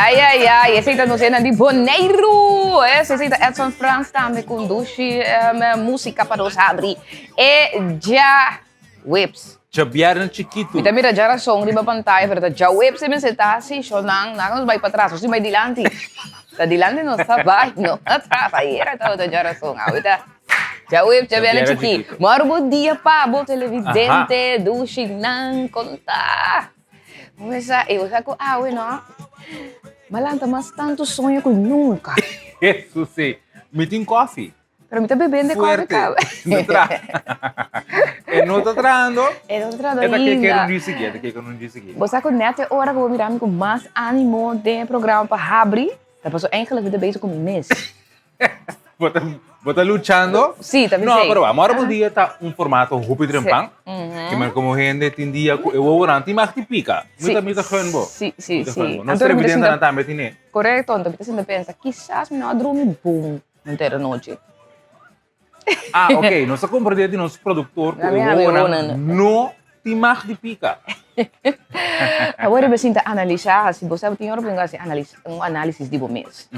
Ai, ai, ai, esei ta nos hendenan di Boneiru. Esei ta Edson Frans tambe ku un dushi músika pa nos habri e djaweps. Djabièrnè chikitu. Mi ta mira djarason riba pantaya, pero ta djaweps e mester ta hasi. Shownan, nan nos bai patras, nos tin bai dilanti. Ta dilanti nos ta bai, no atras. Ayera tabata djarason, awe ta djaweps, djabièrnè chikí. Mòru bon dia pa bo televidente, dushinan, konta. Bo sa, e bo sa ku awe no, m'a lanta mas tantu soño ku nunka. Hesus si, mi tin kòfi. Pero mi ta bebende koffie Fuerte. No tra. E no ta trahando. E no ta trahando E ta ke ainda. kere un dje sigui, e ta ke kere un dje sigui. Bo sa ku net e ora ku bo mira mi ku mas animo den e programa pa habri, ta paso eigenlijk mi ta bezig ku mi mes. Bo ta, bo ta luchando? Sí, ta No, bisei. pero Amor Bon Dia ta un formato hopi trempan. Ke men komo hende tin dia ku e wowonan tin mag di pika. Mi ta, mi ta gun bo. Sí, sí, Mi ta sí. gun bo. Nos Anto mi ta televidentenan sinta, tambe tine. korekto, anto mi ta sinta pensa, kisas mi no a drumi bon. Henter anochi. Ah, ok. Nos a comprende di nos productor cu e wowonan no tin mag di pica. Awor bo sinta analisa, si bo sa bo tin ora bo tin haci analis, un analisis di bo mes.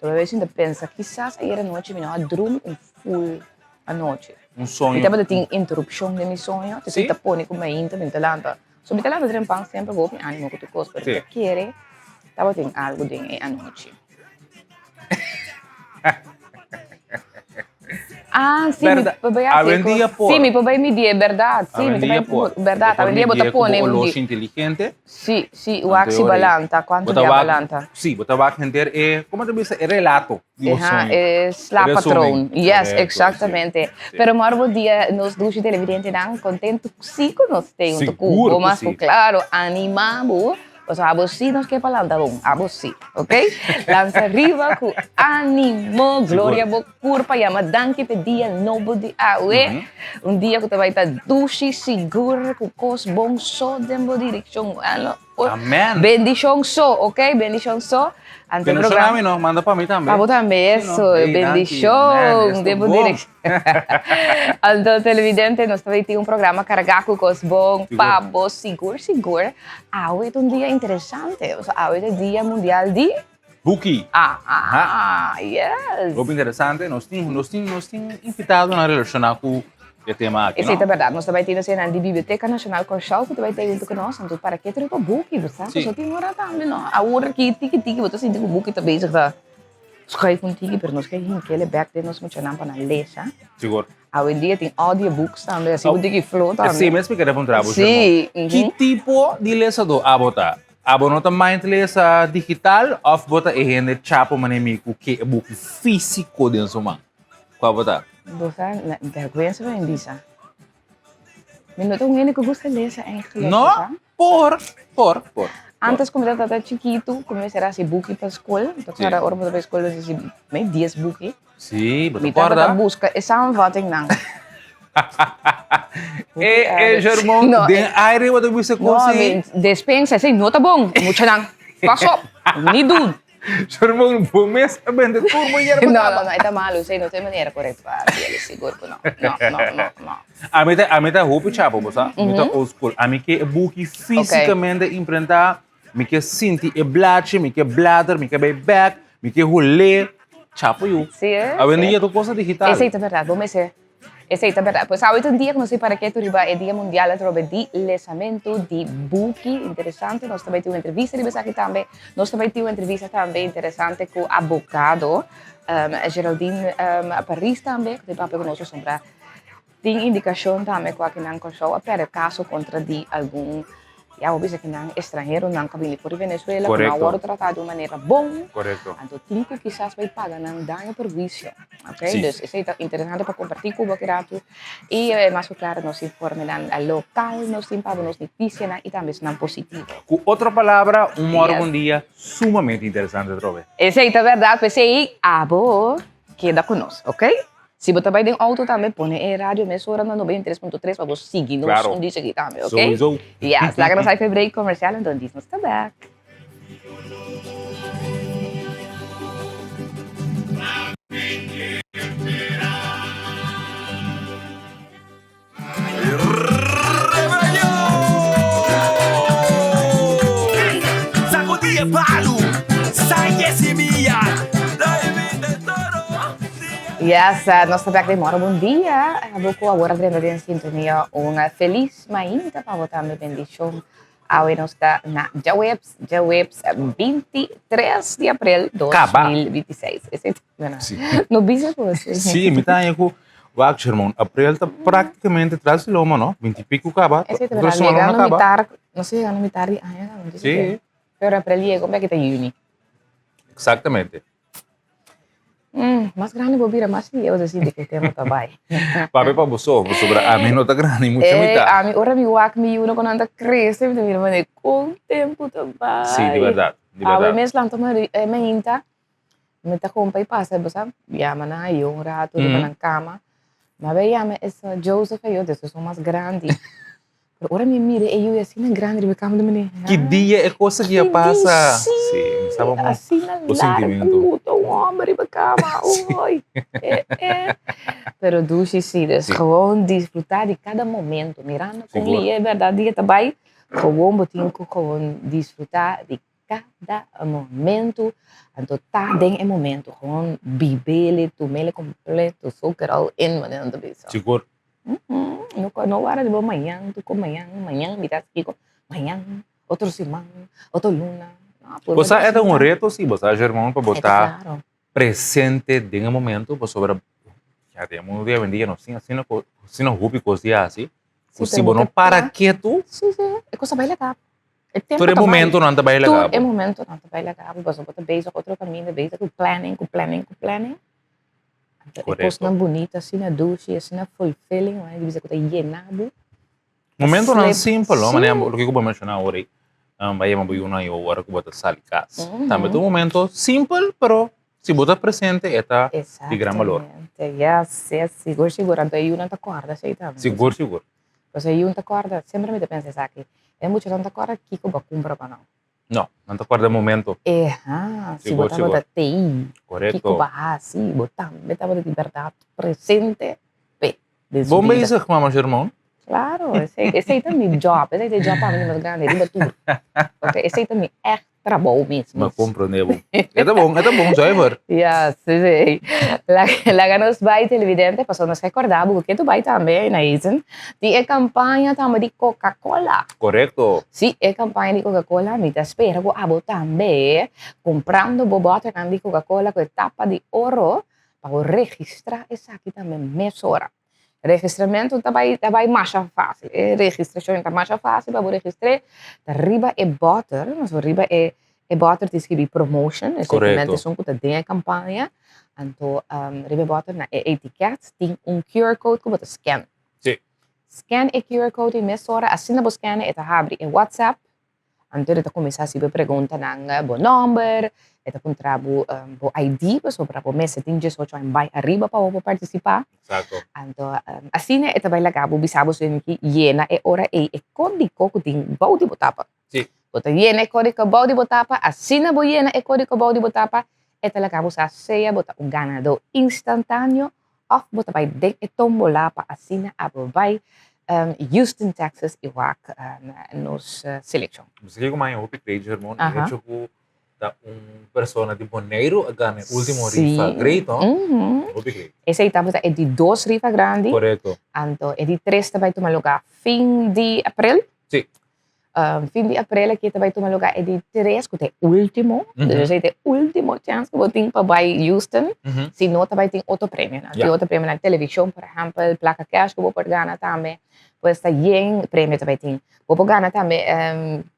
Bo a sinta pensa, kisas ayer anochi mi no a drumi un full anochi. Un soño. Mi tabata tin interrupcion den mi soño, te sinta pone cu mainta mi ta lanta. So mi ta lanta trempan semper cu hopi animo cu tur cos, pero mi ta kere tabatin algo den e anochi. Ah, sí, mi Berda- por bai haci Awendia cos. por. Sí, mi por bai midi, e berdad. Sí, mi ta Awendia bai por. Berdad, Bo por awendia bo ta midié ku pone bo un di. oloshi inteligente. Sí, sí, Anto wak e si ora ei. balanta, Bo cuanto ta dia wak, balanta. sí, bo ta wak henter e, como ta bisa, e relato di bo Eha, soño. e E slaappatroon. resumen. Yes, Correcto, sí, exactamente. sí. Pero mor bo dia, nos dushi televidentenan, contento sí cu nos te hunto cu Sigur bo, cu mas cu sí. claro, anima bo. Pasobra abo sí nos ke pa lanta bon, abo sí, ok? Lansa riba ku ánimo, gloria bo kurpa, yama danki p'e dia nobo di awe, un dia ku ta bai ta dushi, sigur, ku kos bon so den bo direkshon. Amen. Bendishon so, ok? Bendishon so. Ante Bendishon programa. a mi no, manda pa mi tambe. Pa bo tambe, Sí, no. eso, Hey, danki. bendishon Amen, den bo esto bon. direkshon. Anto televidente, nos ta bay tin un programa carga cu cos bon pa bo sigur sigur. Awe ta un dia interesante, pasobra awe ta dia mundial di. Buki. Aha, yes. Hopi interesante, nos tin, nos tin, nos tin invitadonan relaciona cu e tema aki, no? Esey ta berdad, nos ta bay tin esnan di Biblioteca Nacional Kòrsou cu ta bay ta hunto cu nos, anto para ke ta riba buki, bo sa? Pasobra tin ora tambe, no? Awor aki tiki tiki bo ta sinti cu buki ta bezig ta. Schuif un tiki, pero nos ke hinkele bek den nos muchanan pa nan lesa. Sigur. Awendia tin audiobooks tambe, así un tiki flow tambe. Esei mes mi kere puntra bo, Sí. Sherman. Ki tipo di lesadó abo ta? Abo no ta mind lesa digital òf bo ta e hende chapo manera mi ku ke e buki físiko den su man? Kua bo ta? Bo sa, bèrgwensa pa mi bisa. Mi no ta un hende ku gusta lesa eigenlijk. No? Por, por, por. Antes ku mi tabata chikitu, ku mi mester hasi buki pa skol, mi ta kòrda ora mi tabata bai skol mi hasi mei dies buki. Sí, bo ta Mi kòrda? tabata buska e samenvattingnan. E, e, Germon, No, den aire bo ta bisa No, kos mi despensa, esei no ta bon, muchanan. Pas op, ni doen. Sermon, bo mes a bende tur bo yerba No, kaba. no, no, e ta malu, esei no ta e manera korekto pa hasi el, sigur ku no. No, no, no, no. Ami ta, ami ta hopi chapo, bo sa. Mi ta old school. Ami ke e buki físikamente imprentá, mi ke sinti e blachi, mi ke blader, mi ke bai bèk, mi ke hulé. Chapo yu. Sí, eh? Awendia tur kos ta digital. Esei ta bèrdat, bo mester Esei ta berdad. Pues awe ta un dia ku nos tin para ketu riba e Dia Mundial atrobe di Lesamentu di Buki. Interesante. Nos ta bai tin un entrevista riba esaki tambe. Nos ta bai tin un entrevista tambe interesante ku abogado Geraldine Paris tambe ku ta papia ku nos pasobra tin indikashon tambe ku akinan Kòrsou a pèrdè kaso kontra di algun Ya bo bisa ki nan estranheronan ku a bini for di Venezuela ku no a wòrdu tratá di un manera bon. Anto tin ku kisas bai paga nan daño perhuisio. Ok, dus esei ta interesante pa kompartí ku bo aki ratu. I mas ku klaro nos informenan lokal nos tin pa bo nos notisianan i tambe esnan positivo. Ku otro palabra, un mòrgu un dia sumamente interesante atrobe. Esei ta bèrdat, p'esei abo keda ku nos, ok. Si bo ta bai den auto tambe pone e radio mesora na 93.3 pa bo sigui nos Claro. un dicha aki tambe, ok? Sowieso. Yes, laga nos hai break comercial enton dis nos ta back. Sacudi e palu. Yes, nos ta bek den moro bon dia. Abo ku awor a drenta den sintonia un felis mainta pa bo tambe bendishon. Awe nos ta na djaweps, djaweps 23 di april 2026. Esei ta buena. Sí. No bisa ku sí. Sí, mi ta haña ku wak Sherman, april ta práktikamente tras di loma, no? Binti piku kaba. Esei ta berdad. Yegando mitar, nos ta yegando mitar di aña kaba. Sí. Pero april yega, un beki ta yüni. Exactamente. Mm, mas grandi bo bira, mas lieu ta sinti ku e tempu ta bai. Papia pa bo so, pasobra ami no ta grandi mucho Eh, mitad. ami ora mi wak mi yunan ku nan ta krese, mi ta mira manera kon tempu ta bai. Sí, di bèrdat, di Awe bèrdat. mes lanta mainta, mi ta kompa i pasa, bo sa, yama nan ayo un ratu riba nan kama. Mi a bai yama e Joseph ayo, despues un mas grandi. Pero ora mi mira e yu asina grandi riba e kama di manera. Ki dia e cosa ki a pasa? Sí, mi sa bo Asina bo sentimiento. largu, ta un homber riba kama. Oei. Eh, eh. Pero dushi si, dus gewoon disfruta di cada momento. Mirando con Sigur. lie, berdad, dia ta bai, gewoon bo tin cu gewoon disfruta di cada momento. Anto ta den e momento, gewoon bibele, tumele completo, soak it all in, manera nan ta bisa. Sigur. No, no wara di bo mañan, tuko mañan, mañan mi ta hasi kiko, mañan, otro siman, otro luna. No, purba Bo sa e ta un disfruta. reto si, bo sa Germán, pa bo E ta ta claro. presente den e momento pasobra ya den e mundo di awendia nos tin asina ko asina hopi kos di hasi Si, ku si pero bo bo no ta para pla- ketu Si, si, e kos ta bai laga. E tempo tur e ta bai. momentonan ta bai laga Tur e bo. momentonan ta bai laga bo pasobra bo ta bezig otro kaminda, bezig ku planning, ku planning, ku planning. Anto e Correcto. kosnan bunita, asina dushi, asina fulfilling, wanneer di bisa ku ta yena bo. Momentonan Slip. simpel, no? Manera Sí. loke ku bo a menshoná awor ei, um, bai yama bo yunan i ora ku bo ta sali kas. Mhm. Tambe ta un momento simpel, pero si bo ta presente e ta di gran balor. Exactamente. Yes, yes, sigur, sigur. Anto e yunan ta kòrda esei tambe. Sigur, sigur. Pasobra e yun ta kòrda, semper mi ta pensa esaki, e muchanan ta kòrda kiko bo a kumpra pa nan. No, nan ta kòrda e momento. Eha, si bo Sigur, sigur. tabata tei, Korekto. kiko bo a hasi, bo tambe tabata di bèrdat presente p'e den su Bon bida. bezig, mama Shermon. Klaro, esei, esei ta mi job, esei ta e job pa mi di mas grandi riba tur. Oké, esei ta mi ègt trabou mes Mi a mes. komprondé bo. E ta bon, e ta bon, zuiver. Ja, sí, sí. Laga nos bai televidente, pasobra nos ke kòrda bo ku ke tu bai tambe, Naisen, di e kampaña tambe di Coca-Cola. Korekto. Sí, e kampaña di Coca-Cola, mi ta spera ku abo tambe kumprando bo bòternan di Coca-Cola ku e tapa di oro pa bo registrá esaki tambe mesora. Registramentu ta bai ta bai masha fásil. E registrashon ta masha fásil pa bo registr'é. Ta riba e bòter, pasobra riba e e bòter tin skibí promotion, Korekto. esun ku ta den e kampaña. Anto riba e bòter na e etiket tin un QR code ku bo ta scan. Sí. Scan e QR code ei mesora, asina bo scan e ta habri e WhatsApp Anto e ta kuminsá hasi bo preguntanan bo nòmber, e ta puntra bo bo ID pasobra bo mester tin diesocho aña bai ariba pa bo por partisipá. Exacto. Anto asina e ta bai laga bo bisa bo esei ki yena e ora ei e kódigo ku tin bou di bo tapa. Sí. Bo ta yena e kódigo bou di bo tapa, asina bo yena e kódigo bou di bo tapa e ta laga bo sa sea bo ta un ganadó instantáneo Of bo ta bai den e tombola pa asina abo bai Houston, Texas i wak nos selekshon. Mi sa kiko maña hopi great Germon, e hecho ku ta un persona di Boneiru a gana e ultimo rifa great no, hopi great. Esei tabata e di dos rifa grandi. Korekto. Anto e di tres ta bai tuma luga fin di april. Si. Fin di aprel aki ta bai tuma lugar e di tres ku ta e ultimo. Dus esei ta e ultimo chèns ku bo tin pa bai Houston. Si no ta bai tin otro premionan. Tin otro premionan televishon por ehèmpel, plaka kèsh ku bo por gana tambe. Pues ta yen premio ta bai tin. Bo por gana tambe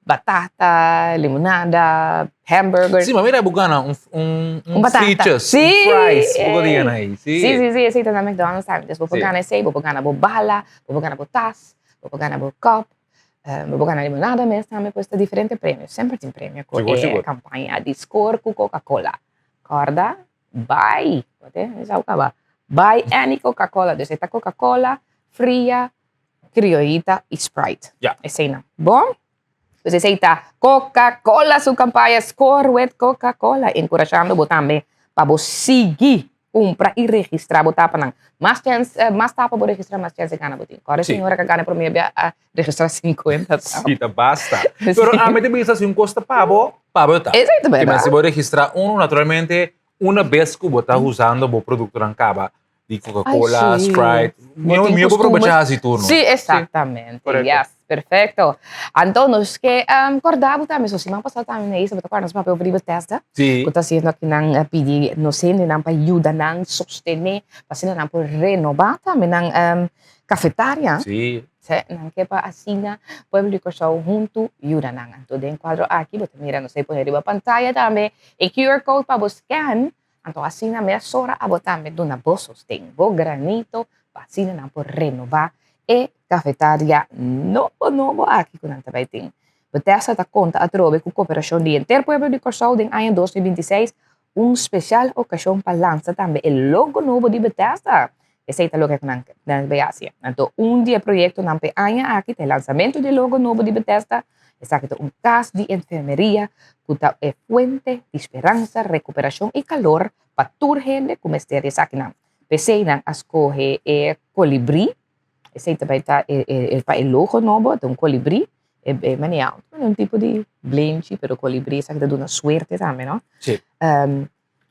batata, limonada, hamburger. Si, ma mira bo gana un Un batata. frietjes, un fries, bo por gana ei. Si, si, si, esei ta na McDonald's tambe. Dus bo por gana esei, bo por gana bo bala, bo por gana bo tas, bo por gana bo kòp. Bo por gana limonada mes tambe, pues ta diferente premio. Semper tin premio ku e kampaña di Score ku Coca-Cola. Kòrda, bai, wate, mi sa kaba, bai any Coca-Cola. Dus e ta Coca-Cola, Fria, Criollita i Sprite. Eseinan. Bon? Pues esei ta Coca-Cola su kampaña Score with Coca-Cola, enkurashando bo tambe pa bo sigui. Kumpra i registrá bo tapanan. Mas chèns, mas tapa bo registrá, mas chèns di gana bo tin. Kòrda e señora ku a gana e promé bia a registrá sinkuenta tapa. Sí, ta basta. Pero ami ta bisa si un kos ta pa bo, pa bo ta. Esei ta bèrdat. Si bo registrá unu, naturalmente, una bes ku bo ta usando bo produktonan kaba, di Coca-Cola, Ay, sí. Sprite, Bo tin mihó bo costumber. probechá hasi tur, no? Sí, exactamente. Correcto. Yes, perfecto. Anto nos ke um, korda bo tambe, so siman pasá tambe na Isa, bo ta korda nos papia over di Bethesda, Sí. ku ta haciendo aki nan eh, pidi nos hendenan pa yuda nan sostené, pa asina nan por renobá tambe nan um, cafetaria. Sí. Sí, nan ke pa asina pueblo di Kòrsou huntu yuda nan. Anto den kuadro aki bo ta mira nos a pone riba pantaya tambe e QR code pa bo scan. Anto asina mesora abo tambe duna bo sosten, bo granito, pa asina nan por renobá e kafetaria nobo nobo aki ku nan ta bai tin. Bethesda ta konta atrobe ku koperashon di henter pueblo di Kòrsou den aña 2026, un spesial okashon pa lansa tambe e logo nobo di Bethesda. Esei ta loke ku nan nan bai hasi. Anto un di e proyektonan pa e aña aki ta e lansamentu di e logo nobo di Bethesda. Esaki ta un kas di enfermeria ku ta e fuente di speransa, rekuperashon i kalor pa tur hende ku mester di esakinan. P'esei nan a skohe e kolibrí. Esei ta bai ta e e pa e logo nobo, ta un kolibrí. E e manera un tipo di blenchi, pero kolibrí esaki ta duna suerte tambe, no? Sí.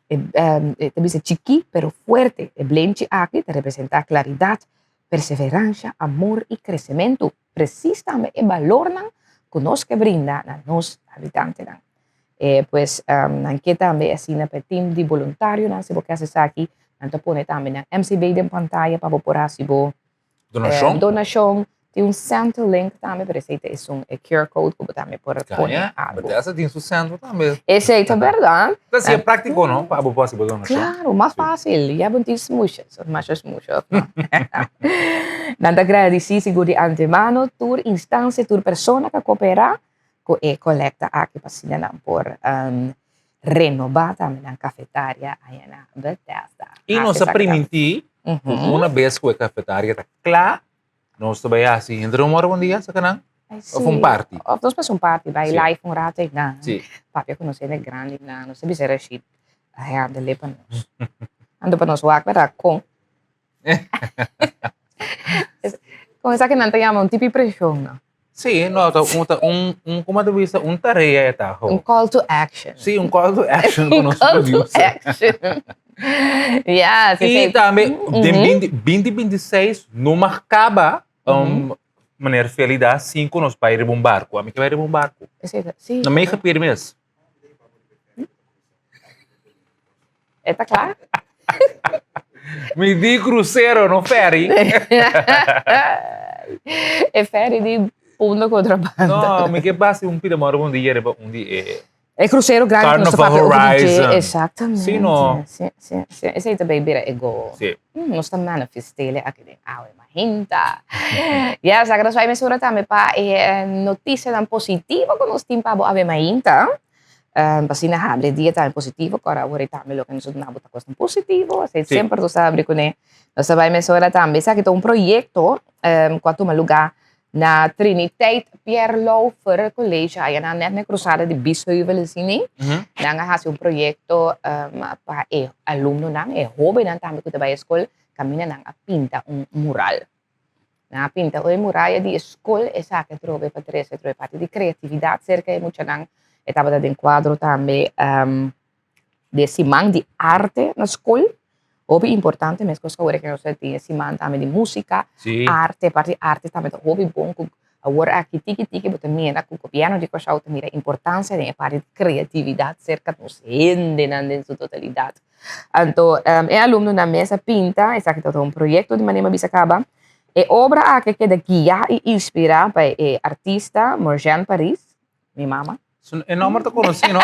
E ta bisa chikí pero fuerte. E blenchi aki ta representá klaridat, perseveransha, amor i kresementu. Presis tambe e balornan ku nos ke brinda na nos habitantenan. E pues nan ke tambe asina pa e tim di boluntarionan si bo ke hasi esaki, nan ta pone tambe nan MCB den pantaya pa bo por hasi bo Donashon. Donashon. Tin un Centrelink tambe, pero esei ta esun e QR code ku bo tambe por pone Caña, algu. Bethesda tin su centro tambe. Esei ta bèrdat. Ta siña práktiko, no? Pa abo por hasi bo donashon. Claro, mas fácil. Ya bo no tin smusha, so masha smusha òf no. Nan ta gradisí sigur di antemano tur instansia, tur persona ku a koperá ku e kolekta aki pa asina nan por renobá tambe nan kafetaria aya na Bethesda. I nos a primintí ku una bes ku e kafetaria ta kla, nos ta bai hasi henter un ora un dia, sa kanan? Òf un party? Òf nos pasa un party, bai live un rato einan, Sí. papia ku nos hende grandinan, nos ta bisa Rashid a handle pa nos. Anto pa nos wak bèrdat kon. Con esaki nan ta yama un tipi presion, no? Sí, no, ta un, ta un, un, como ta bisa, un tarea e ta, ho. Un call to action. Sí, un call to action con nos call to producer. action. Ja, sí, Y sí. tambe, den 20, 2026, no mag caba, meneer Felida, sin cu nos bai riba un barco. Ami ke bai riba un barco. Esei ta, sí. Na mei gepier mes. E ta kla? Mi di crucero, no ferry. E ferry di Punda Contrabanda. No, mi ke basi un pida moro un dia riba un di e. E crucero grandi ku nos ta Carnival papia over di dje. Horizon. Exactamente. Sí, no. Sí, sí, sí. Esei ta bay bira e goal. Sí. Nos ta manifestele aki den awe mahinta. Yes, a nos bay mesora tambe pa e noticianan positivo ku nos tin pa bo awe mahinta. Pa asina habri e dia tambe positivo, ku ora awor e tambe loke nos a duna bo ta kosnan positivo, asina semper nos ta habri kuné. Nos ta bai mesora tambe, esaki ta un proyekto ku a tuma lugá na Triniteit Pierre Lauffer College, aya nan nèt na e krusada di Biesheuvel asina. Nan a hasi un proyekto pa e alumnonan, e hóbennan tambe ku ta bai e skol, kaminda nan a pinta un mural. Nan a pinta e muraya di e skol, esaki atrobe pa trese atrobe parti di kreatividat serka e muchanan. E tabata den kuadro tambe di e siman di arte na skol. Hopi importante, meskos ku awor ku nos a tin e siman tambe di músika, arte, parti di arte tambe ta hopi bon ku awor aki tiki tiki bo ta mira ku gobièrnu di Kòrsou ta mira importansia den e parti di kreatividat serka nos hendenan den su totalidat. Anto e alumnonan mes a pinta, esaki tabata un proyekto di manera mi a bisa kaba. E obra aki a keda guiá i inspirá pa e artista Morgène Paris, mi mama. E nòmber ta konosí, no?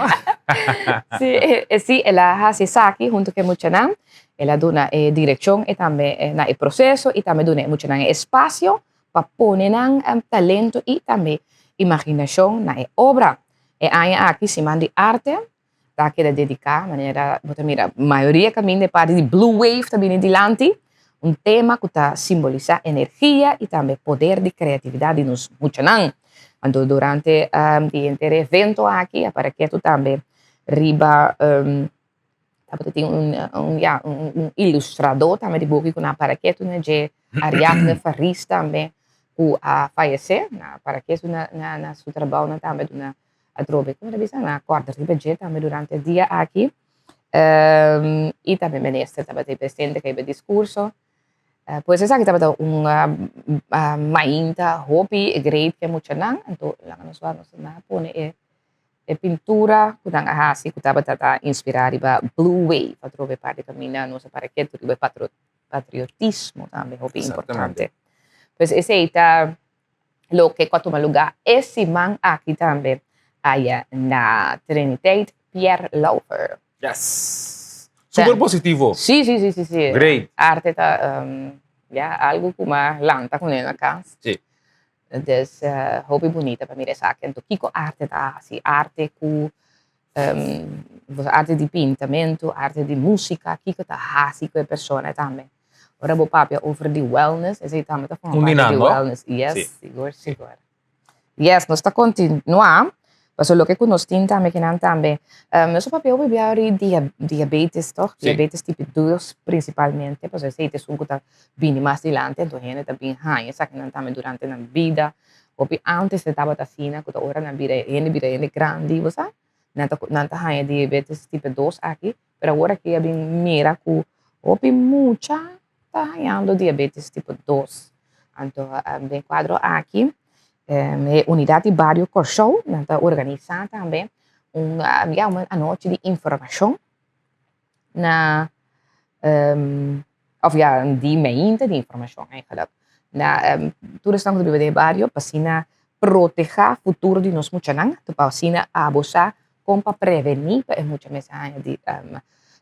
Sí, sí, el a hasi esaki huntu ku e muchanan. El a duna e direkshon i tambe na e proseso i tambe duna e muchanan e espasio pa pone nan talento i tambe imaginashon na e obra. E aña aki Siman di Arte ta keda dediká manera bo ta mira mayoria kaminda e parti di blue wave ta bini dilanti, un tema ku ta simbolisá energia i tambe poder di kreatividat di nos muchanan. Anto durante di henter e evento aki a para ketu tambe riba. Tabata tin un un ya un ilustradó tambe di buki ku nan a para ketu na dje, Ariadne Faris tambe ku a fayesé, nan a para ketu na na na su trabounan tambe duna atrobe komo ta bisa nan a kòrda riba dje tambe durante e dia aki. I tambe minister tabata presente ku e diskurso. Pues esaki tabata un mainta hopi great ku e muchanan, anto laga nos wak nos nan a pone e E pintura ku nan a hasi ku tabata ta inspirá riba Blue Wave atrobe parti kaminda nos a para ketu riba e patriotismo tambe hopi importante. Pues esei ta loke ku a tuma lugá e siman aki tambe aya na Triniteit Pierre Lauffer. Yes! Super positivo. Sí, sí, sí, sí, sí. Great. Arte ta ya algu ku m'a lanta kuné na kas. Sí. Dus hopi bunita pa mira esaki. Anto kiko arte ta hasi? Arte ku arte di pintamentu, arte di músika, kiko ta hasi ku e persona tambe. Ora bo papia over di wellness, esei tambe ta forma parti di wellness. Yes, sigur, sigur. Yes, nos ta kontinuá. Pasobra loke ku nos tin tambe kinan tambe, nos a papia hopi bia ori diabetes toch? Diabetes tipo dos prinsipalmente, pasobra esei ta esun ku ta bini mas dilanti, anto hende ta bin haña esakinan tambe durante nan bida. Hopi ántes e tabata asina ku ta ora nan bira hende bira hende grandi, bo sa, nan ta nan ta haña diabetes tipo dos aki, pero awor aki a bin mira ku hopi mucha ta hañando diabetes tipo dos. Anto den kuadro aki e Unidat di Bario Kòrsou nan ta organisá tambe un ya un anochi di informashon na òf ya un di meinta di informashon eigenlijk na tur esnan ku ta biba den e bario pa asina protehá futuro di nos muchanan pa asina abo sa kon pa prevení pa e mucha mes haña di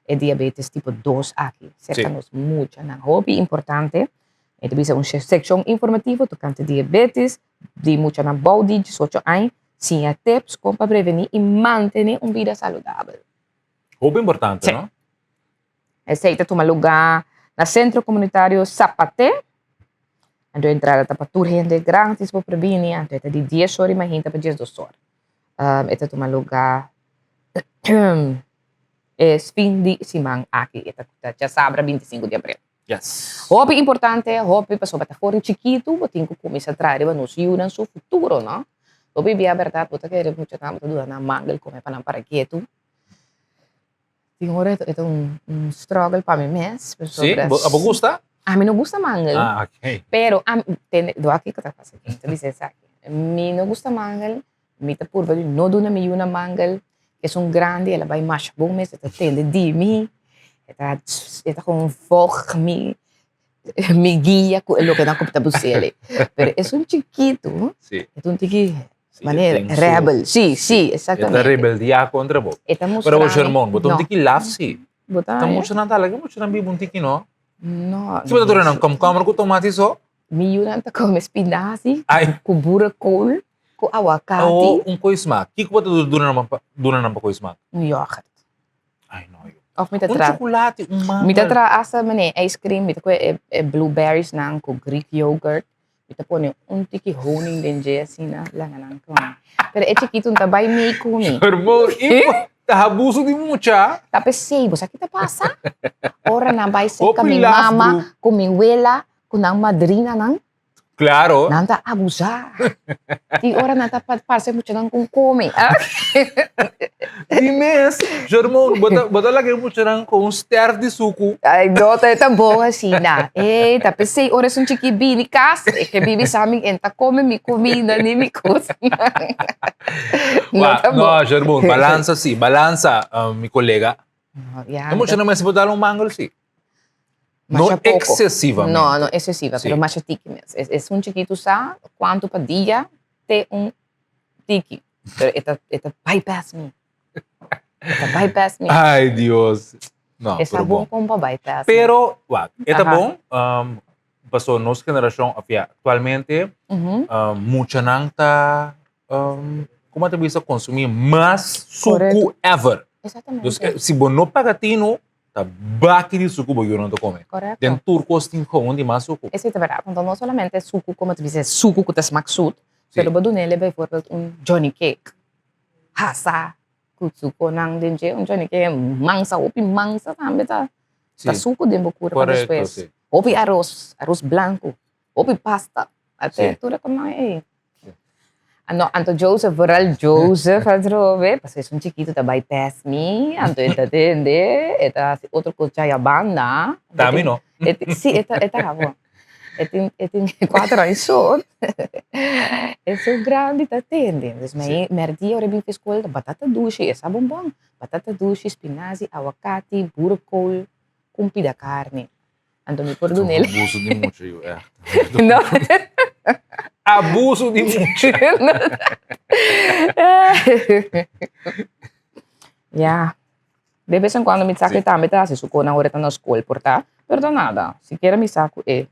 e diabetes tipo dos aki serka nos muchanan. Hopi importante, e ta bisa un sekshon informativo tokante diabetes di muchanan bou di diesocho aña, siña tips kon pa prevení i mantené un bida saludabel. Hopi importante, no? Esei ta tuma lugá na Sentro Komunitario Sapaté. Anto e entrada ta pa tur hende gratis bo por bini, anto e ta di dies or i mainta pa diesdos or. E ta tuma lugá e fin di siman aki, e ta djasabra 25 di abril. Yes. Hopi importante, hopi pasobra ta for di chikitu bo tin ku kuminsá traha riba nos yunan su futuro, no? Hopi bia bèrdat bo ta kere muchanan bo ta duna nan mangel kome pa nan para ketu. Tin ora e ta un struggle pa mi mes. Sí? Abo gusta? Ami no gusta mangel. Ah, ok. Pero, tende, do aki ku ta pasa aki, mi ta bisa esaki. Mi no gusta mangel, mi ta purba di no duna mi yunan mangel. Esun grandi, el a bai masha bon mes, e ta tende di mi, e ta, e ta kon volg mi, mi guia ku e loke nan ku mi ta bus'el. Pero esun chikitu, e ta un tiki Manera rebel, sí, sí, exactamente. E ta rebeldia contra bo. E ta mustra. Pero bo Shermon, bo ta un tiki laf sí. Bo ta. Ta mucha nan ta laga mucha nan biba un tiki no. No. Ki bo ta dura nan komkomber ku tomati so? Mi yunan ta kome spinazi, ku boerenkool, ku awakati. Oh, un koi smak. Kiko bo ta dura nan pa duna nan pa koi smak? Un yoghurt. Ai no yo. Of mi ta Un tra. chocolate, un mangel. Mi ta tra hasta mane ice cream, mi ta koe e blueberries nan ku Greek yoghurt. Mi ta pone un tiki honing den dje asina, laga nan come. Pero e chikitu no ta bai mee ku mi. Hermon, ta abuso di mucha. Ta p'esei, bo sa ki ta pasa? Ora nan bai serka mi mama ku mi wela ku nan madrinanan. Claro. Nan ta abusá. Tin ora nan ta parse muchanan ku kome. Di mes, Jermon, bo ta, bo ta laga e muchanan ku un sterf di suku. Ay, no, ta ta bon asina. E, ta p'esei ora esun chiki bini kas, e ke bibi sa mi en ta kome mi kuminda ni mi kos. No ta bon. No, Jermon, balansa si, balansa, mi kolega. No, ya. E muchanan mester por dal un mangel si. No Masha poco. excesivamente. No, no excesiva, Sí. pero masha tiki mes. Es, es un chikitu sa cuanto pa dia te un tiki. Pero e ta, e ta bypass mi. E ta bypass mi. Ay, Dios. No, E sa pero bon bon. con pa bypass mi. Pero, wak, e ta Aha. bon, um, paso nos generacion, of ya, actualmente, Mhm. um, muchanan ta, um, como ta bisa, consumi mas sucu Correcto. ever. Exactamente. Dus, eh, si bo no paga tino, Ta baki di suku bo yu no ta kome. Correcto. Den tur kos tin gewoon di mas suku. Esei ta berdad. Anto no solamente suku como ta bisa suku ku ta smak sut, Sí. pero bo dunele bijvoorbeeld un Johnny cake hasa Ku sukonan den dje, un djoni ke mansa, hopi mansa tambe ta ta suku den bo kurpa despues. Hopi aros, aros blanku, hopi pasta, ate tur e konan ei. Anto, anto Joseph, vooral Joseph atrobe, pasobra esun chikitu ta bai pes mi, anto e ta tende, e ta hasi otro kos djaya banda. Tami no. Si, e ta, e ta bo. E tin, e tin kuater aña so. Esun grandi ta tende. Dus mi merdia ora e bin fi skol ta batata dushi, e sa bonbon. Batata dushi, spinazi, awakati, boerenkool, ku un pida karni. Anto mi por dun'el. Abuso di mucha yu, ègt. No. Abuso di mucha. Ya. De bes en cuando mi sa cu tambe ta haci su conan ora e ta na school por ta, pero ta nada. Sikiera mi sa cu e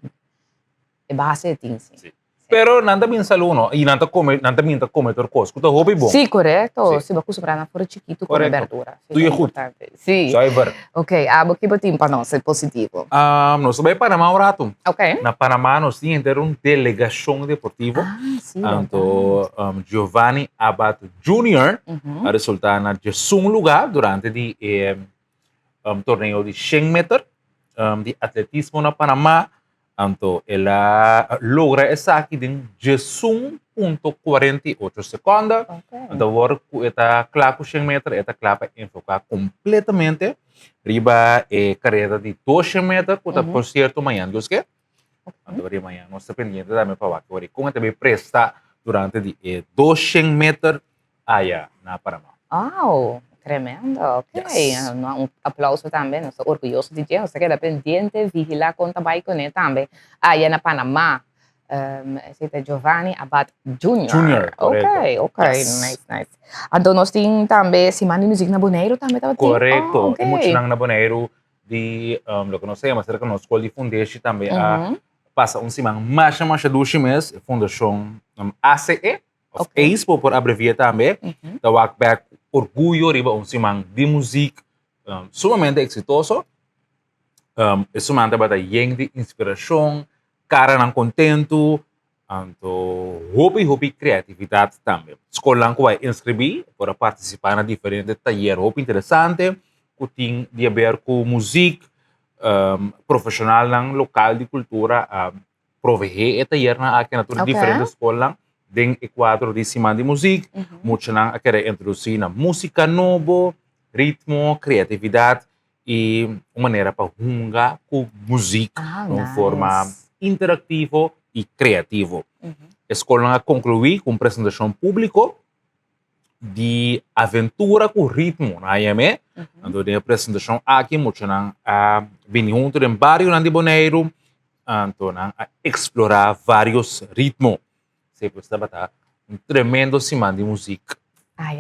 e base e tin si. Sí. Pero nan ta bin salú no y nan ta come, nan ta bin ta come tur cos cu ta hopi bon. Sí, corecto. Sí. Si bo acostumbra nan for chikitu come berdura. Sí, Doe je goed. Sí. Zuiver. Ok, abo ki bo tin pa nos e positivo? Nos ta bay Panama un rato. Ok. Na Panama nos tin henter un delegacion deportivo. Ah, sí. Anto Giovanni Abath Junior a resulta na djesun luga durante di e torneo di shen meter di atletismo na Panama. Anto el a logra esaki den 11.48 seconde. Anto awor ku e ta kla ku shen meter, e ta kla pa enfoká kompletamente riba e karera di doshen meter ku ta por sierto mañan Dios ke. Anto riba mañan nos ta pendiente tambe pa wak ora kon e ta bay presta durante di e doshen meter aya na Panama. Wow, tremendo, ok. Yes. Un aplauso tambe, nos ta orguyoso di dje, nos ta keda pendiente, vigila kon ta bai kuné tambe aya na Panama. Esei ta Giovanni Abad Junior. Junior, korekto. Ok, ok, Yes. nice, nice. Anto nos tin tambe Siman di Muzik na Boneiru tambe tabatin? Korekto, Oh, ok. e muchanan na Boneiru di loke nos ta yama serka nos skol di fundeshi tambe a pasa un siman masha masha dushi mes, e fundashon ACE, of ACE bo por abrevia tambe, ta wak bek orguyo riba un siman di muzik sumamente eksitoso. E siman tabata yen di inspirashon, karanan kontentu, anto hopi hopi kreatividat tambe. Skolnan ku a inskribí por a partisipá na diferente tayer hopi interesante ku tin di haber ku muzik, profeshonalnan lokal di kultura a proveé e tayernan aki na tur e diferente skolnan den e kuadro di Siman di Muzik. Muchanan a kere introdusí na músika nobo, ritmo, kreatividat i un manera pa hunga ku muzik na un forma interaktivo i kreativo. E skolnan a konkluí ku un presentashon públiko di aventura ku ritmo nan a yam'é. Anto den e presentashon aki muchanan a bini huntu den barionan di Boneiru, anto nan a eksplorá vários ritmo. Esei pues tabata un tremendo siman di muzik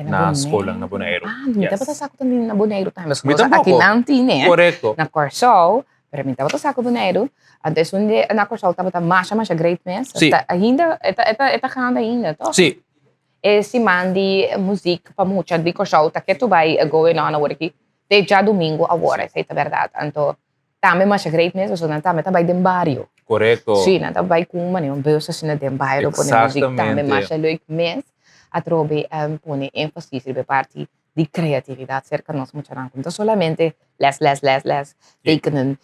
na skolnan na Boneiru. Ah, mi tabata sa ku ta na Boneiru tambe. Mi tampoko. Aki nan tin e. Korekto. Na Kòrsou, pero mi tabata sa ku Boneiru. Anto esun di na Kòrsou tabata masha masha great mes. Si. Ainda, e ta ganda ainda, toch? Si. E siman di muzik pa mucha di Kòrsou ta ketu bai going on awor aki te djadumingu awor, esei ta bèrdat. Anto tambe masha great mes pasobra nan tambe ta bai den bario. Korekto. Sí, nan ta bai ku un manera un bus asina den bario pone muzik tambe masha leuk mes. Atrobe pone énfasis riba e parti di kreatividat serka nos muchanan ku no ta solamente les, les, les, les, tekenen,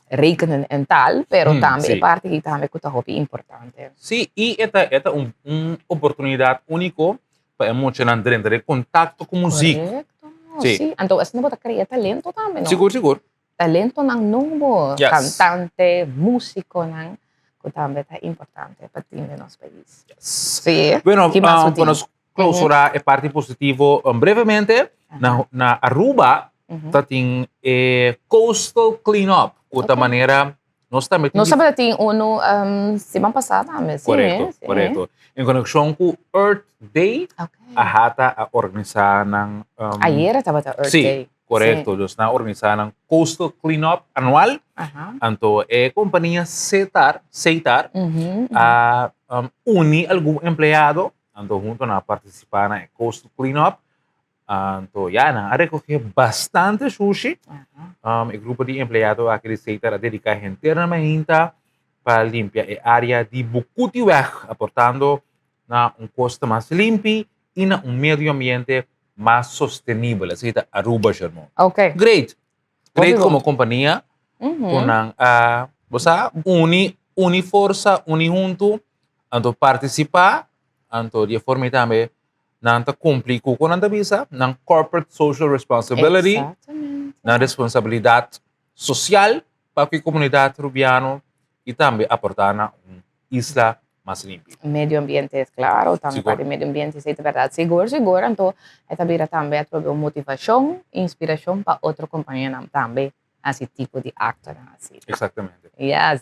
rekenen en tal, pero tambe e parti aki tambe ku ta hopi importante. Sí, i e ta e ta un un oportunidat úniko pa e muchanan drenta den kontakto ku muzik. Korekto, sí. Anto asina bo ta krea talento tambe, no? Sigur, sigur. Talentonan nobo, kantante, músikonan, ku tambe ta importante pa tin den nos pais. Sí. Bueno, pa nos klousurá e parti positivo brevemente, na Aruba ta tin e Coastal Clean Up, ku ta manera nos tambe tin. Nos tabata tin unu siman pasá tambe, sí. Korekto, korekto. En konekshon ku Earth Day, AHATA a organisá nan. Ayera tabata Earth Day. Sí. Korekto, dus nan a organisá nan Coastal Clean Up anual. Anto e kompania Setar, Setar, a uni algun empleado, anto hunto nan a partisipá na e Coastal Clean Up. Anto ya, nan a rekohé bastante shushi. E grupo di empleado aki di Setar a dediká henter nan mainta pa limpia e área di Bukutiweg, aportando na un kosta mas limpi i na un medio ambiente. mas sostenibel, esei ta Aruba, Shermon. Ok. Great! Great Hopi bon. komo kompania ku nan a, bo sa, uni, uni forsa, uni huntu, anto partisipá, anto di e forma ei tambe nan ta kumpli ku ku nan ta bisa, nan corporate social responsibility, Exactamente. nan responsabilidat sosial pa ku e komunidat rubiano i tambe aportá na un isla mas limpi. Medio ambiente, claro, tambe Sigur. pa di medio ambiente, esei ta berdad. Sigur, sigur, anto e ta bira tambe atrobe un motivacion, inspiracion pa otro companianan tambe haci tipo di actonan asina. Exactamente. Yes.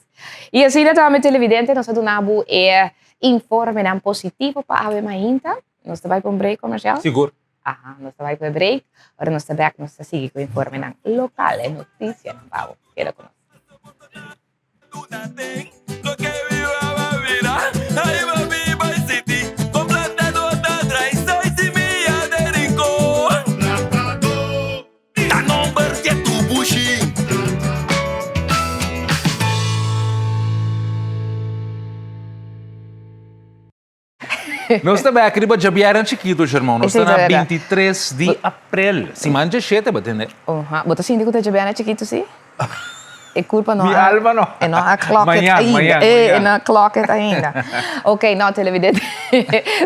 Y asina tambe televidente nos a duna bo e informenan positivo pa awe mainta. Nos ta bai pa un break comercial? Sigur. Aha, nos ta bai pa e break. Ora nos ta bek nos ta sigui cu informenan local e noticianan pa bo. Keda cu nos. Nos ta bek riba djabièrnè chikitu, Shermon. Nos ta na bintitres di aprel. Siman djashete bo tende. Oha. Bo ta sinti ku ta djabièrnè chikitu si? E kurpa no a. Mi alma no. E no a klòk et Mañan, ainda. mañan, E mañan. no a klòk et ainda. Ok, no, televidente.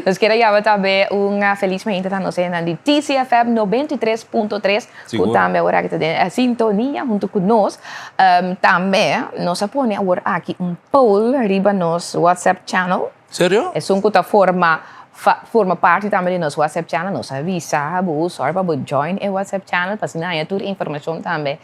Nos kier a yama tambe un felis mainta ta nos hendenan di TCFM 93.3 Sigur. ku tambe awor aki ta den sintonia huntu ku nos. Tambe nos a pone awor aki un poll riba nos WhatsApp channel. Serio? Esun ku ta forma forma parti tambe di nos WhatsApp channel, nos a bisa bo sòru pa bo join e WhatsApp channel pa asina haña tur informashon tambe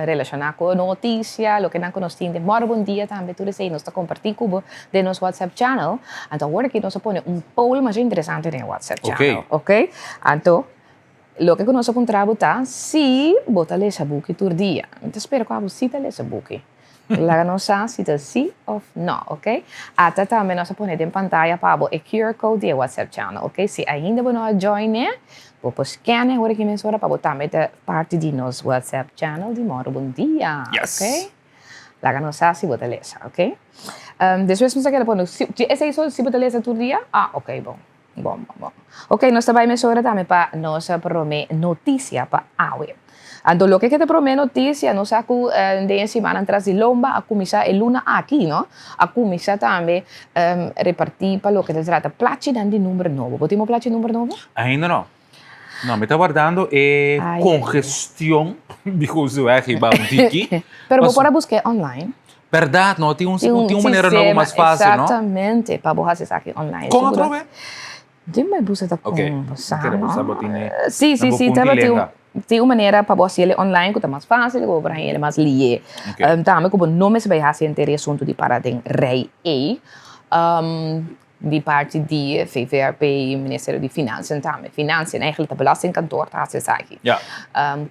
relashoná ku notisia, loke nan ku nos tin den Mòrgo Bon Dia tambe tur esei nos ta kompartí ku bo den nos WhatsApp channel. Anto awor aki nos a pone un poll masha interesante den e WhatsApp channel, oke? Anto Loke ku nos a puntra bo ta si bo ta lesa buki tur dia. Mi ta spera ku abo si ta lesa buki. Laga nos sa si ta si òf nò, oke? Ata tambe nos a pone den pantaya pa bo e QR code di e WhatsApp channel, oke? Si ainda bo no a join e, bo por scan e ora ki mes ora pa bo tambe ta parti di nos WhatsApp channel di Mòru Bon Dia, oke? Laga nos sa si bo ta lesa, oke? Despues nos a keda pone, esei so si bo ta lesa tur dia? Ah, oke, bon. Bon, bon, bon. Ok, nos ta bai mesora tambe pa nos prome noticia pa awe. Anto loke ke ta prome noticia, nos sa ku den e simannan tras di lomba a kuminsá e luna aki, no? A kuminsá tambe repartí pa loke ta trata plachinan di number nobo. Bo tin bo plachi number nobo? Ainda no. No, mi ta wardando e congestion di Josué riba un tiki. Pero bo por a busk'é online. Berdad, no? Tin un, tin un manera nobo mas fácil, no? Exactamente, pa bo hasi esaki online. Kon atrobe? Tin bai busa ta kon, bo sa, Ok, no? bo sa bo tin e, Sí, sí, na bo sí, punta tabatin un, lenga. tin un manera pa bo hasi el online ku ta mas fácil, ku bo por haña el mas lié. Ok. Tambe ku bo no mester bai hasi henter e asuntu di para den rei ei. Di parti di VVRP i Ministerio di Financiën tambe. Financiën eigenlijk ta belastingkantoor ta hasi esaki. Ja.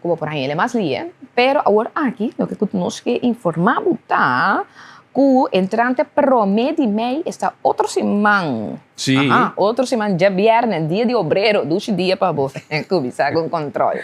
Ku bo por haña el mas lié. Pero awor aki loke ku nos ke informá bo ta ku entrante promé di mei esta otro siman. Sí. Aha, otro siman djabièrnè, dia di obrero, dushi dia pa bo kuminsá ku kòntròl.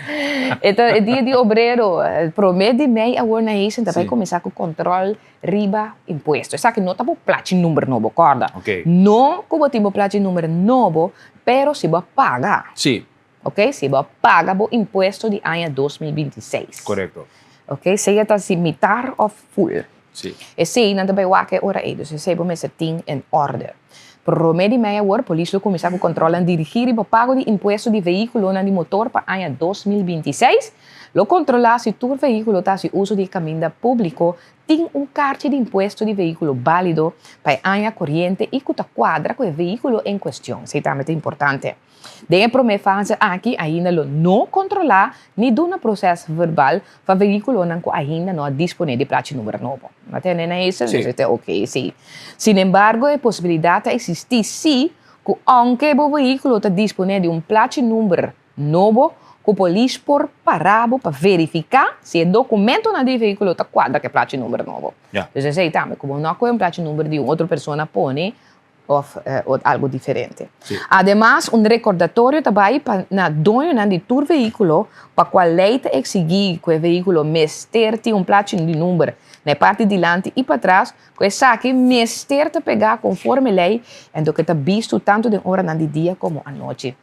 E ta e dia di obrero, promé di mei awor na Haitian ta bai kuminsá ku kòntròl riba impuesto. Esaki no ta bo plachi number nobo, corda. Ok. No cu bo tin bo plachi number nobo, pero si bo a paga. Sí. Ok, si bo a paga bo impuesto di aña 2026. Correcto. Ok, sea ta si mitar of full. Sí. Esey nan ta bay wak e ora ey, dus esey bo mester tin en orde. Prome di mei awor, polis lo cuminsa cu controlnan dirigi riba pago di impuesto di vehiculonan di motor pa aña 2026. Lo controla si tur vehiculo ta haci uso di e caminda publico tin un karchi di impuesto di vehíkulo bálido pa e aña koriente i ku ta kuadra ku e vehíkulo en kuestion. Esei tambe ta importante. Den e promé fase aki ainda lo no kontrolá ni duna proses verbal pa vehíkulonan ku ainda no a disponé di plachi número nobo. No tende na esei? Sí. Esei ta oké, sí. Sinembargo, e posibilidat ta eksistí sí ku ounke bo vehíkulo ta disponé di un plachi número Nobo ku polis por para bo pa verifiká si e dokumentonan di e vehíkulo ta kuadra ku e plachi number nobo. Ja. Dus esei tambe, ku bo no a kohe un plachi number di un otro persona pone òf algu diferente. Sí. Ademas, un rekordatorio ta bai pa na doñonan di tur vehíkulo pa kua lei ta eksigí ku e vehíkulo mester tin un plachi di number. Na e parti dilanti i patras, ku esaki mester ta pegá konforme lei en loke ta bisto tantu den oranan di dia komo anochi.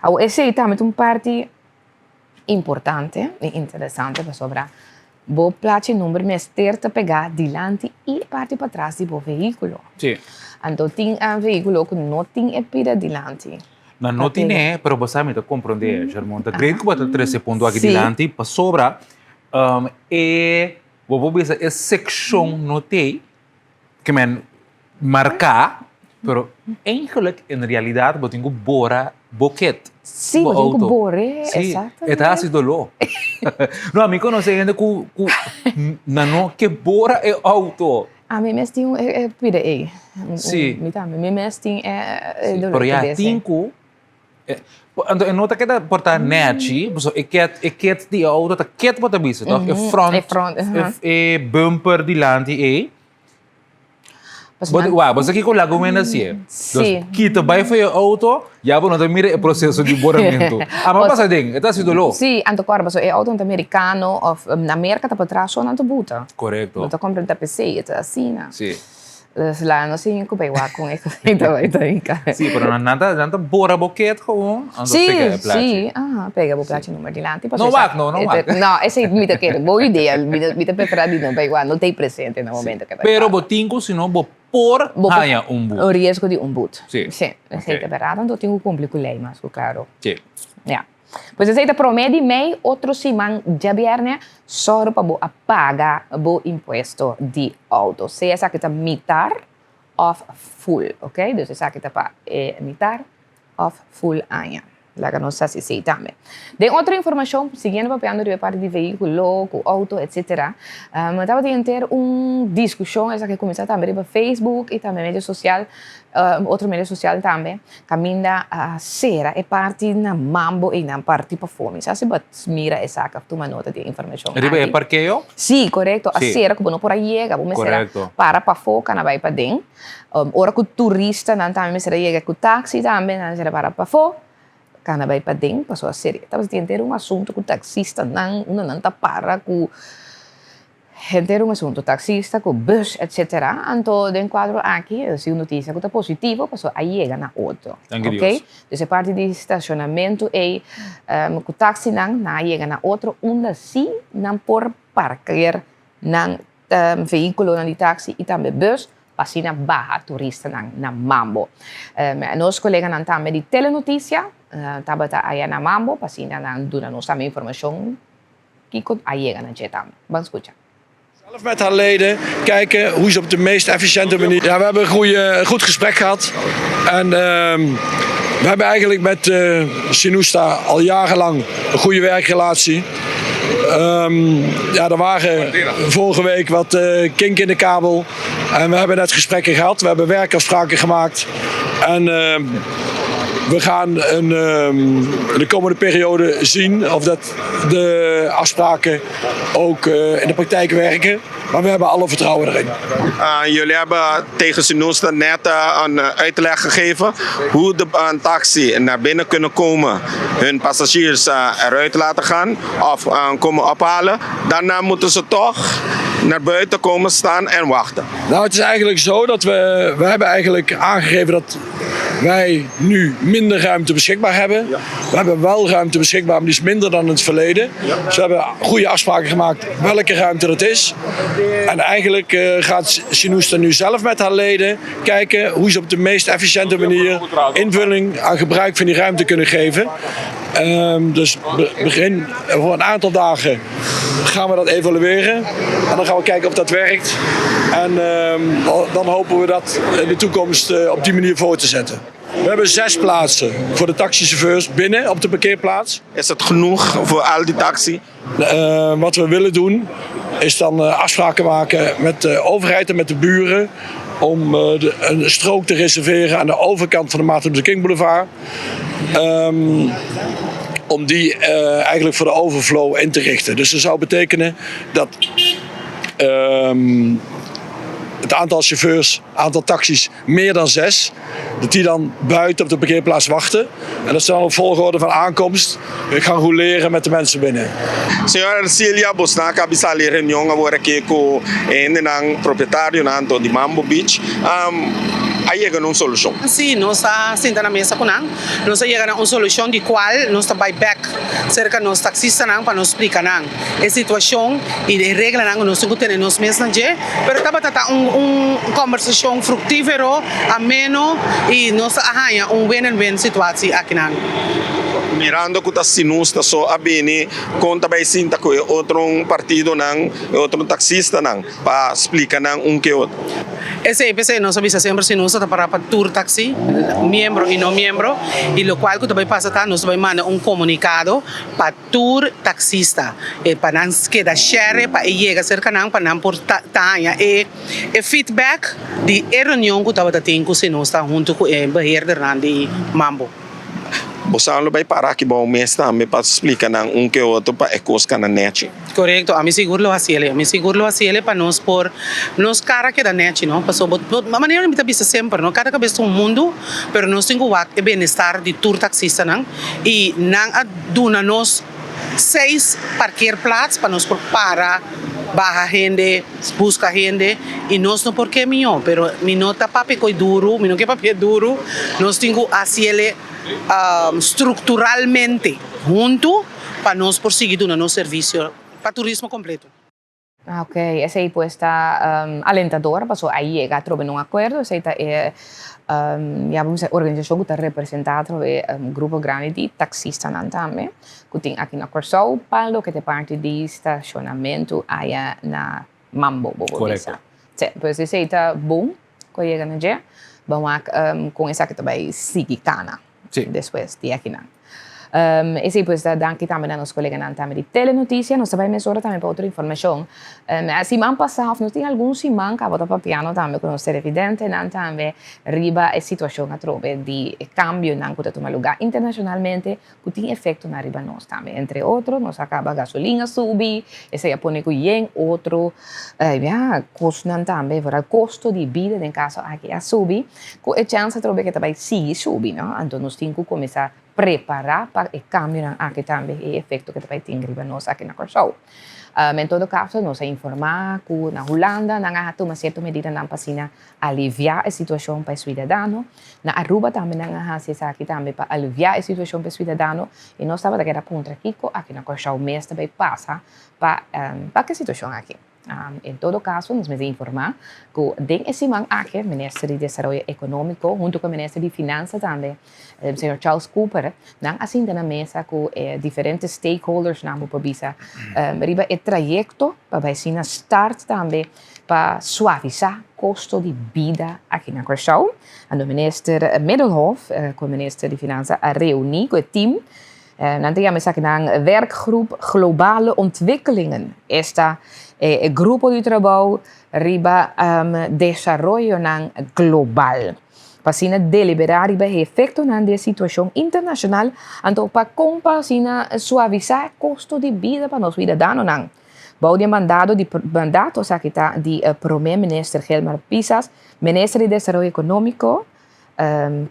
Awor esei tambe ta un parti importante i interesante pasobra bo plachi number mester ta pegá dilanti i parti patras di bo vehíkulo. Sí. Anto tin vehíkulo ku no tin e pida dilanti. Nan no tine, pero bo sa mi ta komprondé, Sharmon. Ta great ku bo ta trese e punto aki dilanti pasobra e bo por bisa e sekshon no t'ei ke men marká, pero eigenlijk en realidat bo tin ku bora bo ket. Sí, bo tin ku bor'é, exactamente. Sí, e ta hasi doló. No, mi konosé hende ku nan no ke bora e outo. Ami mes tin e pida ei. Sí. Mi tambe. Mi mes tin e dolor Pero ya tin ku, anto e no ta keda por ta nèchi, pasobra e ket, e ket di e outo ta ket bo ta bisa tòg? E front, E front, aha. e bumper dilanti ei. Pasobra Bo, wak, bo sa kiko laga un hende hasié? Sí. Dus kita bai for e outo, ya bo no ta mira e proseso di boramentu. Ama pasa den, e ta hasi doló. Sí, anto kòrda pasobra e outo no ta merikano òf na Merka ta patras so nan ta buta. Korekto. Bo ta komprende ta p'esei e ta asina. Sí. Dus laga nos siña ku bai wak kon e ta bai ta hinka. Sí, pero nan ta nan ta bora bo ket gewoon, anto pega e plachi. Sí, sí, aha, pega bo plachi number dilanti pasobra. No wak no, no wak. No, esei mi ta kere, bo idea, mi ta prefera di no bai wak, no ta ei presente na momento ke bai Pero bo tin ku si no bo por haña un but. Un riesgo di un but. Sí. Sí, esei ta berdad, anto tin ku kumpli ku lei mas ku klaro. Sí. Ya. Pues esei ta promé di mei, otro siman djabièrnè, sòru pa bo a paga bo impuesto di outo. Sea esaki ta mitar òf full, ok? Dus esaki ta pa e mitar òf full aña. Laga nos sa si esei tambe. Den otro informashon, siguiendo papiando riba e parti di vehíkulo, ku outo, etsetera, tabatin henter un diskushon, esaki a kuminsá tambe riba Facebook i tambe medio sosial, otro medio sosial tambe, kaminda a sera e parti na Mambo ei nan parti pafó. Mi sa si bo a mira esaki òf tuma nota di e informashon aki. Riba e parkeo? Sí, korekto. A sera ku bo no por a yega, bo mester a para pafó kana bai paden. Ora ku turistanan tambe mester a yega ku taksi tambe nan mester a para pafó, kana bai paden pasobra a seri. Tabata tin henter un asuntu ku taksistanan, unda nan ta para ku henter un asuntu, taksista ku bus etcetera. Anto den kuadro aki si un notisia ku ta positivo pasobra a yega na otro. Danki Dios. Dus e parti di stashonamentu ei ku taksinan nan a yega na otro unda si nan por parker nan vehíkulonan di taksi i tambe bus pa asina baha turistanan na Mambo. Nos koleganan tambe di Telenotisia tabata aya na Mambo pa asina nan duna nos tambe informashon kiko a yega na dje tambe. Ban skucha. Zelf met haar leden kijken hoe ze op de meest efficiënte manier. Ja, we hebben een goede, goed gesprek gehad. En we hebben eigenlijk met uh, Sinusta al jarenlang een goede werkrelatie. Um, ja, er waren vorige week wat uh, kink in de kabel. En we hebben net gesprekken gehad. We hebben werkafspraken gemaakt. En uh, we gaan een, um, de komende periode zien of dat de afspraken ook uh, in de praktijk werken. Maar we hebben alle vertrouwen erin. Uh, jullie hebben tegen Sinusta net uh, een uitleg gegeven hoe de een taxi naar binnen kunnen komen, hun passagiers eruit laten gaan of komen ophalen. Daarna moeten ze toch naar buiten komen staan en wachten. Nou, het is eigenlijk zo dat we, we hebben eigenlijk aangegeven dat wij nu minder ruimte beschikbaar hebben. Ja. We hebben wel ruimte beschikbaar, maar die is minder dan in het verleden. Ja. Dus we hebben goede afspraken gemaakt welke ruimte dat is. En eigenlijk uh, gaat Sinusta nu zelf met haar leden kijken hoe ze op de meest efficiënte manier invulling aan gebruik van die ruimte kunnen geven. Um, dus begin voor een aantal dagen gaan we dat evalueren. En dan gaan we kijken of dat werkt. En um, dan hopen we dat in de toekomst uh, op die manier voor te zetten. We hebben zes plaatsen voor de taxichauffeurs binnen op de parkeerplaats. Is dat genoeg voor al die taxi? Uh, wat we willen doen is dan uh, afspraken maken met de overheid en met de buren om uh, de, een strook te reserveren aan de overkant van de Martin Luther King Boulevard. Um, om die uh, eigenlijk voor de overflow in te richten. Dus dat zou betekenen dat um, het aantal chauffeurs, aantal taxis meer dan zes, dat die dan buiten op de parkeerplaats wachten. En dat ze dan op volgorde van aankomst gaan rouleren met de mensen binnen. Señor Ercilia, bosnan a caba sali reunion awor aki cu e hendenan propietarionan anto di Mambo Beach. A yega na un solucion? Si, nos a sinta na mesa cu nan. Nos a yega na un solucion di cual nos ta bay bek cerca nos taxistanan pa nos splica nan e situacion y e reglanan cu nos tin cu tene nos mes na dje. Pero tabata ta un un combersacion fructifero, ameno y nos a haya un win and win situatie akinan. Mirando cu ta Sinusta so a bini, con ta bay sinta cu e otro partidonan, e otro taxistanan pa splica nan un ke otro? Esey p'esey nos a bisa semper Sinusta ta para pa tur taxi, miembro y no miembro, y locual cu ta bay pasa ta nos ta bay manda un comunicado pa tur taxista e pa nan keda share pa e yega cerca nan pa nan por ta haña e e feedback di e reunion cu tabata tin cu Sinusta hunto cu e beheerdernan di Mambo. Bosan lo bay para aki bao mes tambe pa splica nan un ke otro pa e cos cana nechi. Corecto, ami sigur lo haciele, ami sigur lo haciele pa nos por nos cara keda nechi no, pasobra bo bo manera mi ta bisa semper no, cada cabes ta un mundo, pero nos tin cu wak e bienestar di tur taxistanan y nan a duna nos seis parkeerplaats pa nos por para baha hende, busca hende y nos no por ke mijo, pero mi no ta papia koe duro, mi no ke papia duro, nos tin cu haciele structuralmente hunto pa nos por sigui duna nos servicio pa turismo completo. Ok, esei pues ta alentador paso a yega atrobe na un akuerdo, esei ta e ya bo bisa organisashon ku ta representá atrobe grupo grandi di taksistanan tambe ku tin aki na Kòrsou pa loke ta e parti di stashonamentu aya na Mambo bo por bisa. Sí, pues esei ta bon ku a yega na dje, ban wak kon esaki ta bai sigui kana despues di akinan. Esei pues ta danki tambe na nos koleganan tambe di Telenoticia. Nos ta bai mesora tambe pa otro informashon. Siman pasá òf nos tin algun siman kaba ta papiando tambe ku nos televidentenan tambe riba e situashon atrobe di e kambionan ku ta tuma lugá internashonalmente ku tin efektonan riba nos tambe. Entre otro nos a kaba gasolin a subi, esei a pone ku yen otro ya kosnan tambe, vooral kosto di bida den kaso aki a subi. Ku e chèns atrobe ke ta bai sigui subi, no? Anto nos tin ku kuminsá prepará pa e kambionan aki tambe, e efekto ke ta bai tin riba nos aki na Kòrsou. En todo kaso nos a informá ku na Hulanda nan a tuma sierto medidanan pa asina aliviá e situashon pa e suidadano. Na Aruba tambe nan a hasi esaki tambe pa aliviá e situashon pa e suidadano. I nos tabata keda puntra kiko aki na Kòrsou mes ta bai pasa pa pa ke situashon aki. En todo caso nos mester informa cu den e siman aki Minister di Desaroyo Economico hunto cu e Minister di Finansa tambe, señor Charles Cooper, nan a sinta na mesa cu e diferente stakeholdersnan bo por bisa riba e trayecto pa bay asina start tambe pa suavisa costo di bida aki na Curaçao. Anto Minister Middelhof cu e Minister di Finansa a reuni cu e team. Nan ta yama esakinan Werkgroep Globale Ontwikkelingen. Esta e grupo di trabou riba desaroyonan global. Pa asina deliberá riba e efektonan di e situashon internashonal, anto pa kon pa asina suavisá e kosto di bida pa nos huidadanonan. Bou di e mandado di mandato esaki ta di Prome Minister Gilmar Pisas, Minister di Desaroyo Ekonómiko,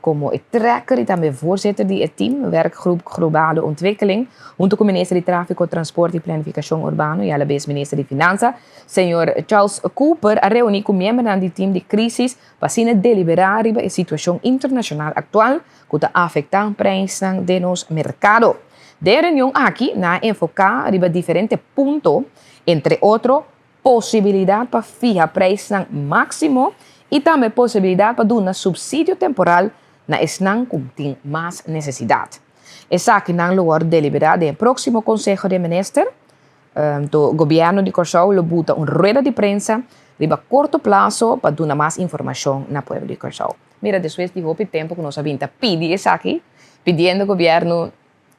Komo e trekker i tambe voorzitter di e team Werkgroep Globale Ontwikkeling, hunto ku Minister di Tráfiko, Transporte i Planifikashon Urbano i alabes Minister di Finansa, señor Charles Cooper a reuní ku miembronan di team di krísis pa asina deliberá riba e situashon internashonal aktual ku ta afektá preisnan den nos merkado. Den e reunion aki nan a enfoká riba diferente punto, entre otro, posibilidat pa fiha preisnan máksimo i tambe posibilidat pa duna supsidio temporal na esnan ku tin mas nesesidat. Esakinan lo wòrdu deliberá den e próksimo Konseho di Minister. Anto Gobièrnu di Kòrsou lo buta un rueda di prensa riba korto plaso pa duna mas informashon na pueblo di Kòrsou. Mira, despues di hopi tempu ku nos a bin ta pidi esaki, pidiendo gobièrnu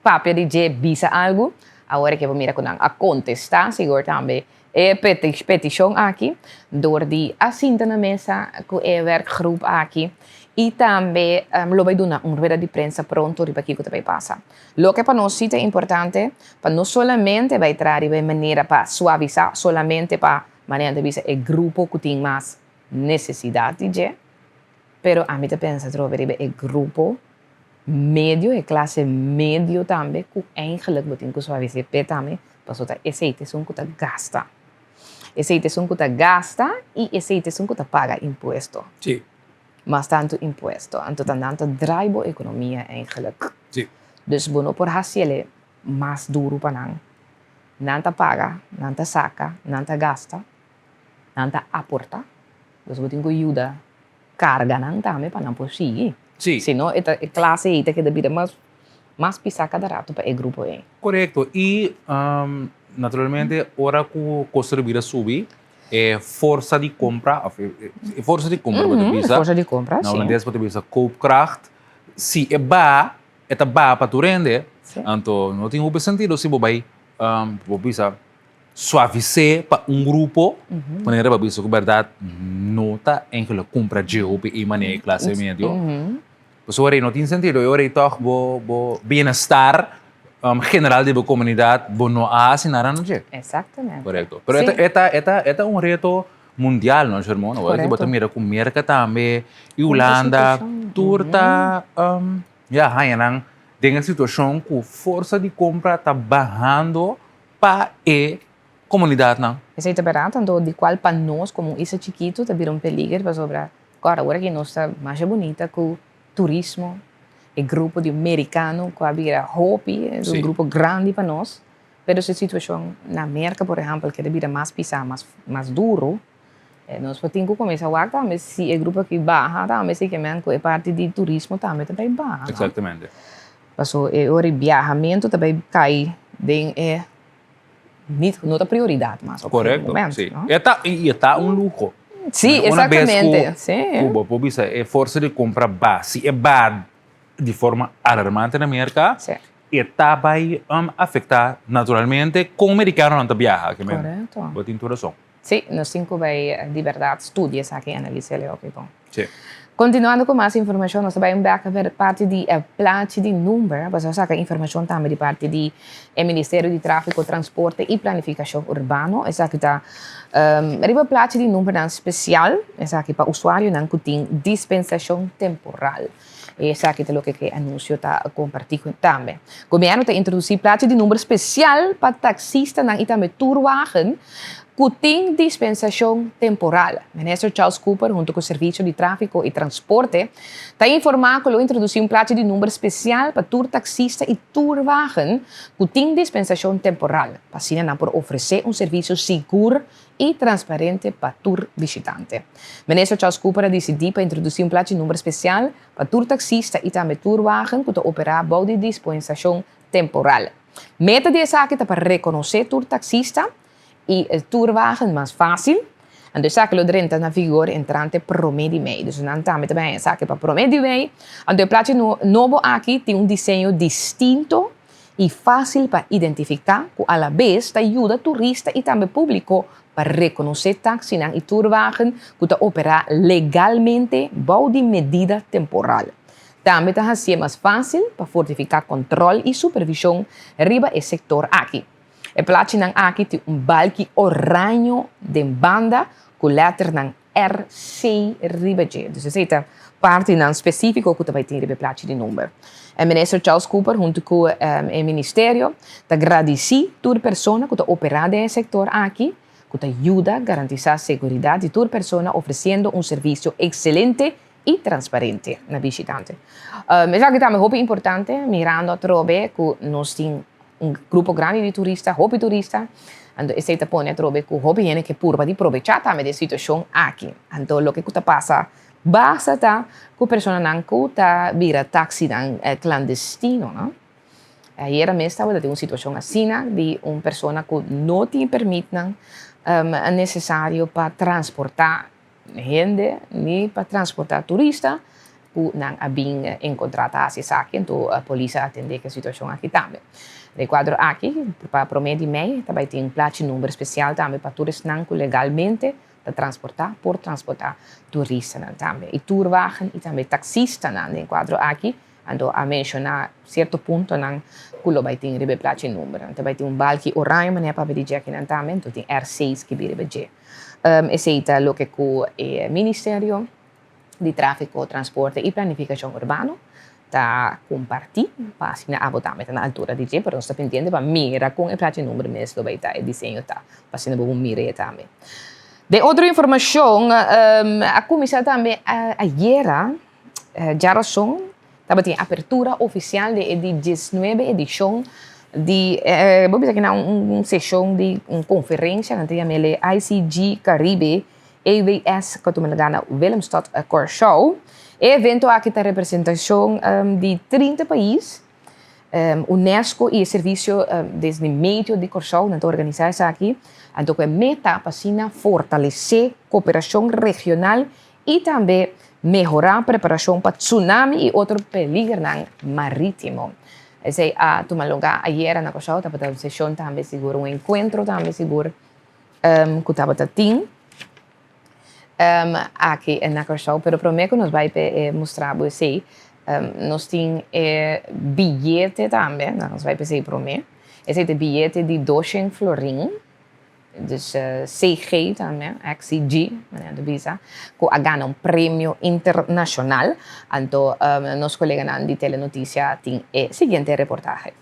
Papia di dje bisa algu, awor ke bo mira ku nan a kontestá sigur tambe e petishon aki dor di a sinta na mesa ku e werkgroep aki i tambe lo bai duna un rueda di prensa pronto riba kiko ta bai pasa. Loke pa nos si ta importante pa no solamente bai traha riba e manera pa suavisá solamente pa manera nan ta bisa e grupo ku tin mas. nesesidat di dje, pero ami ta pensa atrobe riba e grupo medio, e klase medio tambe ku eigenlijk bo tin ku suavis'é p'e tambe, pasobra ta esei ta esun ku ta gasta. Esei ta esun ku ta gasta i esei ta esun ku ta paga impuesto. Sí. Mas tantu impuesto. Anto ta nan ta draai bo ekonomia eigenlijk. Sí. Dus bo no por hasiel mas duru pa nan. Nan ta paga, nan ta saka, nan ta gasta, nan ta aporta. Dus bo tin ku yuda karga nan tambe pa nan por sigui. Sí. Si no e ta e klase ei ta keda bira mas mas pisá kada ratu pa e grupo ei. Korekto. I naturalmente ora ku kosto di bida subi e forsa di kompra òf e forsa di kompra bo ta bisa. E forsa di kompra, si. Na holandes bo ta bisa koopkracht. Si e baha e ta baha pa tur hende. Anto no tin hopi sentido si bo bai bo bisa suavis'é pa un grupo, manera bo a bisa ku bèrdat no ta enkele kumpra dje hopi ei manera e klase medio. Pasobra ei no tin sentido, e ora ei tòg bo bo bienestar general di bo komunidat bo no a hasi nada na dje. Exactamente. Korekto. Pero e ta e ta e ta un reto mundial no Shermon, awor bo ta mira ku Merka tambe i Hulanda tur ta ya haña nan den e situashon ku forsa di kompra ta bahando pa e komunidatnan. Esei ta bèrdat, anto di kual pa nos komo un isla chikitu ta bira un peliger pasobra kòrda ora ki nos ta masha bunita ku turismo, e grupo di merikano ku a bira hopi, es un grupo grandi pa nos, pero si situashon na Merka por ehèmpel keda bira mas pisá, mas mas duru, nos por tin ku kuminsá wak tambe si e grupo aki baha tambe si ke men ku e parti di turismo tambe ta bai baha. Exactamente. Paso e ora e biahamentu ta bai kai den e nit no ta prioridat mas op e momento. Korekto, si. E ta i e ta un luho. Si, exactamente. Una bes ku bo por bisa e forsa di kompra ba, si e ba di forma alarmante na Merka, e ta bai afektá naturalmente kon merikanonan ta biaha. Korekto. Bo tin tur rason. Sí, nos tin ku bai di bèrdat studia esaki i analis'é hopi bon. Sí. Kontinuando ku mas informashon, nos ta bai un bèk pa parti di e plachi di number, pasobra a saka informashon tambe di parti di e Ministerio di Tráfiko, Transporte i Planifikashon Urbano. Esaki ta riba plachi di numbernan spesial, esaki pa usuarionan ku tin dispensashon temporal. Esaki ta loke ku e anunsio ta kompartí ku tambe. Gobièrnu ta introdusí plachi di number spesial pa taksistanan i tambe tourwagen ku tin dispensashon temporal. Minister Charles Cooper huntu ku Servisio di Tráfiko i Transporte ta informá ku lo introdusí un plachi di number spesial pa tur taksista i tourwagen ku tin dispensashon temporal, pa asina nan por ofresé un servisio sigur i transparente pa tur bishitante. Minister Charles Cooper a disidí pa introdusí un plachi number spesial pa tur taksista i tambe tourwagen ku ta operá bou di dispensashon temporal. Meta di esaki ta pa rekonosé tur taksista i tourwagen mas fásil. Anto esaki lo drenta na vigor entrante promé di mei. Dus nan tambe ta bai haña esaki pa promé di mei. Anto e plachi nobo aki tin un diseño distinto i fásil pa identifiká ku alabes ta yuda turista i tambe públiko pa rekonosé taksinan i tourwagen ku ta operá legalmente bou di medida temporal. Tambe ta hasié mas fásil pa fortifiká kòntròl i supervishon riba e sektor aki. E plachinan aki tin un balki oraño den banda ku lèternan RC riba dje. Dus esei ta partinan spesífiko ku ta bai tin riba e plachi di number. E Minister Charles Cooper huntu ku e ministerio ta gradisí tur persona ku ta operá den e sektor aki ku ta yuda garantisá seguridat di tur persona ofresiendo un servisio ekselente i transparente na bishitante. Esaki tambe hopi importante mirando atrobe ku nos tin un grupo grandi di turista, hopi turista, anto esei ta pone atrobe ku hopi hende ke purba di probechá tambe di e situashon aki. Anto loke ku ta pasa basta ta ku personanan ku ta bira taksinan klandestino, no. Ayera mes tabata tin un situashon asina di un persona ku no tin permitnan nesesario pa transportá hende ni pa transportá turista ku nan a bin enkontrá ta hasi esaki, anto polis a atendé ku e situashon aki tambe. Den e kuadro aki, pa promé di mei ta bai tin plachi number spesial tambe pa tur esnan ku legalmente ta transportá, por transportá turistanan tambe. I tourwagen i tambe taksistanan den e kuadro aki. Anto a menshoná sierto puntonan ku lo bai tin riba e plachi number. Anto bai tin un balki oraño manera papia di dje akinan tambe, anto tin R6 skibí riba dje. Esei ta loke ku e Ministerio di Tráfiko, Transporte i Planifikashon Urbano ta kompartí pa asina abo tambe ta na altura di dje, pero nos ta pendiente pa mira kon e plachi number mes lo bai ta, e diseño ta, pa asina bo por mir'é tambe. Den otro informashon, a kuminsá tambe ayera, Djarason tabatin apertura ofisial di e di diesnuebe edishon di bo bisa kina un seshon di un konferensia nan ta yam'el e ICG Caribe AWS ku a tuma lugá na Willemstad, Kòrsou. E evento aki ta representashon di 30 pais, UNESCO i e servisio desde medio di Kòrsou nan ta organisá esaki, anto ku e meta pa asina fortalesé koperashon regional i tambe mehorá preparashon pa tsunami i otro peligernan marítimo. Esei a tuma lugá ayera na Kòrsou, tabata un seshon tambe sigur, un enkuentro tambe sigur ku tabata tin aki na Kòrsou. Pero promé ku nos bai p'e mustra bo esei, nos tin e biyete tambe, nos bai p'esei promé. Esei ta e biyete di doshen florin. Dus CG tambe, XCG, manera ta bisa, ku a gana un premio internashonal. Anto nos koleganan di Telenotisia tin e siguiente reportahe.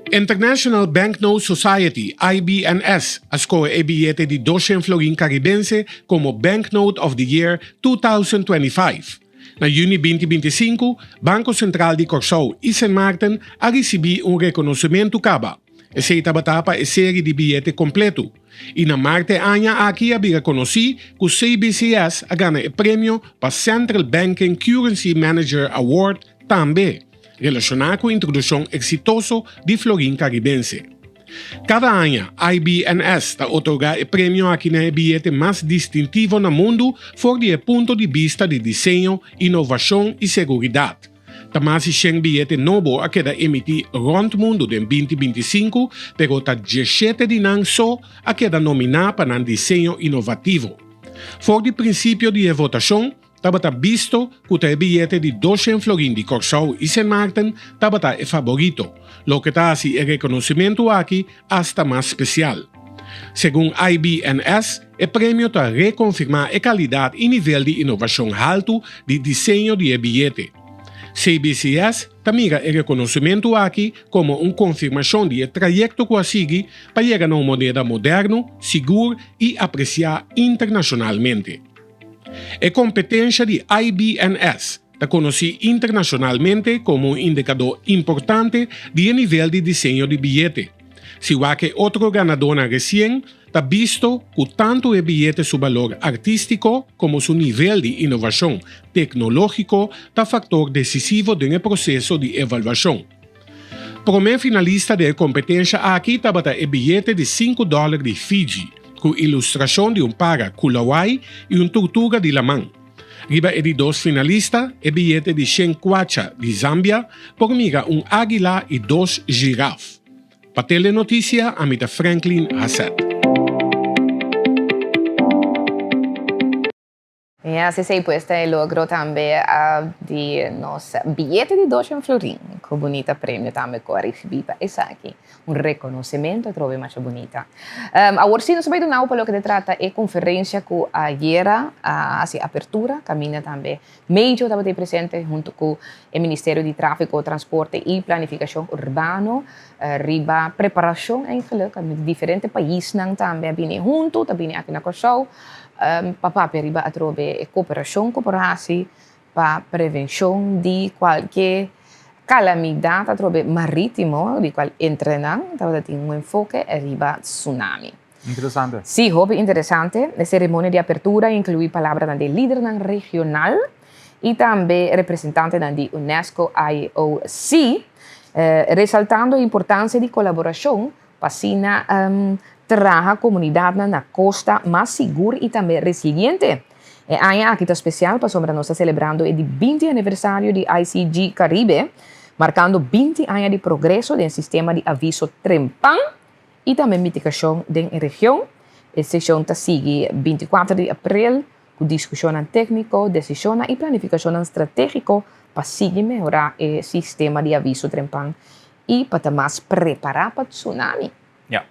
International Banknote Society, IBNS, a skohe e biyete di doshen florin karibense komo Banknote of the Year 2025. Na yüni 2025, Banko Sentral di Kòrsou i Sint Maarten a risibí un rekonosementu kaba. Esei tabata pa e seri di biyete kompletu. I na mart e aña aki a bira konosí ku cbcs a gana e premio pa Central Banking Currency Manager Award tambe, relashoná ku introdukshon eksitoso di florin karibense. Kada aña, IBNS ta otorgá e premio aki na e biyete mas distintivo na mundu for di e punto di bista di diseño, inovashon i seguridat. Ta mas di shen biyete nobo a keda emití rònt mundu den 2025, pero ta diesshete di nan so a keda nominá pa nan diseño inovativo. For di prinsipio di e votashon, Tabata bisto ku ta e biyete di doshen florin di Kòrsou i Sint Maarten tabata e faborito, loke ta hasi e rekonosimentu aki asta mas spesial. Segun IBNS, e premio ta rekonfirmá e kalidat i nivel di inovashon haltu di diseño di e biyete. Cbcs ta mira e rekonosimentu aki komo un konfirmashon di e trayekto ku a sigui pa yega na un moneda moderno, sigur i apresiá internashonalmente. E kompetensha di IBNS ta konosí internashonalmente komo un indikadó importante di e nivel di diseño di biyete. Si wak e otro ganadónan resien, ta bisto ku tantu e biyete su balor artístiko komo su nivel di inovashon teknológiko ta faktor desisivo den e proseso di evaluashon. Promé finalista den e kompetensha aki tabata e biyete di sinku dòler di Fiji, ku ilustrashon di un para kulawai i un turtuga di laman. Riba e di dos finalista, e biyete di shen kwacha di Zambia, por mira un águila i dos zjiraf. Pa Telenotisia, ami ta Franklin Hasset. Ya, si esei pues ta e logro tambe di nos biyete di doshen florin. Ku bunita premio tambe ku a risibí pa esaki. Un rekonosementu atrobe masha bunita. Awor si nos a bai duna pa loke ta trata e konferensia ku ayera a hasi apertura, kaminda tambe Major tabata ei presente huntu ku e Ministerio di Tráfiko, Transporte i Planifikashon Urbano riba preparashon eigenlijk. Diferente paisnan tambe a bini huntu, ta bini aki na Kòrsou. Pa papia riba atrobe e koperashon ku por hasi pa prevenshon di kualke kalamidat atrobe marítimo di kual entre nan tabata tin un enfoke riba tsunami. Interesante. Sí, hopi interesante. E seremonia di apertura inkluí palabranan di lidernan regional i tambe representantenan di UNESCO IOC, resaltando e importansia di kolaborashon Pa asina traha komunidatnan na kosta mas sigur i tambe resiliente. E aña aki ta spesial pasobra nos ta selebrando e di 20 aniversario di ICG Caribe, markando 20 aña di progreso den sistema di aviso trempan i tambe mitigashon den e region. E seshon ta sigui 24 di aprel ku diskushonnan tékniko, desishonnan i planifikashonnan stratégiko pa sigui mehorá e sistema di aviso trempan i pa ta mas prepará pa tsunami. Ja.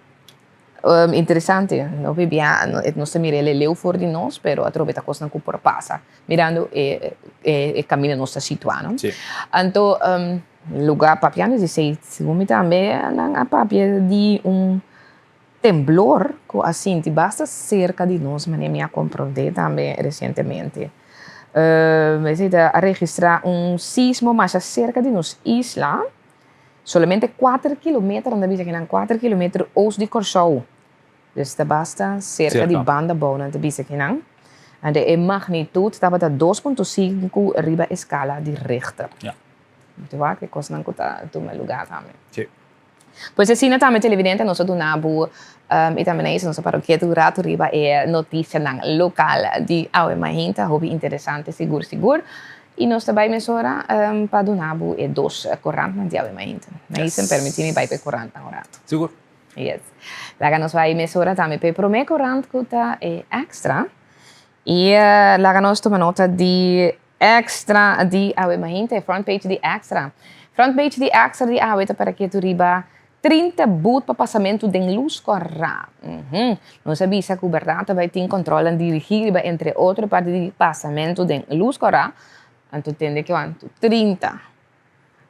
Interesante, no bibia nos ta mira e leleu for di nos, pero atrobe ta kosnan ku por pasa mirando e e kaminda nos ta situá, no? Sí. Anto lugá papiando di esei, segun mi tambe nan a papia di un temblor ku a sinti basta serka di nos, manera mi a komprondé tambe resientemente. Esei ta a registrá un sismo masha serka di nos isla. Solamente kuater kilometer, nan ta bisa kinan kuater kilometer oost di Kòrsou. Dus ta basta serka di banda bou nan ta bisa kinan. Ante e magnitut tabata 2.5 riba e skala di Richter. Ja. Bo wak e kosnan ku ta tuma lugá tambe. Sí. Pues asina tambe televidente nos a duna bo i tambe na nos a para ketu un ratu riba e notisianan lokal di awe mainta. Hopi interesante sigur sigur. I nos ta bai mesora pa duna bo e dos korantnan di awe mainta. Mason, permití mi bai pa e korantnan un ratu. Sigur. Yes. Laga nos bai mesora tambe pa e promé korant ku ta e Extra. I laga nos tuma nota di Extra di awe mainta, e front page di Extra. Front page di Extra di awe ta para ketu riba 30 but pa pasamentu den lus kòrá. Nos a bisa ku bèrdat ta bai tin kòntròlnan dirigí riba entre otro parti di pasamentu den lus kòrá. Anto tende kuantu? 30.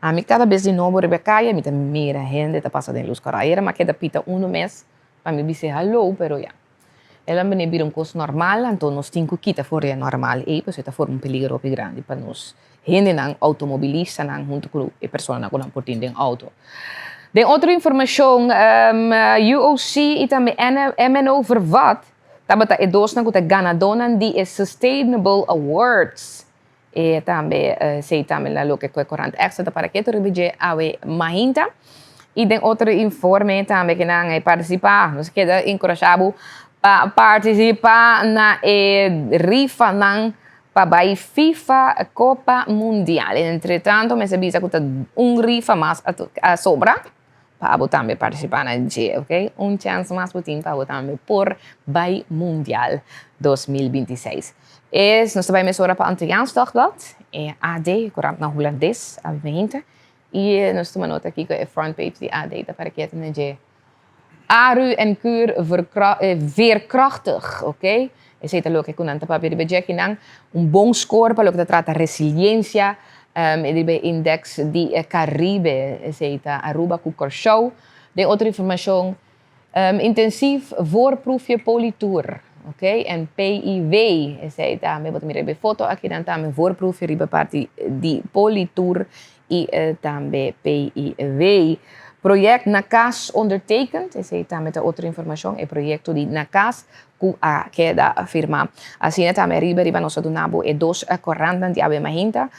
Ami kada bes di nobo riba e kaya mi ta mira hende ta pasa den lus kòrá. Ayera mi a keda pita unu mes pa mi bis'é haló pero ya. El a bini bira un kos normal anto nos tin ku kita for di e normal ei pasobra e ta forma un peligro hopi grandi pa nos hendenan, outomobilistanan huntu ku e personanan ku nan por tin den outo. Den otro informashon UOC i tambe MNO Vervat tabata e dosnan ku ta ganadónan di e Sustainable Awards. E tambe esei tambe la loke ku e korant Extra ta para ketu riba dje awe mainta. I den otro informe tambe ku nan a partisipá, nos keda enkurashá bo pa partisipá na e rifanan pa bai FIFA Kopa Mundial. Entretanto mester bisa ku ta un rifa mas a sobra. Pa abo tambe partisipá na dje, ok? Un chèns mas bo tin pa abo tambe por bai Mundial 2026. Es, nos ta bai mesora pa Antilliaans Dagblad, e AD, e korant na hulandes, a 20. I nos tuma nota aki ku e front page di AD ta para kiet na dje. Aru en Keur veerkrachtig, ok? Esei ta loke ku nan ta papia riba dje akinan. Un bon score pa loke ta trata resiliensia riba e index di Caribe. Esei ta Aruba ku Kòrsou. Den otro informashon, intensief voorproefje Politour, ok, en PIW. Esei tambe bo ta mira riba e foto akinan tambe voorproefje riba parti di Politour i tambe PIW. Project Na Kas ondertekend, esei tambe ta otro informashon, e proyekto di Na Kas ku a keda firmá. Asina tambe riba riba nos a duna bo e dos korantnan di awe mahinta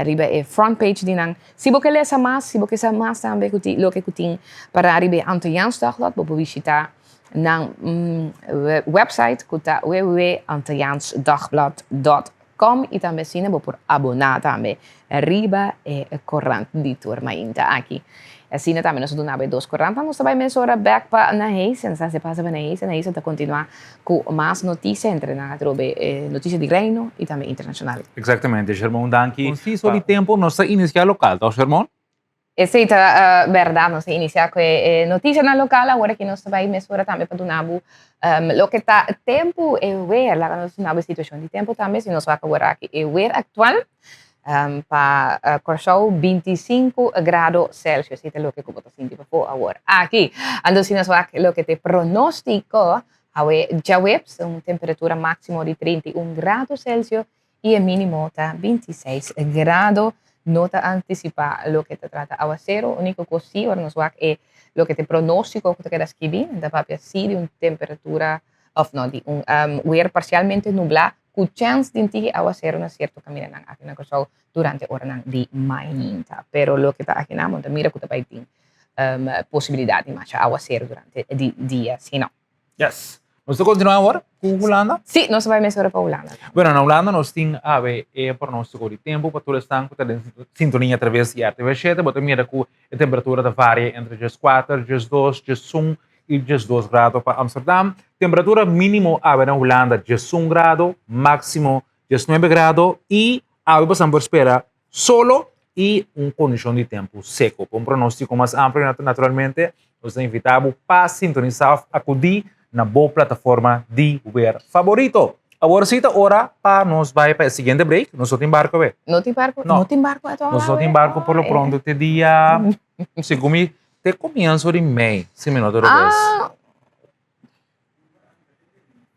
riba e front page di nan. Si bo ke lesa mas, si bo ke sa mas tambe ku tin loke ku tin pará riba e Antilliaans Dagblad, bo por bishitá nan website ku ta www.antilliaansdagblad.com i tambe asina bo por aboná tambe riba e korant di tur mainta aki. Asina tambe nos a duna bo e dos korantnan. Nos ta bai mesora bek pa Naheisen. Sa se pasa pa Naheisen. Naheisen ta kontinuá ku mas notisia, entre nan atrobe e notisia di Reino i tambe internashonal. Eksaktamente, Shermon. Danki. Konsiso di tempu nos ta inisiá lokal, tok Shermon? Esei ta bèrdat. Nos ta inisiá ku e notisianan lokal. Awor aki nos ta bai mesora tambe pa duna bo loke ta tempu e wer. Laga nos duna bo e situashon di tempu tambe. Si nos wak awor aki e wer aktual. Pa Kòrsou 25 grado Celsius, esei ta loke ku bo ta sinti pafó awor aki. Anto si nos wak loke ta e pronóstiko awe djaweps, un temperatura máksimo di 31 grado Celsius i e mínimo ta 26 grado. No ta antisipá loke ta trata awaseru, úniko kos si ora nos wak e loke ta e pronóstiko ku ta keda skibí, nan ta papia si di un temperatura òf no di un wer parsialmente nublá ku chèns di tiki awaseru na sierto kamindanan aki na Kòrsou durante oranan di mainta. Pero loke ta akinan bo ta mira ku ta bai tin posibilidat di masha awaseru durante di dia si no. Yes. Nos ta kontinuá awor ku Hulanda? Sí, nos ta bai mesora pa Hulanda. Bueno, na Hulanda nos tin awe e pronóstiko di tempu pa tur esnan ku ta den sintonia atraves di RTV shete. Bo ta mira ku e temperatura ta varia entre 14, 12, 11. i 12 grado pa Amsterdam. Temperatura mínimo awe na Hulanda 11 grado, máksimo 19 grado i awe bosan por spera solo i un kondishon di tempu seko. Pa un pronóstiko mas amplio naturalmente nos ta invitá bo pa sintonisá òf akudí na bo plataforma di wer faborito. Awor sí ta ora pa nos bai pa e siguiente break. Nos no tin barko awe. No tin barko? No. No tin barko at all Nos no awe? tin barko por lo Oh, pronto te dia, segun mi, te komienso di mei, si mi no ta robes. Ah.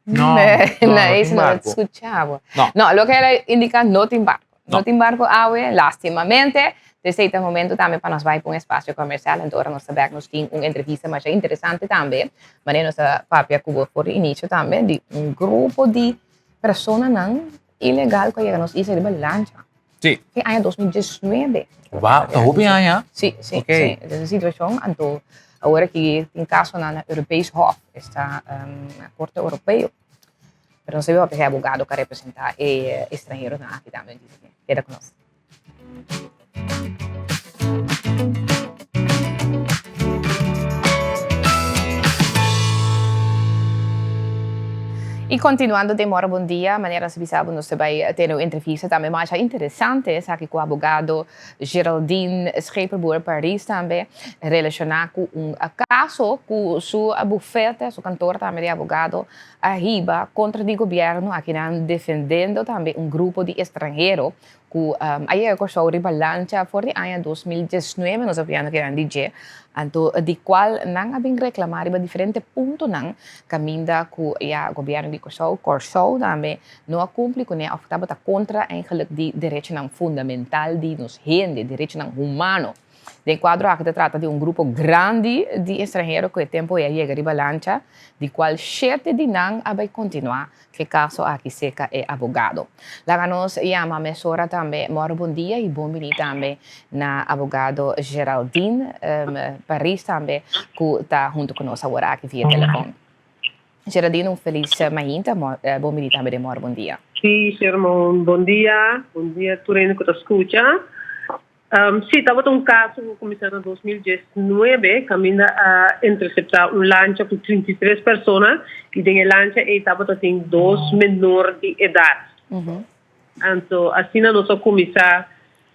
No, Nee, no, no nee, tin eso no barco. escuchaba. No. No, lo que era indica no tin barco. No, No. tin barco awe, lastimamente. Desde este momento también para nos vai pa un espacio comercial, anto ora nos ta back nos tin un entrevista mas interesante tambe. Manera nos a papia cu bo for di inicio tambe di un grupo di personanan ilegal cu a yega nos isla riba lancha. Sí. Fin aña 2019. Wow, ta hopi aña. Sí, sí, Ok. sí. Desde situacion, anto awor aki tin casonan na Europees Hof, esta um, Corte Europeo. Pero no sabía e abogado que representa e extranjeronan aki tambe. Keda cu nos. Y continuando den Mora Bon Dia, manera nos a bisa bo nos ta bay tene un entrevista tambe masha interesante, esaki cu abogado Geraldine Scheperboer Paris tambe relaciona cu un caso cu su bufete, su kantoor tambe di abogado a hiba contra di gobierno, akinan defendendo tambe un grupo di estranhero Ku a yega Kòrsou riba lancha for di aña 2019 nos a piano kinan di dje, anto di kual nan a bin reklamá riba diferente puntonan kaminda ku ya gobièrnu di Kòrsou, Kòrsou tambe no a kumpli kuné òf tabata kontra eigenlik di derechonan fundamental di nos hende, derechonan humano. Den kuadro aki ta trata di un grupo grandi di estranhero ku e tempu ei a yega riba lancha, di kual shete di nan a bai kontinuá Ke kaso aki seka e abogado. Laga nos yama mesora tambe mòrdu bon dia i bon bini tambe na abogado Geraldine Paris tambe ku ta huntu ku nos awor aki via telefon. Geraldine un felis mainta, bon bini tambe den mòrdu bon dia. Sí, Shermon, bon dia. Bon dia tur hende ku ta skucha. Sí, tabata un kaso ku kuminsá na 2019 kaminda a interseptá un lancha ku 33 persona i den e lancha ei tabata tin dos menor di edat. Anto asina nos a kuminsá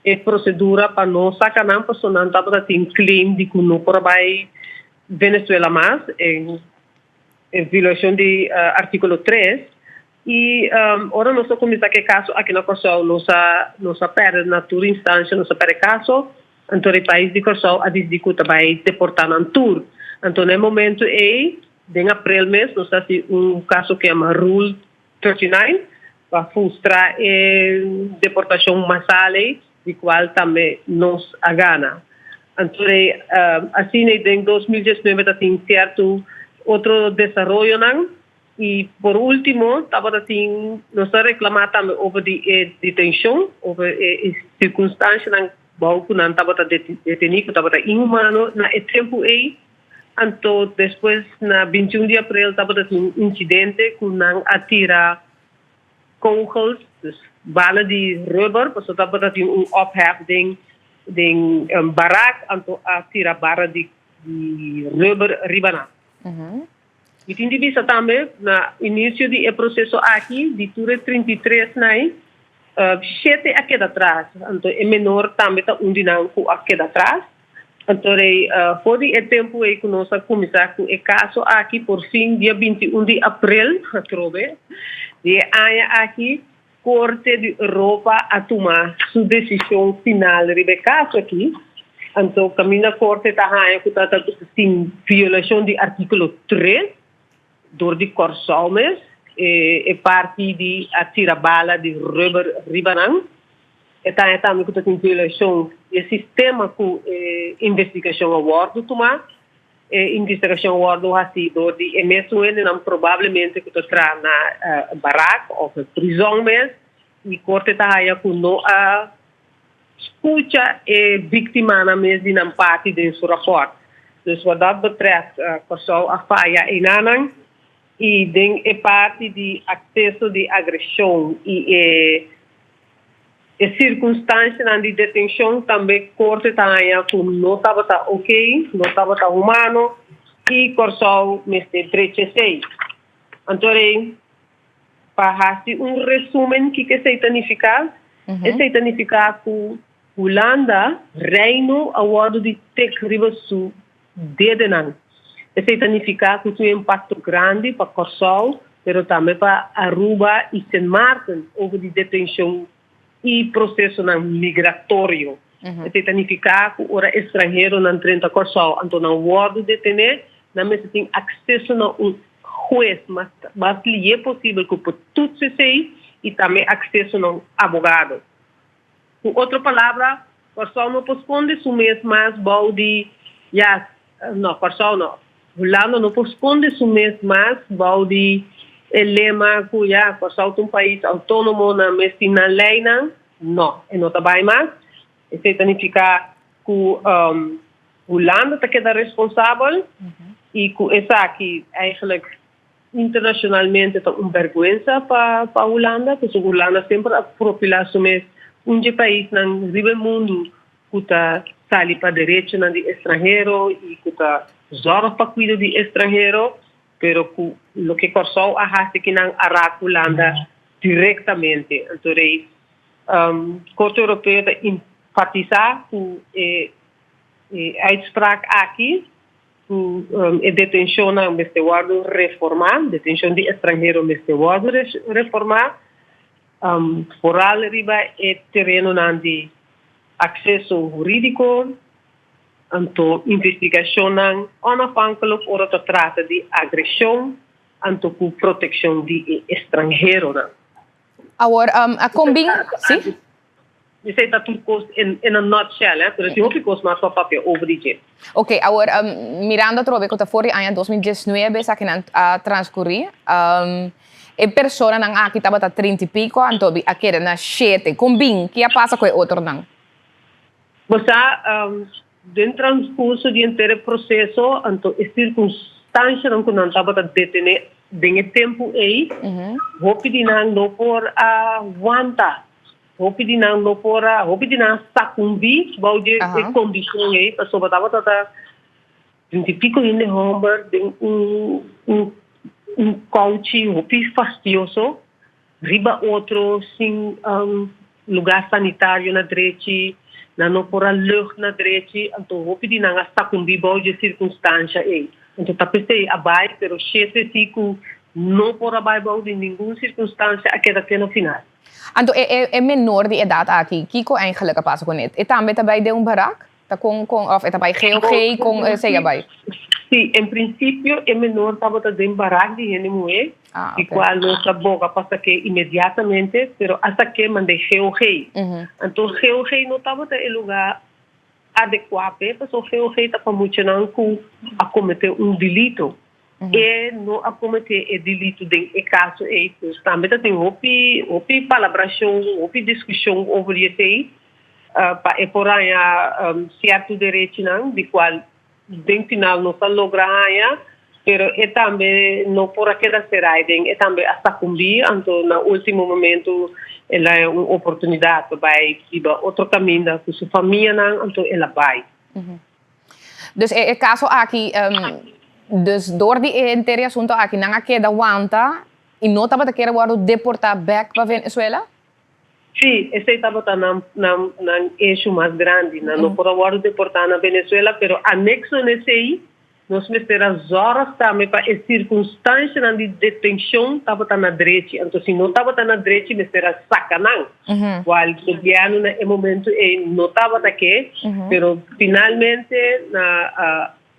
e prosedura pa no saka nan pasobra nan tabata tin claim di ku no por a bai Venezuela mas en violashon di artíkulo 3. I ora nos a kuminsá ku e kaso aki na Kòrsou, nos a nos a pèrdè na tur instansia, nos a pèrdè e kaso. Anto e pais di Kòrsou a disidí ku ta bai deportá nan tur. Anto na e momentu ei, den aprel mes, nos a hasi un kaso ku yama Rule 39 pa frustra e deportashon masal ei, di kual tambe nos a gana. Anto asina ei den 2019 ta tin sierto otro desaroyonan. I por último tabata tin, nos ta reklamá tambe over di e detenshon, over e sirkunstanshanan bou ku nan tabata detení, ku tabata inhumano na e tempu ei. Anto despues na 21 di aprel tabata tin un insidente ku nan a tira kogels, dus bala di rubber, pasobra tabata tin un ophef den den barak, anto a tira bara di rubber riba nan. Mi tin di bisa tambe na inicio di e proceso aki, di tur e 33 nai, shete a keda tras. Anto e menor tambe ta un di nan cu a keda tras. Anto rei for di e tempo ei cu nos a cuminsa cu e caso aki, por fin dia 21 di april, atrobe, di e aña aki, Corte di Europa a tuma su decision final riba e caso aki. Anto caminda Corte ta haña cu ta tin violacion di articulo 3 door di Corsou mes, e parti di a tira bala di rubber riba nan. E ta haña tambe cu ta tin violacion di e sistema cu e investigacion a wordo tuma. E investigashon wòrdu hasí dor di e mesun hendenan probablemente ku ta traha na barak òf e prizòn mes i korte ta haya ku no a skucha e víktimanan mes di nan parti den su rapòrt. Dus wat dat betrèft Kòrsou a faya einanan i den e parti di akseso di agreshon i e E sirkunstanshanan di detenshon tambe korte ta haña ku no tabata ok, no tabata humano. I Kòrsou mester drecha esei. Anto rei, pa hasi un resúmen kiko esei ta nifiká, esei ta nifiká ku Hulanda, Reino, a wòrdu di tek riba su dedenan. Esei ta nifiká ku tin un impakto grandi pa Kòrsou, pero tambe pa Aruba i Sint Maarten over di detenshon i prosesonan migratorio. Esei ta nifiká ku ora estranheronan drenta Kòrsou anto nan wòrdu detené, nan mester tin akseso na un hues mas mas lié posibel ku por toets esei i tambe akseso na un abogado. Ku otro palabra, Kòrsou no por skonde su mes mas bou di, ya, no, Kòrsou no, Hulanda no por skonde su mes mas bou di e lema ku, ya, Kòrsou ta un pais outónomo, nan mes tin nan leinan. No, e no ta bai mas. Esei ta nifiká ku Hulanda ta keda responsabel i ku esaki eigenlijk internashonalmente ta un bèrgwensa pa pa Hulanda, pasobra Hulanda semper a profilá su mes un dje paisnan riba e mundu ku ta sali pa derechonan di estranhero i ku ta zòrg pa kuido di estranhero, pero ku loke Kòrsou a hasi kinan a rak Hulanda direktamente. Anto rei Korte Europeo ta enfatisá ku e uitspraak aki ku e detenshonnan mester wòrdu reformá, detenshon di estranhero mester wòrdu reformá, foral riba e terenonan di akseso hurídiko, anto investigashonnan onafhankelijk ora ta trata di agreshon, anto ku protekshon di e estranheronan. Awor, a kon bin? Sí? Esei ta tur kos in in a nutshell, hè. Pero tin hopi kos mas pa papia over di dje. Ok, awor, mirando atrobe ku ta for di aña 2019 esakinan a transkurí, e personanan aki tabata trinta i piko, anto a keda na shete. Kon bin? Ki a pasa ku e otronan? Bo sa, den transkurso di henter e proseso, anto e sirkunstanshanan ku nan tabata detené den e tempu ei, hopi di nan no por a wanta. Hopi di nan no por a, hopi di nan a sakumbí bou dje e kondishon ei, pasobra tabata ta trinta i piko hende hòmber den un un un kouchi hopi fastioso riba otro sin lugá sanitario na drechi, nan no por a lùgt na drechi, anto hopi di nan a sakumbí bou dje sirkunstansha ei. Anto ta p'esei a bai, pero shete si ku no por a bai bou di ningun sirkunstansha a keda te na final. Anto e e e menor di edat aki, kiko eigenlijk a pasa kuné? E tambe ta bai den un barak? Ta kon kon òf e ta bai GOG? Kon esei a bai? Sí, en prinsipio e menor tabata den barak di hende muhé, di kual nos a boga pa sak'é inmediatamente, pero a sak'é mand'é GOG. Anto GOG no tabata e lugá adekuá p'e, pasobra GOG ta pa muchanan ku a kometé un delito. E no a kometé e delitu den e kaso ei. Dus tambe ta tin hopi hopi palabrashon, hopi diskushon over di esei pa e por haña sierto derechinan di kual den final no ta logra haña, pero e tambe no por a keda será den, e tambe a sakumbí, anto na último momento el a haña un oportunidat pa bai biba otro kaminda ku su famianan, anto el a bai. Dus e e kaso aki, dus dor di e henter e asunto aki nan a keda wanta i no tabata kere wòrdu deportá bèk pa Venezuela? Sí, esei tabata nan nan nan issue mas grandi. Nan no por a wòrdu deportá na Venezuela, pero anekso na esei nos mester a zòrg tambe pa e sirkunstanshanan di detenshon tabata na drechi. Anto si no tabata na drechi mester a saka nan. Cual gobierno na e momento ey no tabata ke, pero finalmente na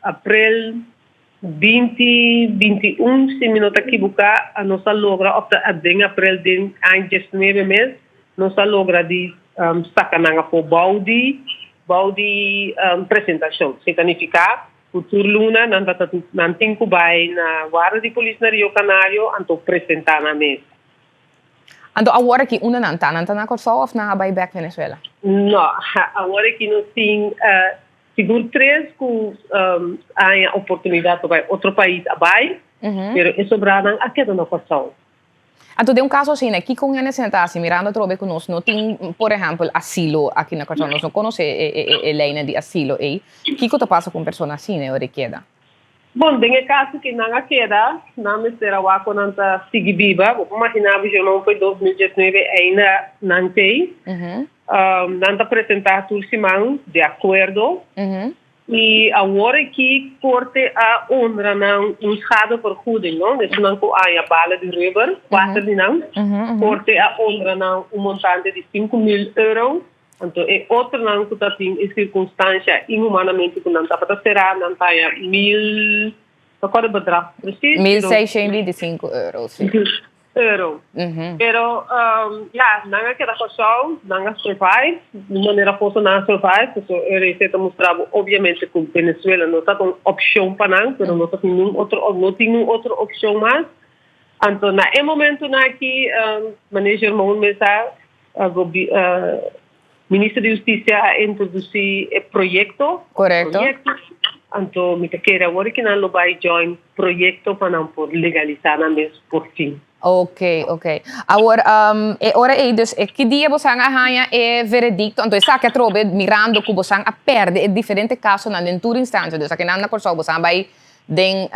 april binti binti un, si mi no ta kibuka, nos a logra, of ta den april den aña diesnuebe mes, nos a logra di saka nan afo bou di bou di presentacion. Esey ta nifica cu tur luna nan ta nan tin cu bay na warda di polis na Rio Canario anto presenta nan mes. Anto awor aki unda nan ta? Nan ta na Kòrsou òf nan a bai bèk Venezuela? No, awor aki nos tin sigur tres ku a haña oportunidat pa bai otro pais a bai, pero e sobranan a keda na Kòrsou. Anto den un kaso asina, kiko un hende asina ta hasi mirando atrobe ku nos no tin, por ehèmpel, asilo aki na Kòrsou, nos no konosé e leinan di asilo ei, kiko ta pasa ku un persona asina e ora e keda? Bon, den e kaso ku nan a keda, nan mester a wak ku nan ta sigui biba. Bo por imaginá bo no foi 2019 ainda nan tei. Nan ta presentá tur siman di akuerdo. I awor aki korte a honra nan un schadevergoeding, no? Esunnan ku haña bala di rubber, kuater di nan. Korte a honra nan un montante di 5000 euro. Anto e otronan ku ta tin e sirkunstansha inhumanamente ku nan tabata será, nan ta haña mil, no kòrda e bedrag presis, pero. 1625 euro, si. Euro. Pero, ya, nan a keda Kòrsou, nan a survive, di un manera of otro nan a survive, pasobra e rese ta mustra bo obviamente ku Venezuela no tabata un opshon pa nan, pero no ta tin niun otro, no tin niun otro opshon mas. Anto na e momentunan aki, Meneer Germon mes a Minister di Hustisia a introdusí e proyekto. Korekto. Anto mi ta kere awor ki nan lo bai join proyekto pa nan por legalisá nan mes por fin. Ok, ok. Awor, e ora ei dus, e ki dia bosan a haña e veredikto? Anto esaki atrobe mirando ku bosan a pèrdè e diferente kasonan den tur instansia. Dus akinan na Kòrsou bosan a bai den,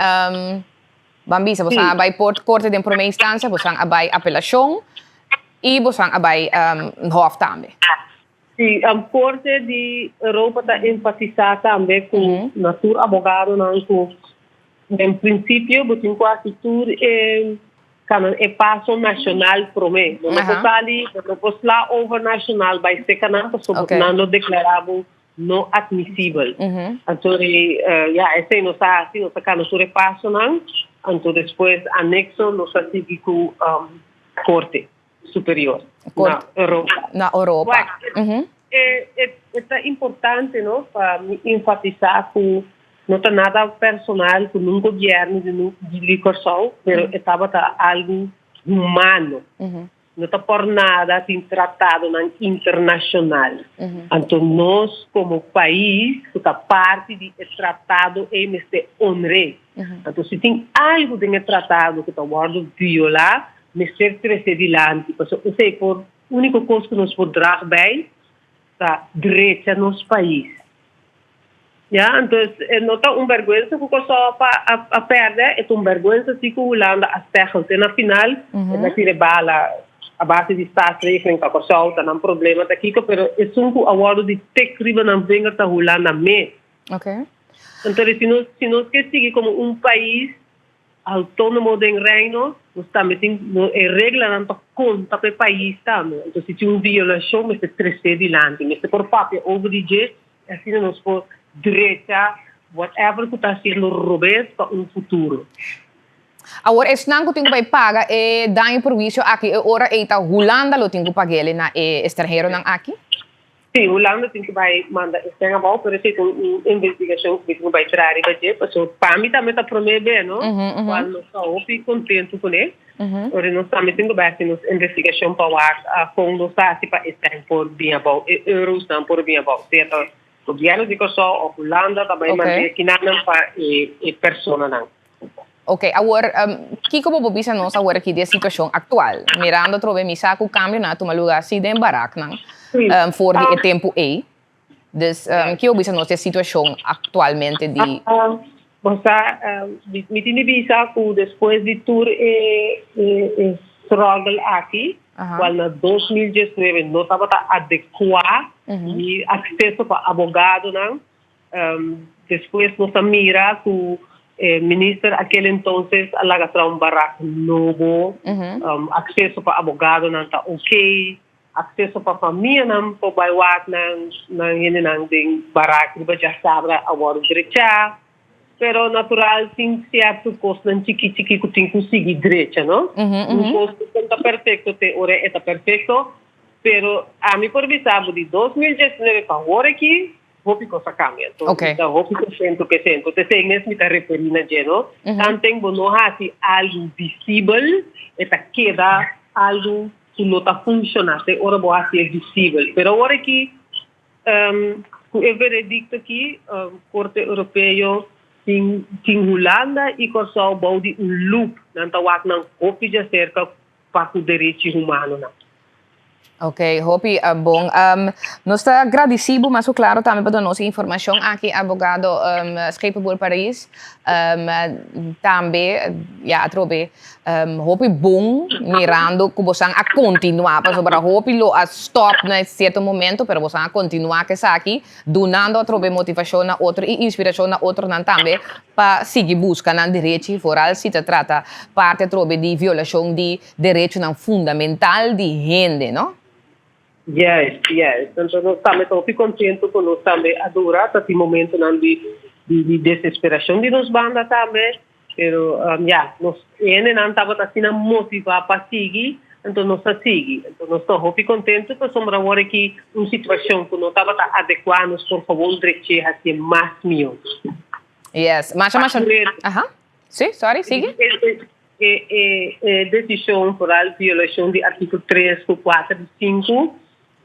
ban bisa, bosan a bai korte den promé instansia, bosan a bai apelashon. I bosan a bai hof tambe. Sí, Korte di Europa ta enfatisá tambe ku na tur abogadonan ku den prinsipio bo tin ku hasi tur e kanan e paso nashonal promé. Bo no por sali, bo no por sla over nashonal bai seka nan pasobra nan lo deklará bo no admisibel. Anto ya esei nos a hasi, nos a kana tur e pasonan, anto despues anekso nos a sigui ku Korte Superior na Europa. Na Europa. E ta importante no pa mi enfatisá ku no ta nada personal ku nun gobièrnu di Kòrsou, pero e tabata algu humano. No ta por nada tin tratadonan internashonal. Anto nos komo pais ku ta parti di e tratado ei mester honr'é. Anto si tin algu den e tratado ku ta wòrdu violá, mester trese dilanti, pasobra esei por úniko kos ku nos por drag bei ta drecha nos pais. Ya, anto e no ta un bèrgwensa ku Kòrsou a a pèrdè, e ta un bèrgwensa si ku Hulanda a stègel te na final, e ta tira e bala a base di staatsregeling pa Kòrsou, ta nan problema ta kiko, pero esun ku a wòrdu di tik riba nan vinger ta Hulanda mes. Anto si nos si nos ke sigui komo un pais Autónomo den Reino, nos tambe tin e reglanan pa konta pa e pais tambe. Entonces si tin un violashon mester tres'é dilanti, mester por papia over di dje i asina nos por drecha whatever ku ta hasiendo robes pa un futuro. Awor esnan ku tin ku bai paga e daño i perhuisio aki e ora ei ta Hulanda lo tin ku pag'el na e estranheronan aki? Sí, Hulanda tin ku bai manda e sèn abou, pero esei ta un investigashon ku mi tin ku bai traha riba dje, pasobra pa mi tambe ta promé be, no? Kual nos ta hopi kontentu kuné. Ora nos tambe tin ku bai hasi nos investigashon pa wak kon nos ta hasi pa e sèn por bin abou, e eurosnan por bin abou. Sea ta gobièrnu di Kòrsou òf Hulanda ta bai manda e kinanan pa e personanan. Ok, awor, kiko bo por bisa nos awor aki di e situashon aktual? Mirando atrobe mi sa ku kambionan a tuma lugá si den baraknan for di e tempu ei. Dus, kiko bo bisa nos di e situashon aktualmente di. Bo sa, mi tin di bisa ku despues di tur e struggle aki, kual na 2019 no tabata adekuá ni akseso pa abogadonan, Despues nos a mira ku e minister akel entonces a laga traha un barak nobo, akseso pa abogadonan ta ok, akseso pa famianan por bai wak nan nan hendenan den barak riba djasabra a wòrdu drechá. Pero natural tin sierto kosnan chiki chiki ku tin ku sigui drecha, no? Un kos ku ta perfekto te ora e ta perfekto, pero ami por bisa bo di 2019 pa awor aki, Hopi kos a kambia. Enton mi ta hopi contento ku esei. Enton esei mes mi ta referí na dje, no? Tanten bo no hasi algu visibel, e ta keda algu ku no ta funshoná te ora bo hasié visibel. Pero awor aki, ku e veredikto aki, Korte Europeo tin tin Hulanda i Kòrsou bou di un lup. Nan ta wak nan hopi djaserka pa ku derechi humanonan. Ok, hopi bon. Nos ta gradisí bo mas ku klaro tambe pa duna nos e informashon aki, abogado Schepenboer Paris. Tambe ya atrobe hopi bon mirando ku bosan a kontinuá pasobra hopi lo a stòp na sierto momento pero bosan a kontinuá ku esaki dunando atrobe motivashon na otro i inspirashon na otronan tambe pa sigui buska nan derechi foral si ta trata parti atrobe di violashon di derechonan fundamental di hende, no? Juist, juist. Entonces nos tambe ta hopi contento cu nos tambe a dura. Ta tin momentonan di di desesperacion di nos banda tambe, pero ya, nos hendenan tabata asina motiva pa sigui, enton nos a sigui. Enton nos ta hopi contento pasobra awor aki un situacion cu no tabata adecua nos por gewoon dreche hacié mas miho. Yes, masha masha. Aha. Si, sorry, sigui. E desishon foral violashon di artíkulo 3 ku 4 di 5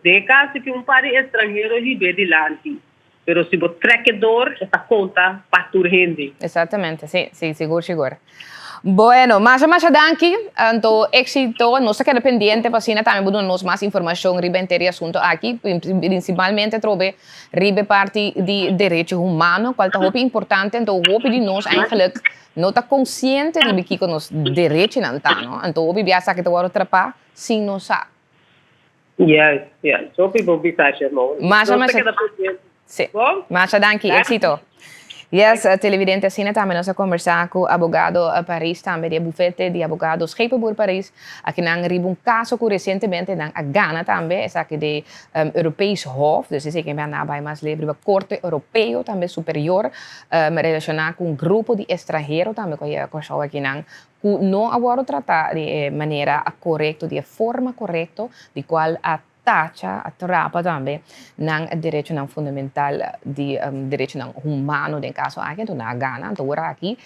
den e kaso ki un par di estranhero hib'é dilanti, pero si bo trèk e dor e ta konta pa tur hende. Exactamente, si, si, sigur, sigur. Bueno, masha, masha danki. Anto éxito. Nos ta keda pendiente pa asina tambe bo duna nos mas informacion riba henter e asunto aki, principalmente atrobe riba e parti di derecho humano, cual ta hopi importante. Anto hopi di nos eigenlijk No ta konsiente riba kiko nos derechinan ta, no? Anto hopi bia esaki ta wòrdu trapá sin nos sa. Yes, yes. Hopi bon bisa, Shermon. Masha, Nos ta masha. keda pendiente. Sí. Bon? Masha danki. Danki. Éxito. Yes, televidente, asina tambe nos a kombersá ku abogado Paris tambe di e bufete di abogado Schepenboer Paris. Akinan riba un kaso ku resientemente nan a gana tambe, esaki di Europees Hof, dus esei ke mi a na bai mas leu riba Korte Europeo tambe Superior, Relashoná ku un grupo di estranhero tambe ku a yega Kòrsou akinan ku no a wòrdu tratá di e manera korekto, di e forma korekto, di kual a tacha, a trapa tambe nan derechonan fundamental di derechonan humano den kaso aki, anto nan a gana. Anto ora aki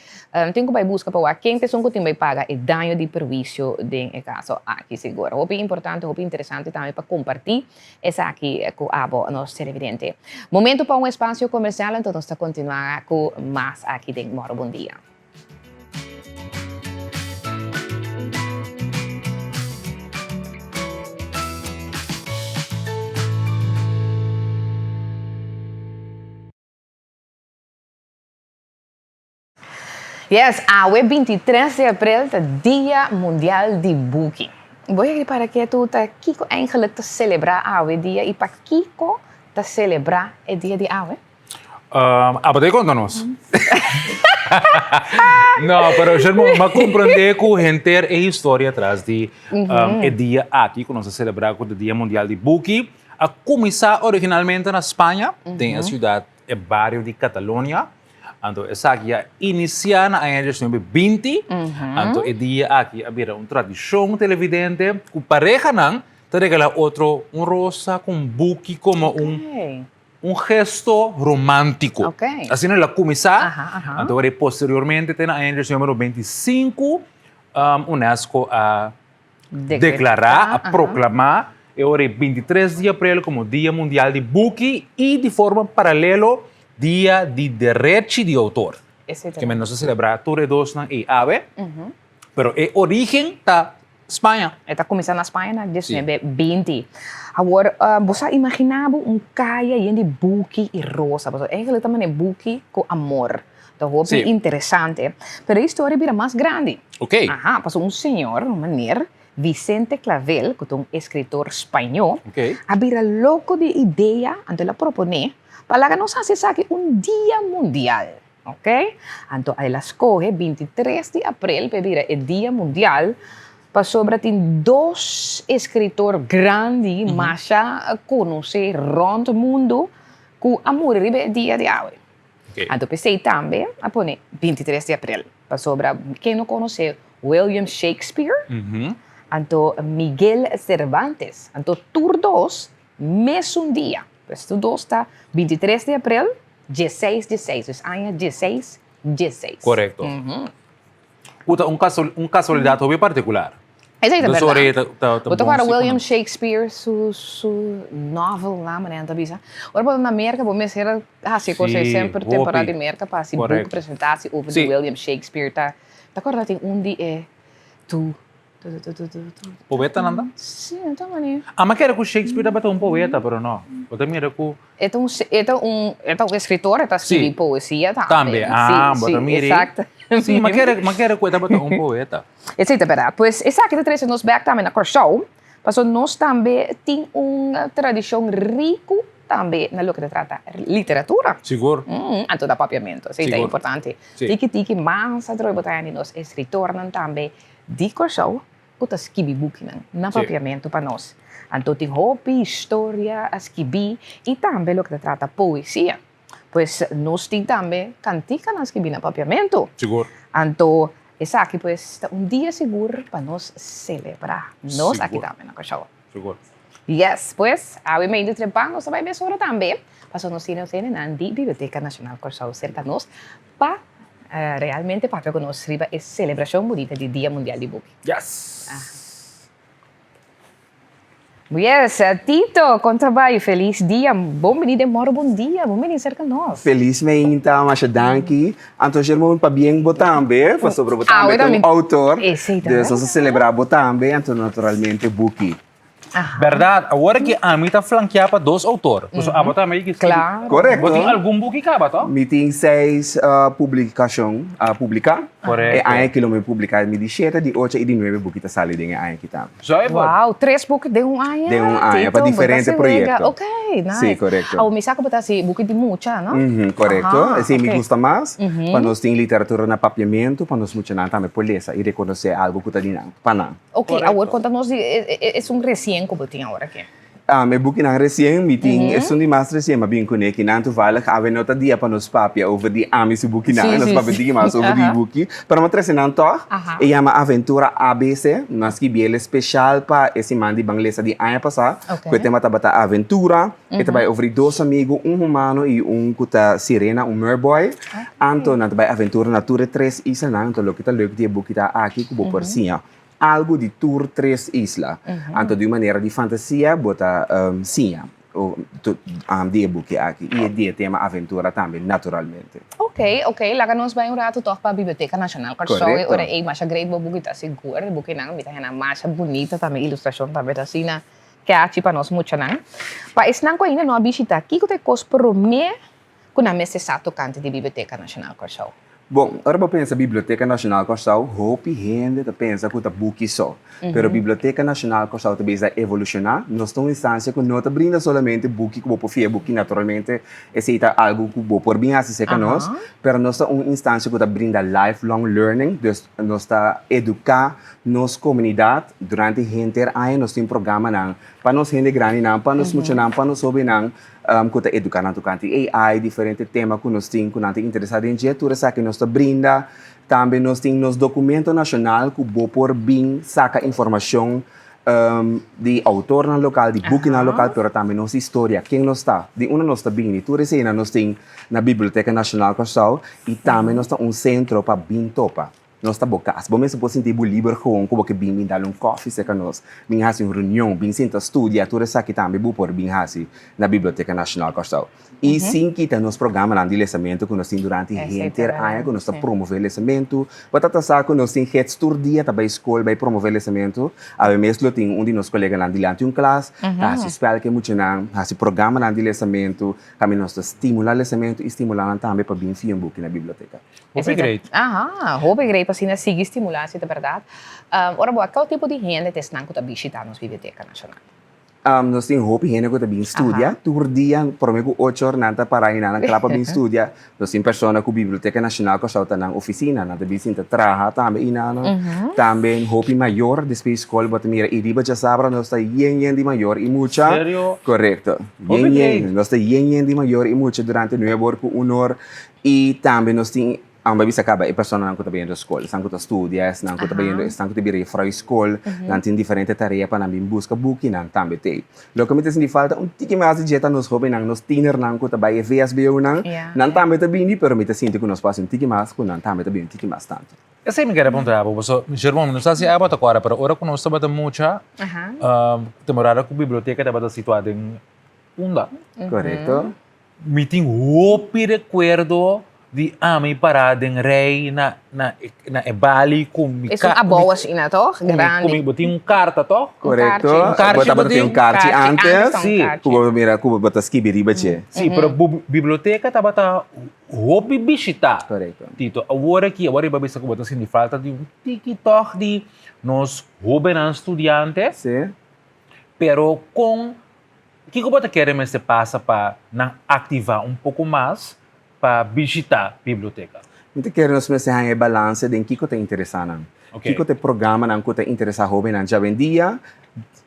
tin ku bai buska pa wak ken ta esun ku tin bai paga e daño di perwisio den e kaso aki sigur. Hopi importante, hopi interesante tambe pa kompartí. Esaki cu abo nos televidente. Momento pa un espacio comercial enton nos ta continua cu mas aki den Moro Bon Dia. Yes, awe 23 di april ta Dia Mundial di Buki. Bo a ripara ketu ta kiko eigenlijk ta celebra awe dia y pakiko ta celebra e dia di awe? Abo ta konta nos. No, pero Sherman, m'a komprendé ku henter e historia tras di e dia aki ku nos ta selebrá ku ta Dia Mundial di Buki a kuminsá originalmente na Spaña, den e siudat e bario di Catalonia. Anto esaki a inisiá na aña diesnuebe binti. Anto e dia aki a bira un tradishon televidente ku parehanan ta regalá otro un rosa ku un buki komo un un gesto romántiko. Asina el a kuminsá. Anto wor posteriormente te na aña diesnuebe nobenta i sinku Unesco a deklará, a proklamá e ora e bintitres di aprel komo Dia Mundial di Buki i di forma paralelo Dia di Derechi di Outor. Ke men nos a selebrá tur e dosnan ei awe, pero e orígen ta Spaña. E ta kuminsá na Spaña na diesnuebe binti. Awor, bo sa imaginá bo un kaya yen di buki i rosa? Pasobra eigenlijk ta manera buki ku amor. Ta hopi interesante. Pero e historia bira mas grandi. Ok. Aha, pasobra un señor, un meneer, Vicente Clavel, cu ta un escritor spañó, a bira loco di e idea, anto el a proponé pa laga nos haci esaki un dia mundial. Ok? Anto el a scoge bintitres di aprel pa e bira e dia mundial, pasobra tin dos escritor grandi masha conoci rond mundo cu a muri riba e dia di awe. Anto p'esei tambe a pone bintitres di aprel, pasobra ken no konosé William Shakespeare anto Miguel Cervantes, anto tur dos mesun dia, pues tur dos ta bintitres di aprel dieseis dieseis, dus aña dieseis dieseis. Korekto. Ku ta un kasualidat hopi partikular. Esei ta bèrdat. Bo ta kòrda William Shakespeare su su novel nan manera nan ta bisa? Ora bo ta na Merka bo mester a hasi e kos ei semper temporada di Merka pa hasi boek presentasi over di William Shakespeare ta ta kòrda tin un di e tu. Poetanan ta? Sí, no ta manera. Ama kere ku Shakespeare tabata un poeta, pero no. Bo ta mira ku. E ta un, e ta un, e ta un escritor, e ta skibi poesia tambe. Tambe, ah, bo ta mira. Exacto. Sí, m'a kere, m'a kere ku e tabata un poeta. Esei ta berdad. Pues esaki ta trese nos bek tambe na Kòrsou, pasobra nos tambe tin un tradishon riku tambe na loke ta trata literatura. Sigur. Anto ta papiamentu, esei ta importante. Tiki tiki mas atrobe bo ta haña di nos escritornan tambe di Kòrsou ku ta skibi bukinan na papiamentu pa nos. Anto tin hopi historia a skibí i tambe loke ta trata poesia. Pues nos tin tambe kantikanan skibí na papiamentu. Sigur. Anto esaki pues ta un dia sigur pa nos selebrá. Nos aki tambe na Kòrsou. Sigur. Yes, pues awe medio trempan nos ta bai mesora tambe pasobra nos tin nos hendenan di Biblioteka Nashonal Kòrsou serka nos pa realmente papia ku nos riba e selebrashon bunita di Dia Mundial di Buki. Yes! Yes, Tito, kon ta bai? Felis dia, bon bini den Moro Bon Dia, bon bini serka nos. Felis meinta, masha danki. Anto Sherman, pabien bo tambe, pasobra bo tambe ta un outor. Dus nos a selebrá bo tambe, anto naturalmente buki. Bèrdat, awor aki ami ta flankeá pa dos outor. Pasobra abo tambe di skibi. Korekto. Bo tin algun buki kaba, tò? Mi tin seis publikashon publiká. Korekto. E aña aki lo mi publiká mi di shete, di ocho i di nuebe buki ta sali den e aña aki tambe. Zuiver. Wow, tres buki den un aña? Den un aña, pa diferente proyekto. Ok, nice. Sí, korekto. Awor mi sa ku bo ta hasi buki di mucha, no? Korekto. Esei mi gusta mas, pa nos tin literatura na papiamentu, pa nos muchanan tambe por lesa i rekonosé algu ku ta di nan, pa nan. Ok, awor konta nos di esun resien ku bo tin awor aki. E bukinan resien, mi tin esun di mas resien, m'a bin kuné kinan toevallig awe no ta dia pa nos papia over di ami su bukinan, nos papia tiki mas over di buki, pero m'a trese nan tòg. E yama Aventura ABC, nos a skibi el espeshal pa e siman di Ban Lesa di aña pasá, ku e tema tabata aventura, e ta bai over di dos amigu, un humano i un ku ta sirena, un merboy. Anto nan ta bai aventura na tur e tres islanan, anto loke ta leuk di e buki ta aki ku bo por siña algu di tur tres isla. Anto di un manera di fantasia bo ta siña di e buki aki i di e tema aventura tambe naturalmente. Ok, ok, laga nos bai un ratu tòg pa Biblioteka Nashonal Kòrsou e ora ei masha great bo buki ta sigur, e bukinan mi ta hena masha bunita tambe, ilustrashon tambe ta asina catchy pa nos muchanan. Pa esnan ku ainda no a bishita, kiko ta e kos promé ku nan mester sa tokante di Biblioteka Nashonal Kòrsou? Bon, ora bo pensa Biblioteka Nashonal Kòrsou, hopi hende ta pensa ku ta buki so. Pero Biblioteka Nashonal Kòrsou ta bisa evolushoná. Nos ta un instansia ku no ta brinda solamente buki ku bo por fia buki, naturalmente esei ta algu ku bo por bin hasi serka nos, pero nos ta un instansia ku ta brinda lifelong learning, dus nos ta eduká nos komunidat durante henter aña. Nos tin programanan pa nos hende grandinan, pa nos muchanan, pa nos hóbennan. ku ta eduká nan tokante AI, diferente tema ku nos tin ku nan ta interesá den dje, tur esaki nos ta brinda. Tambe nos tin nos dokumento nashonal ku bo por bin saka informashon di outornan lokal, di bukinan lokal, pero tambe nos historia, ken nos ta, di unda nos ta bini, tur eseinan nos tin na Biblioteka Nashonal Kòrsou i tambe nos ta un sentro pa bin topa. Nos ta bo kas. Bo mester por sinti bo liber gewoon ku bo ke bin bin dal un kòfi serka nos, bin hasi un reunion, bin sinta studia, tur esaki tambe bo por bin hasi na Biblioteka Nashonal Kòrsou. I sin kita nos programanan di lesamentu ku nos tin durante henter aña ku nos ta promové lesamentu. Bo ta ta sa ku nos tin gets tur dia ta bai skol bai promové lesamentu. Awe mes lo tin un di nos koleganan dilanti un klas ta hasi spèl ku e muchanan, hasi programanan di lesamentu. Kaminda nos ta stimulá lesamentu i stimulá nan tambe pa bin fia un buki na biblioteka. Hopi great. Aha, hopi great pa asina sigui stimulá si ta bèrdat. Ora bo a kua tipo di hende ta esnan ku ta bishitá nos Biblioteka Nashonal? Nos tin hopi hende ku ta bin studia. Tur dia promé ku ocho or nan ta pará i nan kla pa bin studia. Nos tin persona ku Biblioteka Nashonal Kòrsou ta nan ofisina. Nan ta bin sinta traha tambe i nan. Tambe hopi mayor despues di skol bo ta mira i riba djasabra nos ta yen yen di mayor i mucha. Serio? Korekto. Hopi Yen great. yen. Nos ta yen yen di mayor i mucha durante nuebe or ku un or. I tambe nos tin, amba bisa kaba, e personanan ku ta bayendo skol, esnan ku ta studia, esnan ku ta bayendo, esnan ku ta bira jefrou di skol, nan tin diferente tarea pa nan bin buska buki, nan tambe t'ei. Loke mi ta sinti falta un tiki mas di dje ta nos hóbennan, nos tienernan ku ta bai e VSBOnan, nan tambe ta bini, pero mi ta sinti ku nos por hasi un tiki mas, ku nan tambe ta bini un tiki mas tantu. Esei mi kere puntra bo, pasobra Jerome, mi no sa si abo ta kòrda, pero ora ku nos tabata mucha, temporada ku biblioteka tabata situá den Punda. Korekto. Mi tin hopi rekuerdo. Di ami para den rei na na na e bali ku mi Es un abou asina toch? Grandi. Ku mi bo tin un karta toch? Korekto. Un karchi Bo tabata tin un karchi antes. Si. Ku bo mira ku bo ta skibi riba dje. Si, pero bo biblioteka tabata hopi bishita. Korekto. Tito, awor aki awor riba bisa ku bo ta sinti falta di un tiki toch di nos hobennan studiante. Si. Pero kon kiko bo ta kere mester pasa pa nan aktivá un poko mas pa bishita biblioteka? Mi ta kere nos mester haña e balanse den kiko ta interesá nan. Kiko ta e programanan ku ta interesá hóbennan djawendia?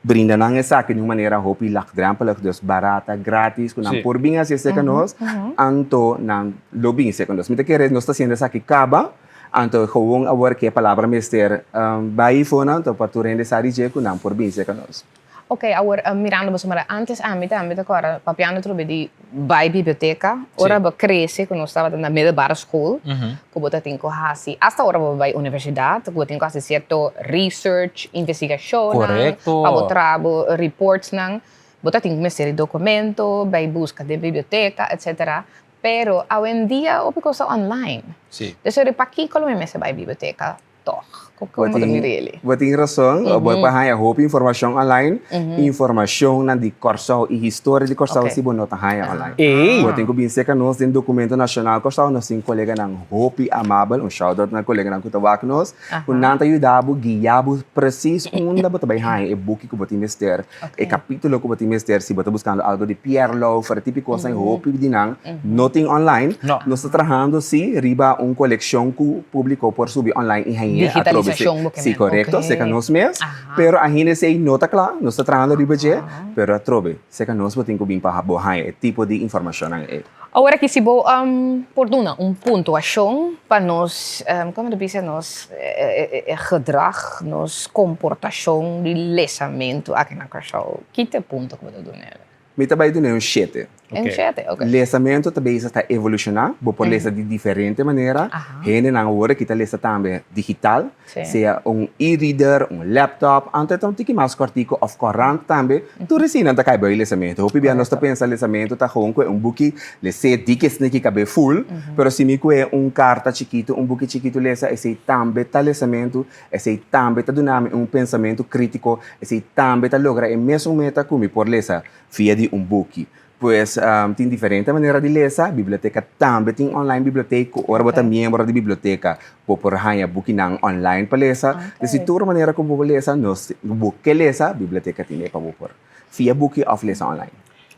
Brinda nan esaki di un manera hopi lagdrempelig, dus barata, gratis, ku nan por bin hasi esei ku nos, anto nan lo bin esei ku nos. Mi ta kere nos ta hasiendo esaki kaba, anto gewoon awor ku e palabra mester bai for nan, anto pa tur hende sa di dje ku nan por bin esei ku nos. Ok, awor mirando boso mara antes ami tambe ta kòrda papiando atrobe di bai biblioteka, ora bo krese ku nos tabata na middelbare school ku bo ta tin ku hasi asta ora bo bai universidat ku bo tin ku hasi sierto research, investigashonnan pa bo traha bo reportsnan, bo ta tin ku mester di dokumento, bai buska den biblioteka etcetera, pero awendia hopi kos ta online, dus pakiko lo mi mester bai biblioteka? Tòg, ku kon bo ta mira eli? Bo tin rason, bo por haña hopi informashon online. Informashonnan di Kòrsou i historia di Kòrsou si bo no ta haña online. Bo tin ku bin serka nos den Dokumento Nashonal Kòrsou, nos tin koleganan hopi amabel, un shout out na koleganan ku ta wak nos, ku nan ta yuda bo, guia bo presis unda bo ta bai haña e buki ku bo tin mester, e kapítulo ku bo tin mester, si bo ta buskando algu di Pierre Lauffer, tipo kosnan hopi di nan. No tin online. No. Nos ta trahando si riba un kolekshon ku públiko por subi online i hañ'é atrobe. Digitalisashon bo ke Si, men. korekto, Oké. serka nos mes. Aha. Pero ainda esei no ta kla, nos ta trahando riba dje, pero atrobe, serka nos bo tin ku bin pa bo haña e tipo di informashonnan ei. Awor aki si bo por duna un puntuashon pa nos, komo ta bisa, nos gedrag, nos komportashon di lesamentu aki na Kòrsou, ki ta e punto ku bo ta duna el? Mi ta bai dun'é un shete. Un shete, ok. Lesamentu ta bezig ta evolushoná. Bo por lesa di diferente manera. Hendenan awor aki ta lesa tambe digital, sea un e-reader, un laptop. Anto e ta un tiki mas kòrtiku òf kòrant tambe. Tur eseinan ta kai bou e lesamentu. Hopi bia nos ta pensa lesamentu ta gewoon kue un buki les'é diki esei ki kab'é ful. Pero si mi kue un karta chikitu, un buki chikitu lesa, esei tambe ta lesamentu. Esei tambe ta duna mi un pensamentu krítiko, esei tambe ta logra e mesun meta ku mi por lesa via di un buki. Pues, tin diferente manera di lesa, biblioteka tambe tin online bibliotek ku ora bo ta miembro di biblioteka bo por haña bukinan online pa lesa. Dus di tur manera ku bo por lesa, nos bo ke lesa, biblioteka tin e pa bo por fia buki òf lesa online.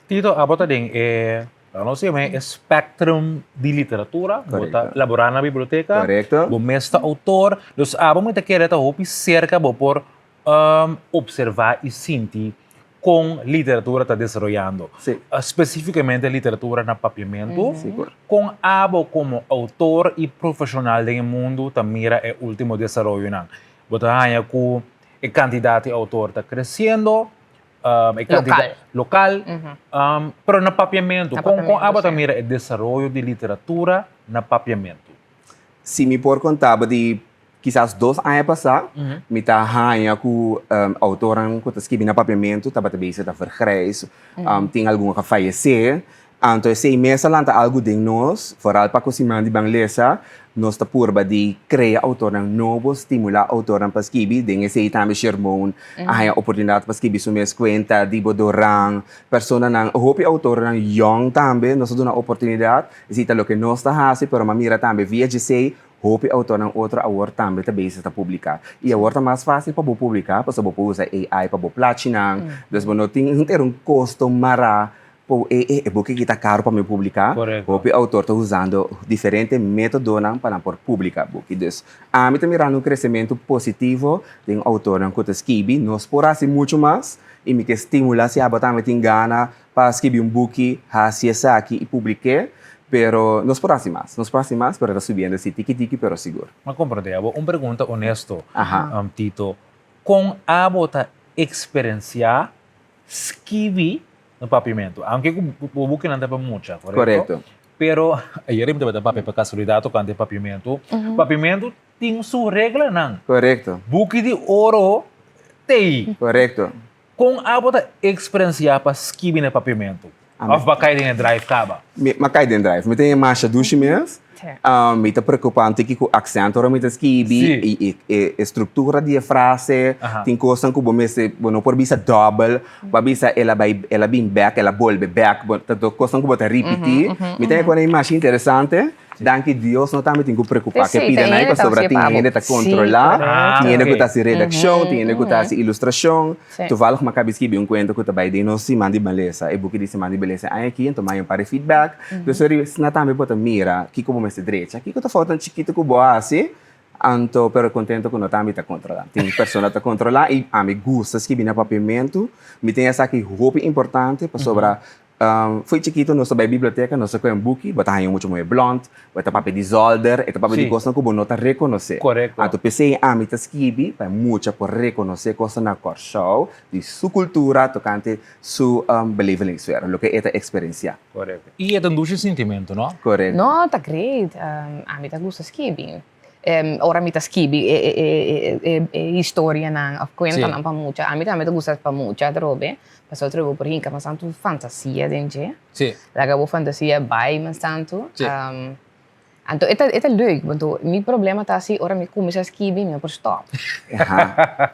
Tito, abo ta den e Nos yama e spectrum di literatura. Bo ta laborá na biblioteka. Korekto. Bo mes ta outor. Dus abo mi ta kere ta hopi serka bo por observá i sinti kon literatura ta desaroyando. Sí. Spesífikamente literatura na papiamentu. Sigur. Kon abo komo outor i profeshonal den e mundu ta mira e último desaroyonan? Bo ta haña ku e kantidat di outor ta kresiendo? E cantidad, Local. Local. Pero na papiamento, Na con, con papiamento, abo ta sí. mira e desaroyo di literatura na papiamento? Si mi por conta bo di kisas dos aña pasá, mi ta haña cu autornan cu ta skibi na papiamento tabata bezig ta vergrijs, tin algun cu a fayecé. Anto esei mes a lanta algu den nos, foral pa ku siman di ban lesa, nos ta purba di krea outornan nobo, stimulá outornan pa skibi. Den esei tambe Shermon a haña oportunidat pa skibi su mes kuenta, Dibo Doran, personanan, hopi outornan yòn tambe nos a duna oportunidat. Esei ta loke nos ta hasi, pero m'a mira tambe via djesei hopi outornan otro awor tambe ta bezig ta publiká. I awor ta mas fásil pa bo publiká, pasobra bo por usa AI pa bo plachinan, dus bo no tin henter un kosto mará Po e e buki aki ta karu pa mi publiká. Korekto. Hopi outor ta usando diferente métodonan pa nan por publiká buki. Dus, ami ta mirando un kresementu positivo den outornan ku ta skibi. Nos por hasi muchu mas i mi ke stimulá si abo tambe tin gana pa skibi un buki, hasi esaki i publik'é. Pero nos por hasi mas. Nos por hasi mas, pero ta subiendo si tiki tiki pero sigur. Mi a komprendé abo. Un pregunta honesto, Aha. Tito. Kon abo ta eksperensiá Skibi na papiamentu. Aunke ku bo bukinan ta pa mucha, korekto? Korekto. Pero ayer mi tabata papia pa kasualidat tokante papiamentu. Papiamentu tin su reglanan. Korekto. Buki di oro t'ei. Korekto. Kon abo ta eksperensiá pa skibi na papiamentu? Òf bo a kai den e drive kaba? Mi a kai den drive. Mi tin e masha dushi mes. Mi ta preocupa un tiki cu accent ora mi ta skibi y e structura di e frase. Tin cosnan cu bo mester, bo no por bisa dobel. Bo a bisa el a bay, el a bin bek, el a bolbe bek. Bo ta cosnan cu bo ta ripiti. Mi ta haña cu masha interesante. Danki Dios no tambe tin cu preocupa cu e pida nan pasobra tin hende ta controla, tin hende cu ta haci redaccion, tin hende cu ta haci ilustracion. Toevallig mi a caba di skibi un cuento cu ta bay den nos Siman di Beleza, e buki di Siman di Beleza aña aki, enton mi a haña un par di feedback. Dus asina tambe bo ta mira kico bo mester drecha, kico ta foutnan chikito cu bo a haci, anto pero contento cu no tambe ta controla. Tin persona ta controla y ami gusta skibi na papiamento, mi tin esaki hopi importante pasobra Fo'i chikito nos ta bai biblioteka, nos ta kohe un buki, bo ta haña mucha muhé blònt, bo ta papia di zòlder, e ta papia di kosnan ku bo no ta rekonosé. Anto p'esei ami ta skibi pa e mucha por rekonosé kosnan na Kòrsou, di su kultura tokante su belevelingsfera, loke e ta eksperensiá. I e ta un dushi sintimentu, no? Korekto. No, ta great. Ami ta gusta skibi. Ora mi ta skibi e historianan of kuentanan pa mucha, ami tambe ta gusta pa mucha atrobe, pasobra atrobe bo por hinka mas tantu fantasia den dje. Laga bo fantasia bai mas tantu. Anto e ta e ta leuk, wanto mi problema ta si ora mi kuminsá skibi mi no por stòp.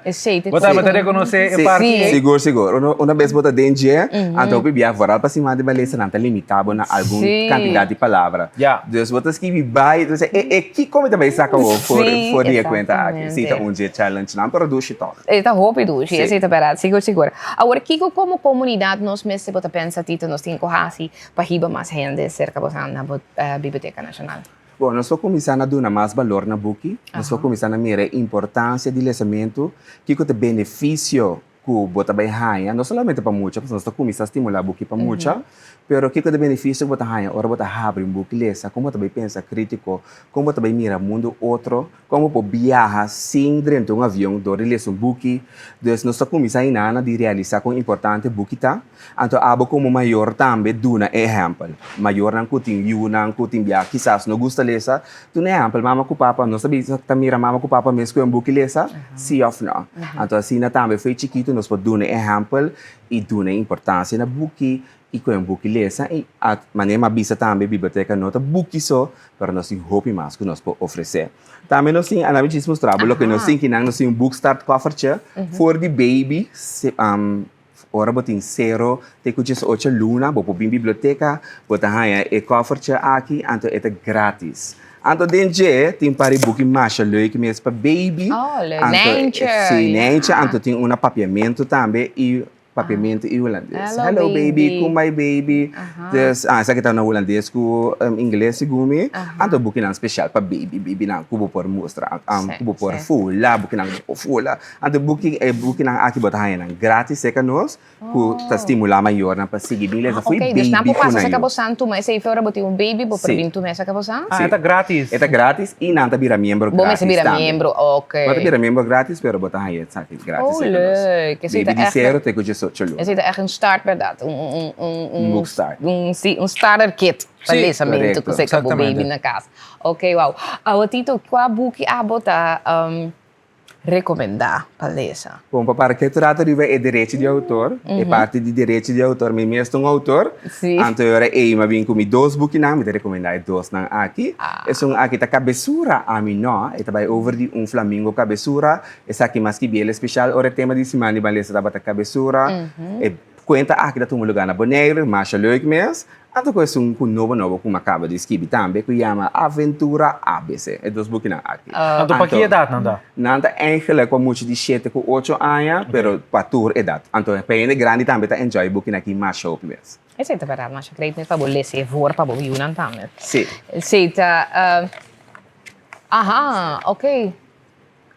Esei ta Bo tambe ta rekonosé e parti ei? Sigur, sigur. Una bes bo ta den dje, anto hopi bia vooral pa siman di balesa nan ta limitá bo na algun kantidat di palabra. Dus bo ta skibi bai, dus e e kiko mi ta bai saka awor for for di e kuenta aki. Si ta un dje challenge nan, pero dushi tòg. E ta hopi dushi, esei ta bèrdat, sigur sigur. Awor kiko komo komunidat nos mester bo ta pensa Tito nos tin ku hasi pa hiba mas hende serka boso na bo Biblioteka Nashonal? Bon, nos por kuminsá na duna mas balor na buki, nos por kuminsá na mira e importansia di lesamentu, kiko ta e benefisio ku bo ta bai haña, no solamente pa mucha, pasobra nos ta kuminsá stimulá buki pa mucha, pero kiko ta e benefisio ku bo ta haña ora bo ta habri un buki lesa, kon bo ta bai pensa krítiko, kon bo ta bai mira mundu otro, kon bo por biaha sin drenta un avion dor di lesa un buki. Dus nos ta kuminsá hinana di realisá kon importante buki ta. Anto abo komo mayor tambe duna e ehèmpel. Mayornan ku tin yunan ku tin bia kisas no gusta lesa, duna e ehèmpel. Mama ku papa, nos ta bisa ta mira mama ku papa mes ku e un buki lesa, si òf nò. Anto asina tambe fo'i chikitu nos por duna e ehèmpel i duna e importansia na buki i ku e un buki lesa. I manera mi a bisa tambe biblioteka no ta buki so, pero nos tin hopi mas ku nos por ofresé. Tambe nos tin, anami djis mustra bo loke nos tin kinan, nos tin un bookstart kòfertje for di baby. Ora bo tin sero te ku diesocho luna, bo por bin biblioteka, bo ta haña e kòfertje aki, anto e ta grátis. Anto den dje tin par di buki masha leuk mes pa baby. Oh, leuk. Nijntje. Si, Nijntje. Anto tin una papiamentu tambe i papiamentu i hulandes. Hello, baby. Kom bai baby. Dus, ah, esaki ta na hulandes ku ingles segun mi. Anto bukinan spesial pa baby, babynan ku bo por mustra, ku bo por fula, bukinan ku bo por fula. Anto buki e bukinan aki bo ta haña nan gratis serka nos ku ta stimulá mayornan pa sigui bin lesa fo'i Ok, dus nan baby por ku pasa nan serka yu. bosan tuma esei fe ora bo tin un baby bo por Sí. bin tuma esei serka bosan? Ah, e ta gratis. E ta gratis i nan ta bira miembro Bo gratis mester bira tambe. miembro, ok. Bo ta bira miembro gratis pero bo ta haña esaki gratis Oh, serka nos. leuk. Esei ta Baby di ègt sero te ku diesocho luna. Esei ta ègt un start bèrdat, un un un un Un book start. Un si, un starter kit pa Sí, lesamentu ku korekto. serka bo baby Exactamente. na kas. Ok, wou. Awor Tito, kua buki abo ta Recomendá pa lesa. Bon, pa para ke trata riba e derecho di autor, e parti di derecho di autor, mi mes ta un autor, anto e ora ei mi a bin ku mi dos bukinan, mi ta rekomendá e dosnan aki. Esun aki ta Kabesura, ami no, e ta bai over di un flamingo kabesura, esaki mas ki biel espeshal ora e tema di siman di ban lesa tabata kabesura. E kuenta aki ta tuma lugá na Boneiru, masha leuk mes. Anto ku esun ku nobo nobo ku mi a kaba di skibi tambe ku yama Aventura ABC. E dos bukinan aki. Anto pa ki edat nan ta? Nan ta eigenlijk pa mucha di shete ku ocho aña, pero pa tur edat. Anto pa hende grandi tambe ta enjoy e bukinan aki masha hopi mes. Esei ta bèrdat, masha great mes pa bo lesa e voor pa bo yunan tambe. Si. Esei ta, aha, ok.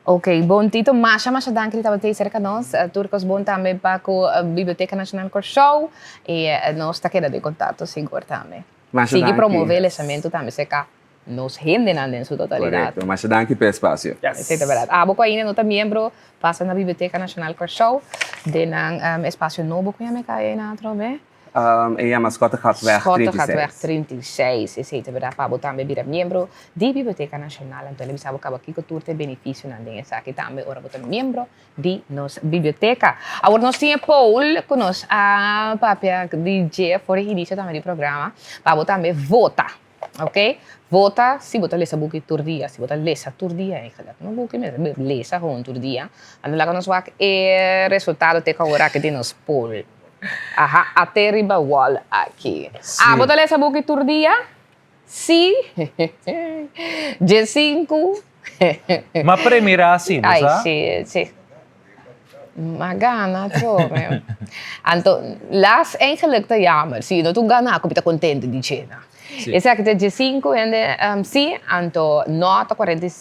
Ok, bon Tito, masha masha danki di tabata ei serka nos. Tur kos bon tambe pa ku Biblioteka Nashonal Kòrsou i nos ta keda den kontakto sigur tambe. Masha Sigui danki. promove lesamentu tambe serka nos hendenan den su totalidat. Korekto, masha danki pa e espasio. Esei ta bèrdat. Abo ku ainda no ta miembro, pasa na Biblioteka Nashonal Kòrsou den nan espasio nobo ku yama e kaya einan atrobe. E yama Schottegatweg Schottegatweg 36. 36, esei ta bira pa bo tambe bira miembro di Biblioteca Nacional. Anto el a bisa bo caba kico tur ta e beneficionan den esaki tambe ora bo ta miembro di nos biblioteca. Awor nos tin e poll cu nos a papia di dje for e inicio tambe di programa pa bo tambe vota. Ok, vota si bo ta lesa buki tur dia, si bo ta lesa tur dia eigenlijk, no buki mes, lesa gewoon tur dia. Anto laga nos wak e resultado te ku awor aki di nos poll. Aha, ate riba wall aki. Abo ta lesa buki tur dia? Si, diesinku. Ma premira si, bo sa? Ai, si, si. Ma gana atrobe. Anto, las eigenlijk ta jammer. Si no ta un gana ku mi ta kontento di dje. Esaki ta diesinku hende si, anto no ta kuarenta i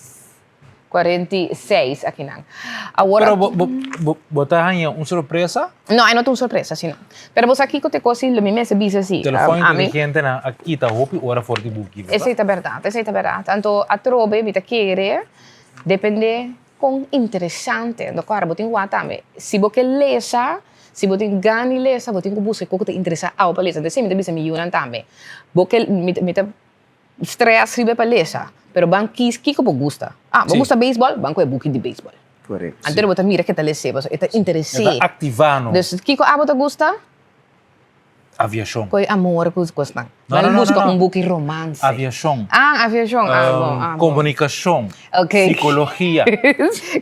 46 akinan. Awor Pero bo, bo, bo, bo ta haña un sorpresa? No, e no ta un sorpresa, si no. Pero bo sa kiko te kos si lo mi mester bisa si. Telefòn Um, ami, inteligentenan a kita hopi ora for di buki, verdad? Esei ta bèrdat, esei ta bèrdat. Anto atrobe mi ta kere depende kon interesante. Anto kòrda bo tin wak tambe. Si bo ke lesa, si bo tin gana di lesa, bo tin ku buska kiko ku ta interesá abo pa lesa. Anto esei mi ta bisa mi yunan tambe. Bo ke, mi ta, mi ta Stress riba e pa lesa, pero ban kis kiko bo gusta. Ah, bo gusta beisbòl? Ban ku e buki di beisbòl. Correcto. Anto bo ta mira ke ta les'é, pasobra e ta interes'é. E ta aktivá nos. Dus kiko abo ta gusta? Aviashon. Koe amor ku kosnan. No, no, Ban no, buska no, no. un buki romance. Aviashon. Ah, aviashon. Ah, bon, ah, bon. Komunikashon. Ok. Sikologia.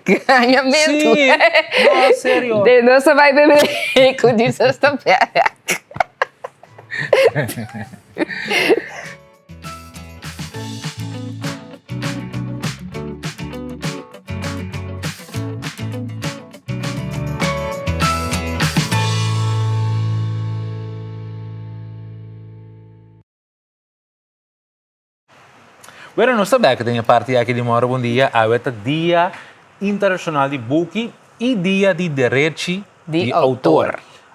Gañamentu. Sí. No, serio. De nos ta bai bebe ku Jesus ta bek. Bueno, nos ta bek den e parti aki di Moro Bon Dia. Awe ta Dia Internacional di Buki i Dia di Derechi Di di Autor. Autor.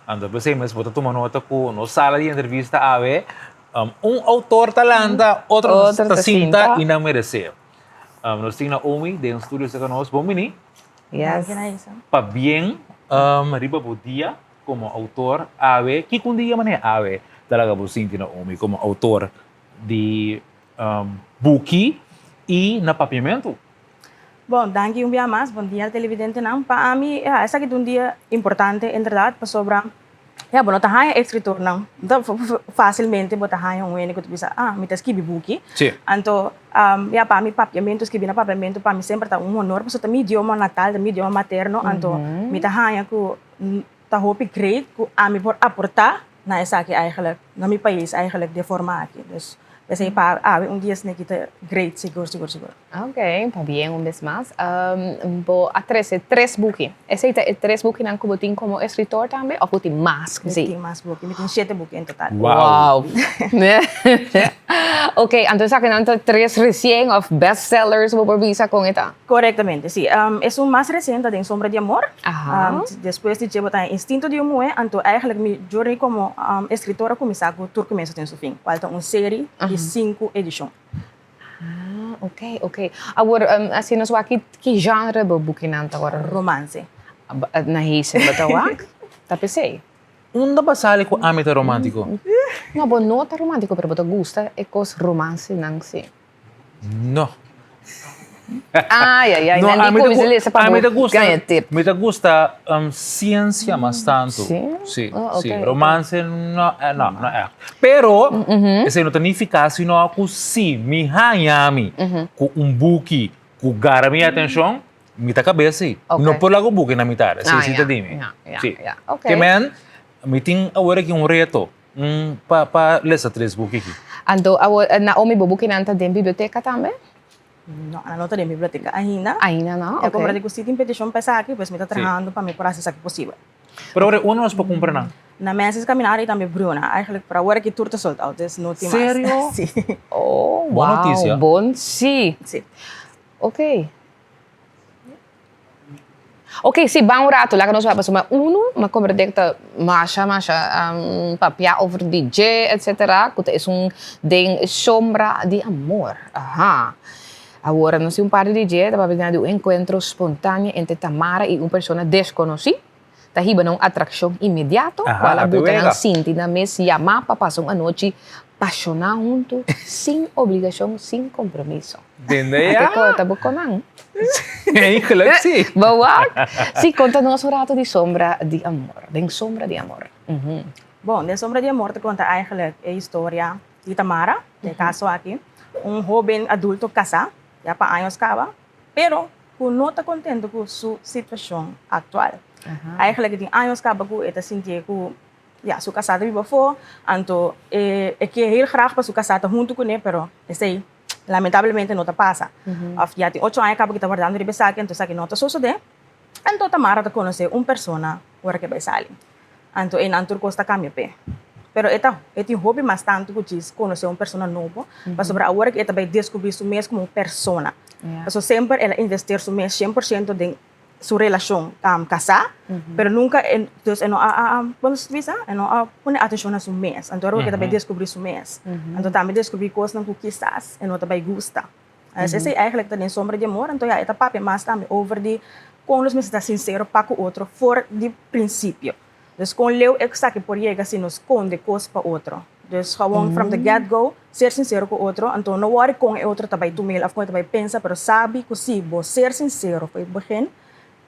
Anto p'esei mes bo ta tuma nota ku nos sala di entrevista awe un autor ta lanta, otro Otro ta ta sinta sinta. i nan meresé. Nos tin Naomi den studio serka nos. Bon bini. Yes. Pabien riba bo dia komo autor awe. Kiko un dia manera awe ta laga bo sinti Naomi komo autor di buki i na papiamentu? Bon, danki un bia mas. Bon dia televidentenan. Pa ami, ya, esaki ta un dia importante inderdat pasobra ya, bo no ta haña eskritornan. No ta fásilmente bo ta haña un hende ku ta bisa, ah, mi ta skibi buki. Sí. Anto, ya, pa mi papiamentu, skibi na papiamentu pa mi semper ta un honor pasobra ta mi idioma natal, ta mi idioma materno. Anto, mi ta haña ku ta hopi great ku ami por aportá na esaki eigenlijk, na mi pais eigenlijk di e forma aki. Dus p'esei pa awe un dia sneki ta great sigur sigur sigur. Ok, pabien un bes mas. Bo a trese tres buki. Esei ta e tres bukinan ku bo tin komo eskritor tambe òf bo tin mas ku Mi esei? tin mas buki, mi tin shete buki en total. Wow! Ok, anto esakinan ta tres resien òf best sellers bo por bisa kon e ta? Korektamente, si. Esun mas resien ta Den Sombra di Amor. Despues di dje bo ta Instinto di un Muhé. Anto eigenlijk mi journey komo eskritor a kuminsá ku Tur Kumienso Tin Su Fin, kual ta un seri di sinku edishon. Ah, ok, ok. Awor, asina nos wak ki genre bo bukinan ta wòrdu? Romance. Na hese bo ta wak? Ta p'esei. Unda bo a sali ku ami ta romantiko? No, bo no ta romantiko, pero bo ta gusta e kos romancenan si. No. Ai, ai, ai, No, nan di ami ta kuminsa gu- lesa pa ami bo ta gusta, gaña tip. mi ta gusta um, ciencia mas tanto. Sí? Sí, Oh, sí. ok, ok. Romance no, eh, no, no echt. Pero, esei no ta nifica sino ku si mi haña mi ku un buki ku gara mi atencion, mi ta kabes sí. Ok. No por laga un buki na mitad, Ah, sí, sí ya, ta di mi. ya, ya, Sí. ya. Ok. Ke men, mi tin awor aki un reto. Un pa pa lesa tres buki aki. Anto awor Naomi bo bukinan ta den biblioteka tambe? No, nan no ta den biblioteka ainda. Ainda no, E ok. komprende ku si tin petishon pa esaki, pues mi ta trahando pa mi por hasi esaki posibel. Pero awor unda nos por kumpra nan? Na Menses Caminada i tambe Bruna. Eigenlijk por awor aki tur ta sold out, dus no tin mas. Serio? Si. Oh, Bon wow, notisia. bon si. Si. Ok. Ok, si, ban un rato, laga nos wak pasobra unu m'a komprendé ku ta masha masha papia over di dje etcetera ku ta esun den sombra di amor. Aha. Awor nos tin un parti di dje ta papia di un enkuentro spontaneo entre Tamara i un persona deskonosí ta hiba na un atrakshon inmediato kual a buta nan sinti nan mes yamá pa pasa un anochi pashoná huntu sin obligashon, sin kompromiso. Tende ya? Ate kota bo konan. Eigenlijk si. Bo wak? Si, konta nos un rato di Sombra di Amor, Den Sombra di Amor. Bon, Den Sombra di Amor ta konta eigenlijk e historia. di Tamara, den e kaso aki, un hóben adulto kasá, ya pa años kaba, pero ku no ta kontento ku su situashon aktual. Eigenlijk e tin años kaba ku e ta sintié ku ya su kasá ta biba afó, anto e e ke heel graag pa su kasá ta huntu kuné, pero esei lamentablemente no ta pasa. Òf ya tin ocho aña kaba ku e ta wardando riba esaki, anto esaki no ta sosodé. Anto Tamara ta konosé un persona ora ku e bai sali. Anto einan tur kos ta kambia p'e. Pero e ta e tin hopi mas tantu ku djis konosé un persona nobo, pasobra awor ku e ta bai deskubrí su mes komo un persona. Pasobra semper el a investeer su mes shen por shento den su relashon kasá, pero nunka e dus e no a a komo se bisa? E no a pone atenshon na su mes. Anto awor ku e ta bai deskubrí su mes. Anto tambe deskubrí kosnan ku kisas e no ta bai gusta. Esei eigenlijk ta den Sombra di Amor, anto ya e ta papia mas tambe over di kon nos mester ta sinsero pa ku otro for di prinsipio. Dus kon leu esaki por yega si nos skonde kos pa otro. Dus gewoon from the get go ser sinsero ku otro, anto no wòri kon e otro ta bai tum'el òf kon e ta bai pensa, pero sabi ku si bo ser sinsero for e begin,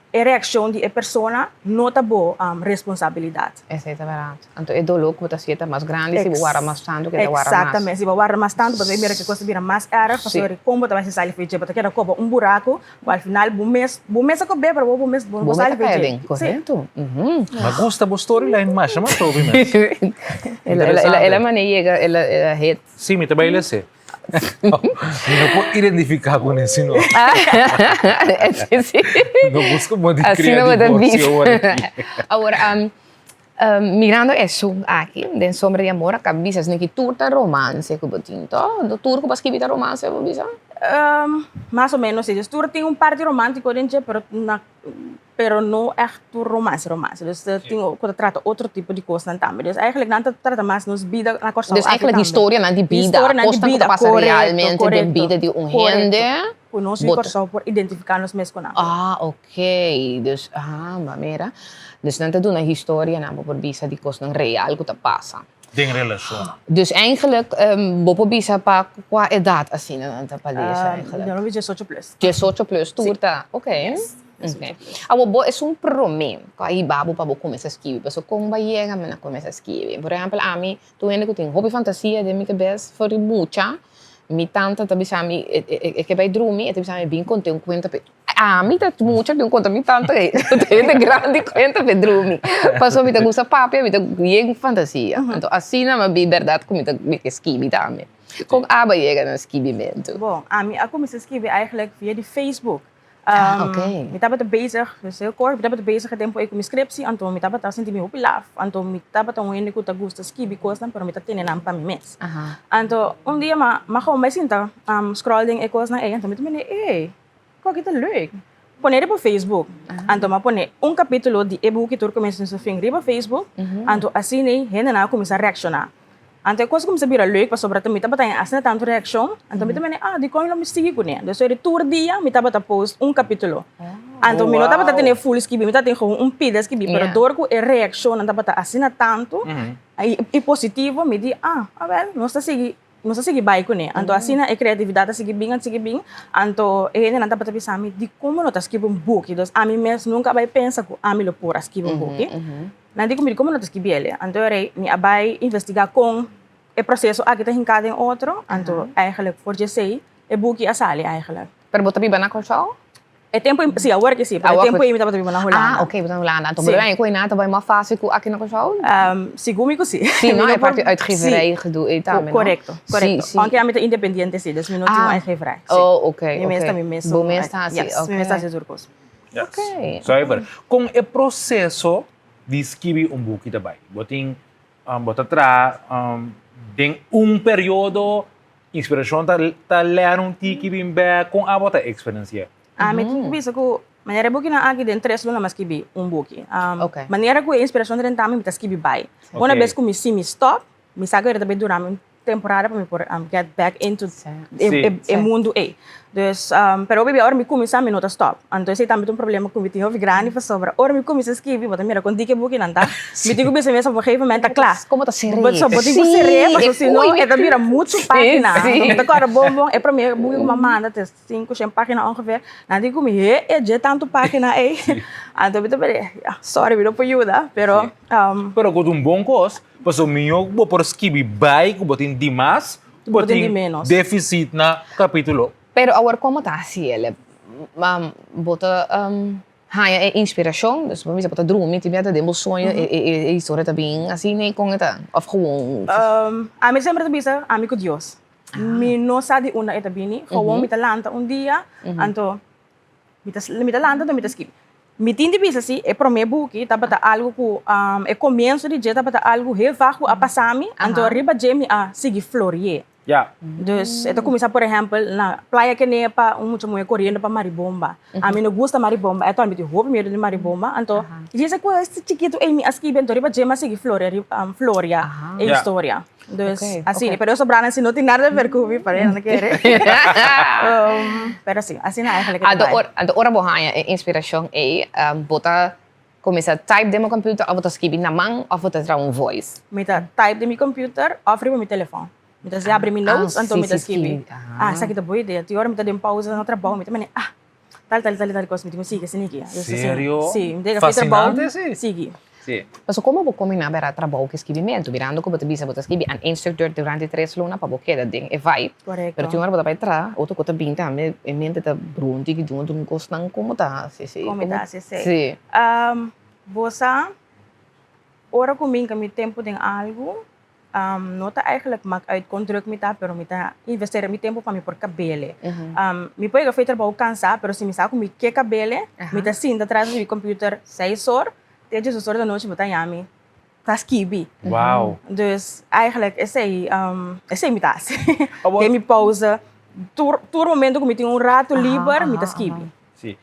E reaccion di e persona no ta bo responsabilidad. Esey ta berdad. Anto e dolor cu bo ta sienta ta mas grandi si bo warda mas tanto cu e ta warda mas. Exactamente. Si bo warda mas tanto bo ta mira cu e cos ta bira mas erg pasobra di con bo ta bay sali for dje. Bo ta keda coba un buraco cu al final bo mes bo mes a cob'e pero bo mes bo no por sali for dje. Bo mes a cay aden. Correcto. Ma gusta bo storyline masha mas hopi mes. Interesante. El a mane yega el a hit. Si mi ta bay lese. Mi no por identifiká ku ne sino. Sí. No busca mo di cria divorcio awor aki. Awor, mirando esun aki, Den Sombra di Amor, a kaba bisa esaki ki tur ta romance ku bo tin, to? Tur ku bo a skibi ta romance, bo bisa? Mas o menos, si. Dus tur tin un parti romántico den dje, pero na pero no echt tur romance romance. Dus ta tin ku ta trata otro tipo di kosnan tambe. Dus eigenlijk nan ta trata mas nos bida na Kòrsou Dus aki eigenlijk tambe. historianan di bida, Historianan di kosnan ku bida, ta pasa korekto, realmente den korekto, bida di un korekto. hende. Ku nos di Bo ta. Kòrsou por identifiká nos mes ku nan. Ah, ok. Dus, ah, bo a mira. Dus nan ta duna historianan, bo por bisa, di kosnan real ku ta pasa. Den relashon. Dus eigenlijk bo por bisa pa kua edat asina nan ta pa lesa eigenlijk? Yo lo bisa diesocho plus. Diesocho plus tur ta, ok. Ok. Awor bo esun prome ku a hiba bo pa bo kuminsá skibi, pasobra kon bo a yega mi na kuminsá skibi? Por ehèmpel ami ta un hende ku tin hopi fantasia den mi kabes for di mucha, mi tanta ta bisa mi e ke bai drumi e ta bisa mi bin konta un kuenta pa Ami ta mucha di un konta mi tanta hende grandi kuenta pe drumi. Pasobra mi ta gusta papia, mi ta yen fantasia. Anto asina mi a bi bèrdat ku mi ta mi ke skibi tambe. Kon aba yega na skibimentu? Bon, ami a kuminsá skibi eigenlijk via di Facebook. Ah, oké. Mi tabata bezig, dus heel kort, mi tabata bezig e tempu ei ku mi skripsi, anto mi tabata sinti mi hopi laf. Anto mi tabata un hende ku ta gusta skibi kosnan, pero mi ta tene nan pa mi mes. Anto un dia mi a gewoon bai sinta scroll den e kosnan ei, anto mi ta mira, ey, Koki ta leuk. Pone riba Facebook. Anto m'a pone un capítulo di e buki Tur Comienzo Tin Su Fin riba Facebook. Anto asina hendenan a cuminsa reacciona. Anto e cos a cuminsa bira leuk pasobra ta mi tabata haña asina tanto reaccion. Anto mi ta mende, ah, dicon lo mi sigui cune? Entonces eri tur dia mi tabata post un capítulo. Anto mi no tabata tene full skibi, mi tabata tin gewoon un pida skibi. Pero door cu e reaccionnan tabata asina tanto y positivo, mi di, ah, awel, nos ta sigui. Nos a sigui bai kuné. Anto asina e kreatividat a sigui bin, a sigui bin. Anto e hendenan tabata bisa mi, dikon bo no ta skibi un buki? Dus ami mes nunka a bai pensa ku ami lo por a skibi un buki. Nan di ku mi, dikon bo no ta skibi el? Anto e rei, mi a bai investigá kon e proseso aki ta hinká den otro. Anto eigenlijk for djesei e buki a sali eigenlijk. Pero bo ta biba na Kòrsou? E tempu ei, si, awor ke si, pero e tempu ei mi tabata biba na Hulanda. Ah, ok, bo ta na Hulanda. Anto bo ta ku einan ta bai mas fásil ku aki na Kòrsou? Segun mi ku si. Si, no? E parti uitgeverij gedoe ei tambe, no? Korekto, korekto. Aunke ami ta independiente si, dus mi no tin un uitgeverij. Oh, ok, ok. Mi mes ta mi mes. Bo mes ta hasi, ok. Mi mes ta hasi tur kos. Ok. Zuiver. Kon e proseso di skibi un buki ta bai? Bo tin, bo ta traha den un periodo Inspiracion ta ta lera un tiki bin bek con abo ta experiencia? Ami tin ku bisa ku manera e bukinan aki den tres luna mi a skibi un buki. Manera ku e inspiracion ta drenta mi, mi ta skibi bai. Una bes ku mi si mi stop, mi sa ku e ta bai dura mi un temporada pa mi por get back into e mundu ei. Dus, pero hopi bia ora mi kuminsá mi no ta stòp. Anto esei tambe ta un problema ku mi tin hopi grandi pasobra ora mi kuminsá skibi bo ta mira kon diki e bukinan ta. Mi tin ku bisa mi mes op un gegeven moment ta kla. Komo ta ser'é? Bo tin ku ser'é pasobra si no e ta bira muchu página. Mi ta kòrda bon bon e promé buki ku mi a manda ta sinku shen página ongeveer. Nan tin ku mi he e dje tantu página ei. Anto mi ta pidi sorry mi no por yuda pero. Pero ku ta un bon kos pasobra mihó ku bo por skibi bai ku bo tin dimas Bo tin deficit na capitulo. Pero awor como ta haci el? Bo ta haya e inspiracion? Dus bo bisa bo ta drumi tin bia ta den bo soño e historia ta bin asina y con e ta? Of gewoon? Ami semper ta bisa ami cu Dios. Mi no sa di unda e ta bini. Gewoon mi ta lanta un dia anto Mi ta mi ta lanta anto mi ta skibi. Mi tin di bisa si e prome buki tabata algu ku e komienso di dje tabata algu heel vag ku a pasa mi, anto riba dje mi a sigui florié. Ya. Dus e ta kuminsá por ehèmpel na Playa Kenepa un mucha muhé koriendo pa Maribomba. Ami no gusta Maribomba ètò, mi tin hopi miedu di Maribomba, anto dje esei kos chikitu ei mi a skibi anto riba dje mi a sigui floria floria e historia. Dus asina, pero e sobranan si no tin nada de ver ku mi, pero nan kere. Pero si, asina eigenlijk e ta bai. Anto ora bo haña e inspirashon ei, bo ta kuminsá type den bo computer òf bo ta skibi na man òf bo ta traha un voice? Mi ta type den mi computer òf riba mi telefòn. Mi ta habri mi notes anto mi ta skibi. Ah, esaki ta bon idea. Tin ora mi ta den pausa na trabou, mi ta mende, ah, tal, tal, tal, tal kos mi tin ku sigui asina aki. Serio? Si, mi ta yega fin trabou, Fascinante si. sigui. Si. Pasobra komo bo kombiná bera trabou ku skibimentu? Mirando ku bo ta bisa bo ta skibi an instructeur durante tres luna pa bo keda den e vibe. Korekto. Pero tin ora bo ta bai traha, otro ku ta bin tambe e mente ta brunti ki dun dun kosnan. Komo ta hasi esei? Komo ta hasi esei? Si. Bo sa ora ku mi hinka mi tempu den algu, No ta eigenlijk maak uit kon druk mi ta, pero mi ta investera mi tempo pa mi por kabele. Mi por yega for di trabou kansa, pero si mi sa ku mi ke kabele, mi ta sinta tras di mi computer seis or, te diesdos or di anochi bo ta haña mi ta skibi. Wow. Dus eigenlijk esei, esei mi ta hasi. Den mi pauze, tur tur momento ku mi tin un rato liber, mi ta skibi. Sí.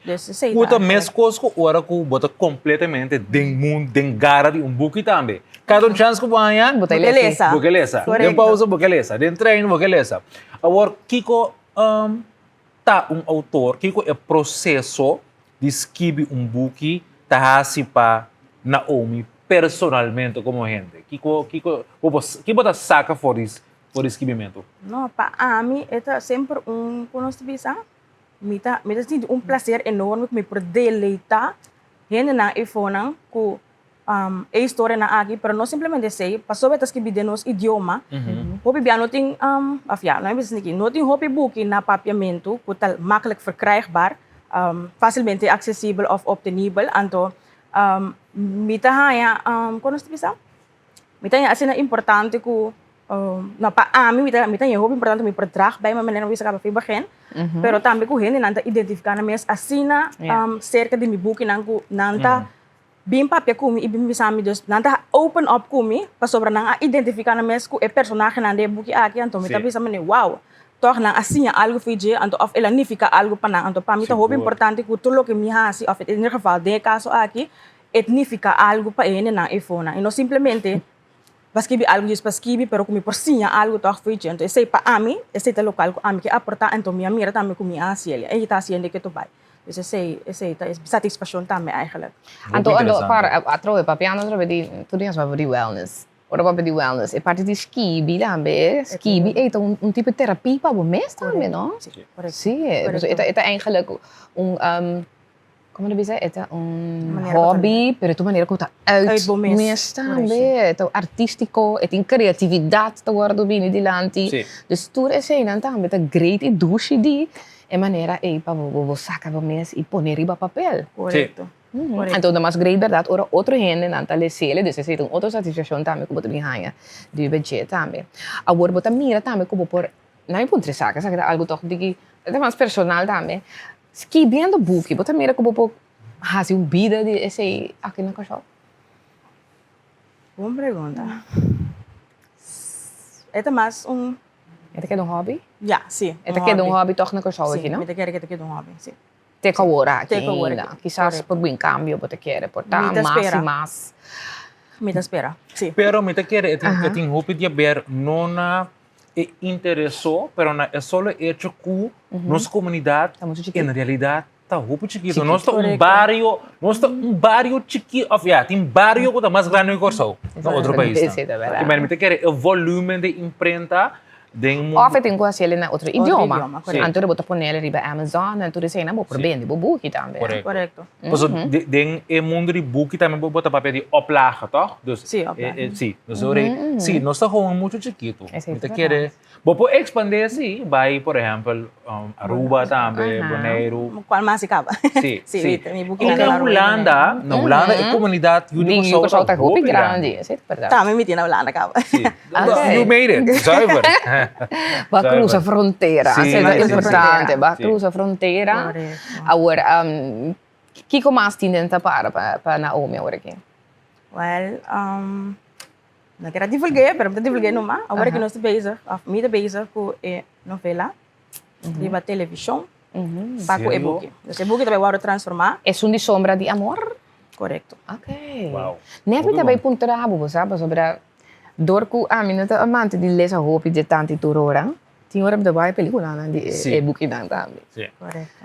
Ku ta meskos ku ora ku bo ta kompletamente den mundu, den gara di un buki tambe. Kada un chans ku bo haña, bo ta lesa. Bo ke lesa. Den pausa bo ke lesa, den trein bo ke lesa. Awor, kiko ta un outor, kiko e proseso di skibi un buki ta hasi pa Naomi personalmente komo hende? Kiko, kiko, ki bo ta saka for di for di skibimentu? No, pa ami e ta semper un, kon nos ta bisa? Mi ta mi ta sinti un placer enorme ku mi por deleitá hendenan eifonan ku e historianan aki, pero no simplemente esei, pasobra e ta skibí den nos idioma. Hopi bia no tin, òf ya, no a bisa esaki, no tin hopi buki na papiamentu ku ta maklik verkrijgbaar, fásilmente aksesibel òf optenibel. Anto mi ta haña, kon nos ta bisa? Mi ta haña asina importante ku, no pa ami mi ta mi ta haña hopi importante mi por drag bij mi manera mi bisa kaba fin begin, pero tambe ku hendenan ta identifiká nan mes asina serka di mi bukinan ku nan ta bin papia ku mi i bin bisa mi dus nan ta open up ku mi pasobra nan a identifiká nan mes ku e personahenan den e buki aki anto mi ta bisa manera wow tòg nan a siña algu for dje anto òf el a nifiká algu pa nan anto pa mi ta hopi importante ku tur loke mi hasi òf in ieder geval den e kaso aki E nifica algo pa e hendenan e fonan. E no simplemente pa skibi algo djis pa skibi, pero cu mi por siña algo toch for dje. Enton esey pa ami, esey ta locual cu ami ke aporta, enton mi a mira tambe cu mi a haci el. E ta haciendo ke to bay. Dus esey, esey ta e satisfaccion tambe eigenlijk. Anto, anto, para, atrobe, papiando atrobe di, tur di nos papia di wellness. Ora papia di wellness, e parti di skibi tambe, skibi ey ta un tipo di terapia pa bo mes tambe, no? Si, correcto. Si, e ta, e ta eigenlijk un, Como ta bisa e ta un hobby pero e ta un manera cu ta uit bo mes tambe e ta artistico e tin creatividad ta wordo bini dilanti dus tur eseynan tambe ta great y dushi di e manera ey pa bo saca bo mes y pone riba papel. Anto ta mas great berdad ora otro hendenan ta lesele dus esey ta un otro satisfaccion tambe cu bo ta bin haya di dje tambe. Awor bo ta mira tambe cu bo por nan mi puntra esaki esaki ta algo toch diki e ta mas personal tambe. Skibiendo buki, bo ta mira ku bo por hasi un bida di esei aki na Kòrsou? Bon pregunta. E ta mas un. E ta keda un hòbi? Ya, si. E ta keda un hòbi tòg na Kòrsou aki, no? Si, mi ta kere ku e ta keda un hòbi, si. Te ku awor aki ainda. Kisas por bin kambio bo ta kere, por ta mas i mas. Mi ta spera, si. Pero mi ta kere e tin hopi di haber no na. e interes so, pero na e solo hecho ku nos komunidat Ta muchu chikito. en realidat ta hopi chikito. Nos ta un Korekto. bario, nos ta un bario chikito, of ya, tin bario ku ta mas grandi ku Kòrsou, na otro paisnan. Sí, ta bèrdat. Ke mi ta kere e volumen di imprenta den mundu. Of e tin ku hasiel na otro idioma. idioma, korekto. Anto bo ta ponel riba Amazon, anto esei nan bo por bende bo buki tambe. Korekto. Korekto. Pasobra den e mundu di buki tambe bo ta papia di oplage, tòg? Dus, Sí, oplage. Sí, dus ora ei, sí, nos ta gewoon muchu chikitu. Esei Mi ta ta kere, bo por ekspandé sí, bai por ehèmpel Aruba tambe, Boneiru. Kual mas i kaba. Sí, Sí, sí. mi buki I nan na ta Aruba i Hulanda, Boneiru. na Hulanda e komunidat yu di Di Kòrsou Kòrsou ta ta hopi hopi grandi. grandi, esei ta bèrdat. Tambe mi tin na Hulanda kaba. Sí. Ok. You made it, zuiver. Bo a Zuiver. krusa frontera, Sí, esei ta sí, sí, sí. importante, bo a Sí. krusa frontera. Korekto. Awor, kiko mas tin den ta para pa Naomi awor aki? Wel, no kier a divulgu'é, pero mi ta divulgu'é numa. Awor aki nos ta bezig, of mi ta bezig ku e novela riba televishon pa ku e buki. Dus e buki ta bai wòrdu transformá. Esun di Sombra di Amor? Korekto. Ok. Wow. Nèt mi ta bai puntra bo, bo sa, pasobra dor ku ami no ta amante di lesa hopi dje tantu i tur ora, tin ora mi ta wak e pelikulanan di e bukinan tambe. Korekto.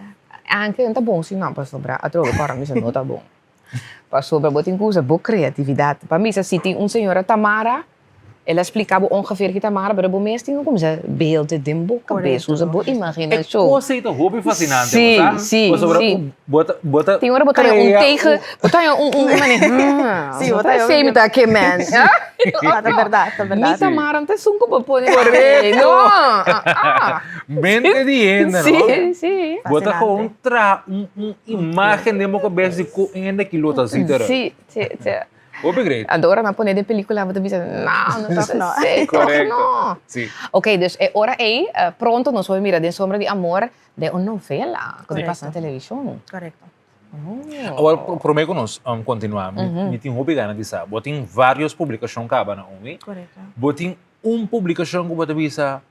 Anke no ta bon si no, pasobra atrobe kòrda mi sa no ta bon. Pasobra bo tin ku usa bo kreatividat. Pa misa si tin un señora Tamara, el a splika bo ongeveer ki Tamara, pero bo mes tin ku kuminsá beeld e den bo kabes, usa bo imaginashon. E kos ei ta hopi fasinante, Sí, bo sa? sí, Pasobra sí. bo ta, bo ta Tin ora bo ta haña un krea tegen, un bo ta haña un, un manera, Sí, bo ta haña un. Esei mi ta ke men. Ta bèrdat, ta bèrdat. Mi Tamara no ta esun ku bo pone. Korekto. No, ah, ah. Mente di hende, no? Sí, sí. Bo ta gewoon traha un, un imagen den bo kabes di ku hende ki lo ta así tera. Sí, sí, sí. Hopi great. Anto ora nan pone den pelicula bo ta bisa, no, no ta Toch no. así, toch Correcto. no. Sí. Ok, dus e ora ei, pronto nos por mira Den Sombra di Amor den un novela ku ta pasa na Correcto. televishon. Correcto. Awor, prome ku nos kontinuá, mi tin hopi gana di sa, bo tin vários publikashon kaba na umi. Correcto. Bo tin un publikashon ku bo ta bisa,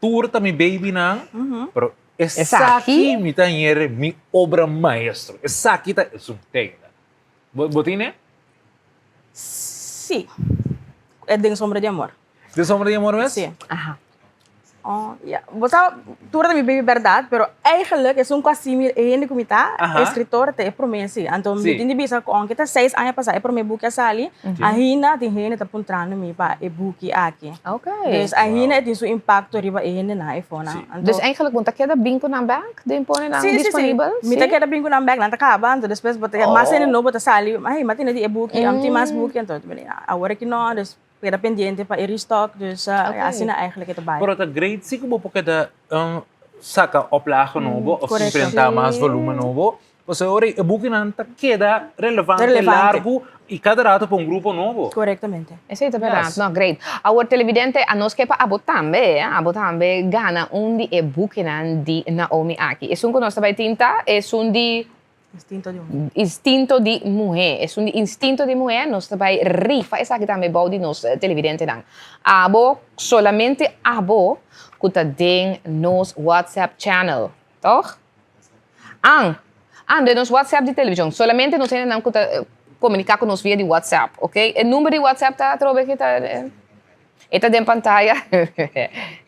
Tur ta mi babynan, pero esaki mi ta hera mi obra maestro. Esaki ta esun teina. Bo, bo tin e? Sí. E Den Sombra di Amor. Den Sombra di Amor mes? Sí. Aha. Oh, ya. Bo sa, tur ta mi baby berdad, pero eigenlijk esun ku a si mi, e hende ku mi ta, escritor, ta e prome si. Anto mi tin di bisa ku aunke ta seis aña pasa e prome buki a sali, Ainda tin hende ta puntrando mi pa e buki aki. Ok. Dus ainda e tin su impacto riba e hendenan e fonan. Sí. Anto, Dus eigenlijk bo ta keda bin ku nan bek den pone nan Sí, sí, sí. disponibel? Mi ta keda bin ku nan bek, nan ta kaba, anto despues bo ta mas hende nobo ta sali, hey, mi a tene di e buki, ami tin mas buki, anto awor aki no, dus keda pendiente pa e restock, dus asina eigenlijk e ta bai. Pero ta great si ku bo por keda saka oplage nobo of imprenta mas volumen nobo, Pasobra ora e bukinan ta keda relevante, Relevante. largu i kada rato pa un grupo nobo. Korektamente. Esei ta bèrdat. Yes. No, great. Awor televidente, anos ke pa abo tambe, eh, abo tambe gana un di e bukinan di Naomi aki. Esun ku nos ta bai tin ta esun di Instinto di muhé. Instinto di Muhé. Esun di Instinto di Muhé, nos ta bai rifa esaki tambe bou di nos televidentenan. Abo, solamente abo ku ta den nos WhatsApp channel, tòg? An, an, den nos WhatsApp di television. Solamente nos hendenan ku ta komuniká ku nos via di WhatsApp, ok? E number di WhatsApp ta atrobe ki ta e ta den pantaya.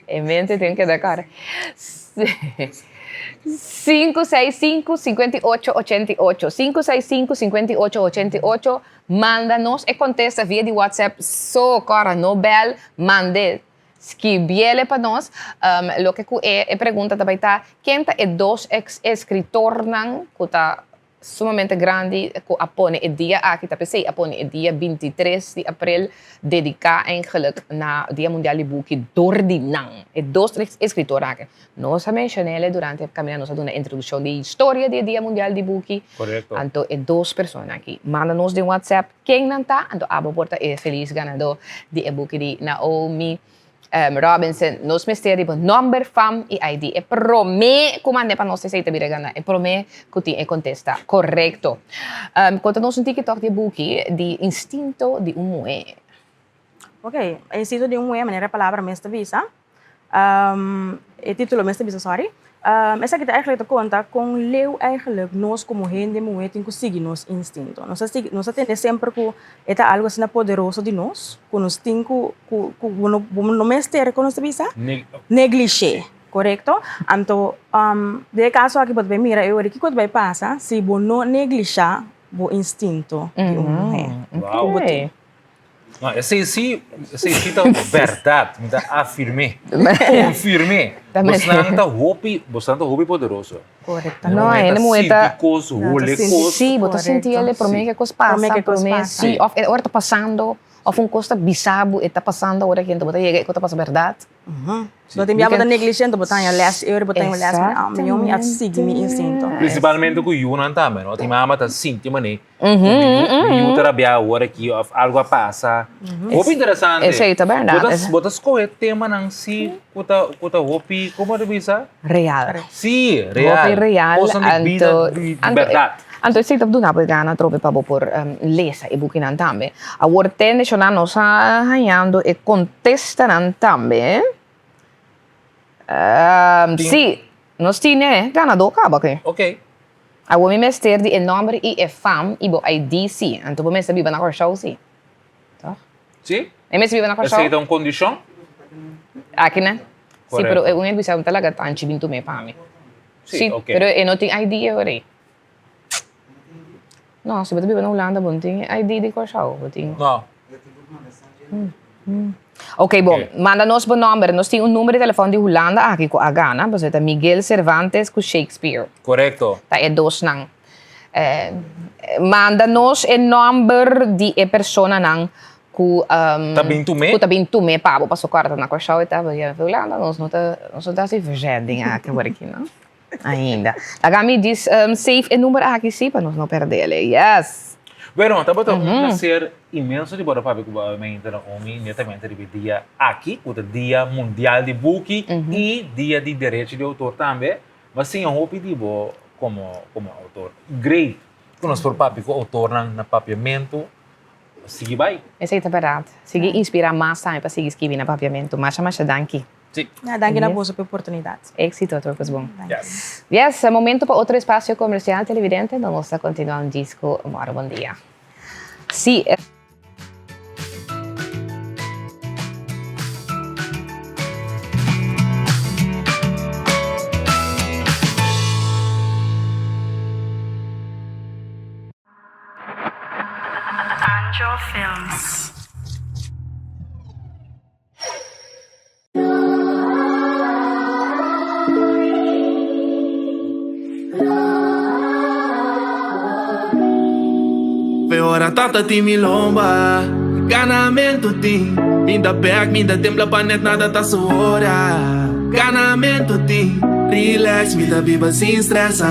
E mente tin keda kòrda. Sinku seis sinku, sinkuenta i ocho, ochenta i ocho. Sinku seis sinku, sinkuenta i ocho, ochenta i ocho. Manda nos e kontesta via di WhatsApp so, kòrda, no bèl, mand'é. Skibiele pa nos. Loke ku e e pregunta ta bai ta, ken ta e dos ex eskritornan ku ta sumamente grandi ku a pone e dia aki, ta p'esei a pone e dia bintitres di aprel dediká eigenlik na Dia Mundial di Buki dor di nan, e dos eskritornan aki. Nos a menshon'el durante kaminda nos a duna introdukshon di historia di e Dia Mundial di Buki. Korekto. Anto e dos persona aki manda nos den WhatsApp Ken nan ta? Anto abo por ta e felis ganadó di e buki di Naomi Robinson. Nos mester di bo nòmber, fam i ID. E promé ku mand'é pa nos esei ta bira gana. E promé ku tin e kontesta korekto. Konta nos un tiki tòg di e buki di Instinto di un Muhé. Ok, Instinto di un Muhé, manera e palabra mes ta bisa. E título mes ta bisa sorry. Esaki ta eigenlijk ta konta kon leu eigenlijk nos komo hende muhé tin ku sigui nos instinto. Nos ta sigui, nos ta tende semper ku e ta algu asina poderoso di nos ku nos tin ku ku ku bo no bo no mester kon nos ta bisa? Neglishé, korekto? Anto den e kaso aki bo ta bai mira e ora kiko ta bai pasa si bo no neglishá bo instinto di un muhé ku bo tin. No, esei sí, esei sí ta bèrdat. Mi ta afirm'é, konfirm'é. Bosnan ta hopi, bosnan ta hopi poderoso. Korekto. No, e hende muhé ta. Sinti kos, hole kos. Sí, bo ta sinti el e promé ke kos pasa, promé sí, òf e ora ta pasando, òf un kos ta bisa bo e ta pasando ora ku bo ta yega e kos ta pasa bèrdat. Bo tin bia bo ta negligente, bo ta haña lès e ora bo ta haña lès, mi mi a sigui mi instinto. Principalmente ku yunan tambe, no? Tin mama ta sinti manera Mi yu ta rabia awor aki of algo a pasa. Hopi interesante. Esei ta berdad. Bo ta, bo ta scoge temanan si cu ta, cu ta hopi, como ta bisa? Real. Si, real. Hopi real. Cosnan di bida, di berdad. Anto esei ta duna bo e gana atrobe pa bo por lesa e bukinan tambe. Awor te menshoná nos a hañando e contestanan tambe. Si, nos tine ganadó caba aki. Ok. Awor mi mester di e nomber i e fam i bo ID si. Anto bo mester biba na Kòrsou si. Toch? Si. Mi mester biba na Kòrsou? Esei ta un kondishon? Aki ne. Si, pero e un e bisa ta laga tanchi bin tum'é pa mi. Si, ok. Pero e no tin ID e ora ei. No, si bo ta biba na Hulanda bo no tin ID di Kòrsou, bo tin. No. Ok, bon. Manda nos bo nomber. Nos tin un number di telefon di Hulanda aki ku a gana, pasobra ta Miguel Cervantes ku Shakespeare. Korekto. Ta e dosnan. Manda nos e nomber di e personanan ku Ta bin tum'é. ku ta bin tum'é pa bo, pasobra kòrda ta na Kòrsou e ta, pasobra Hulanda nos no ta nos no ta hasi verzending aki awor aki no. Ainda. Laga mi djis save e number aki si pa nos no perdele. Yes! Bueno, tabata un placer inmenso di por a papia cu bo Ameinte Naomi netamente riba e dia aki, cu ta Dia Mundial di Buki y Dia di Derecho di Autor tambe. Bo a siña hopi di bo como como autor. Great cu nos por papia cu autornan na papiamento. Sigui bai. Esey ta berdad. Sigui inspira mas tambe pa sigui skibi na papiamento. Masha masha danki. Sí. Ja, danki na boso pa e oportunidat. Éxito tur cos bon. Yes. Yes, momento pa otro espacio comercial televidente, nos ta continua un disco Moro Bon Dia. Sí. Anjo Films. Fe ora tata tin mi lomba Ganamento tin Mi ta bek, mi ta tembla pa net nada ta su ora Ganamento tin Relax, mi ta biba sin stresa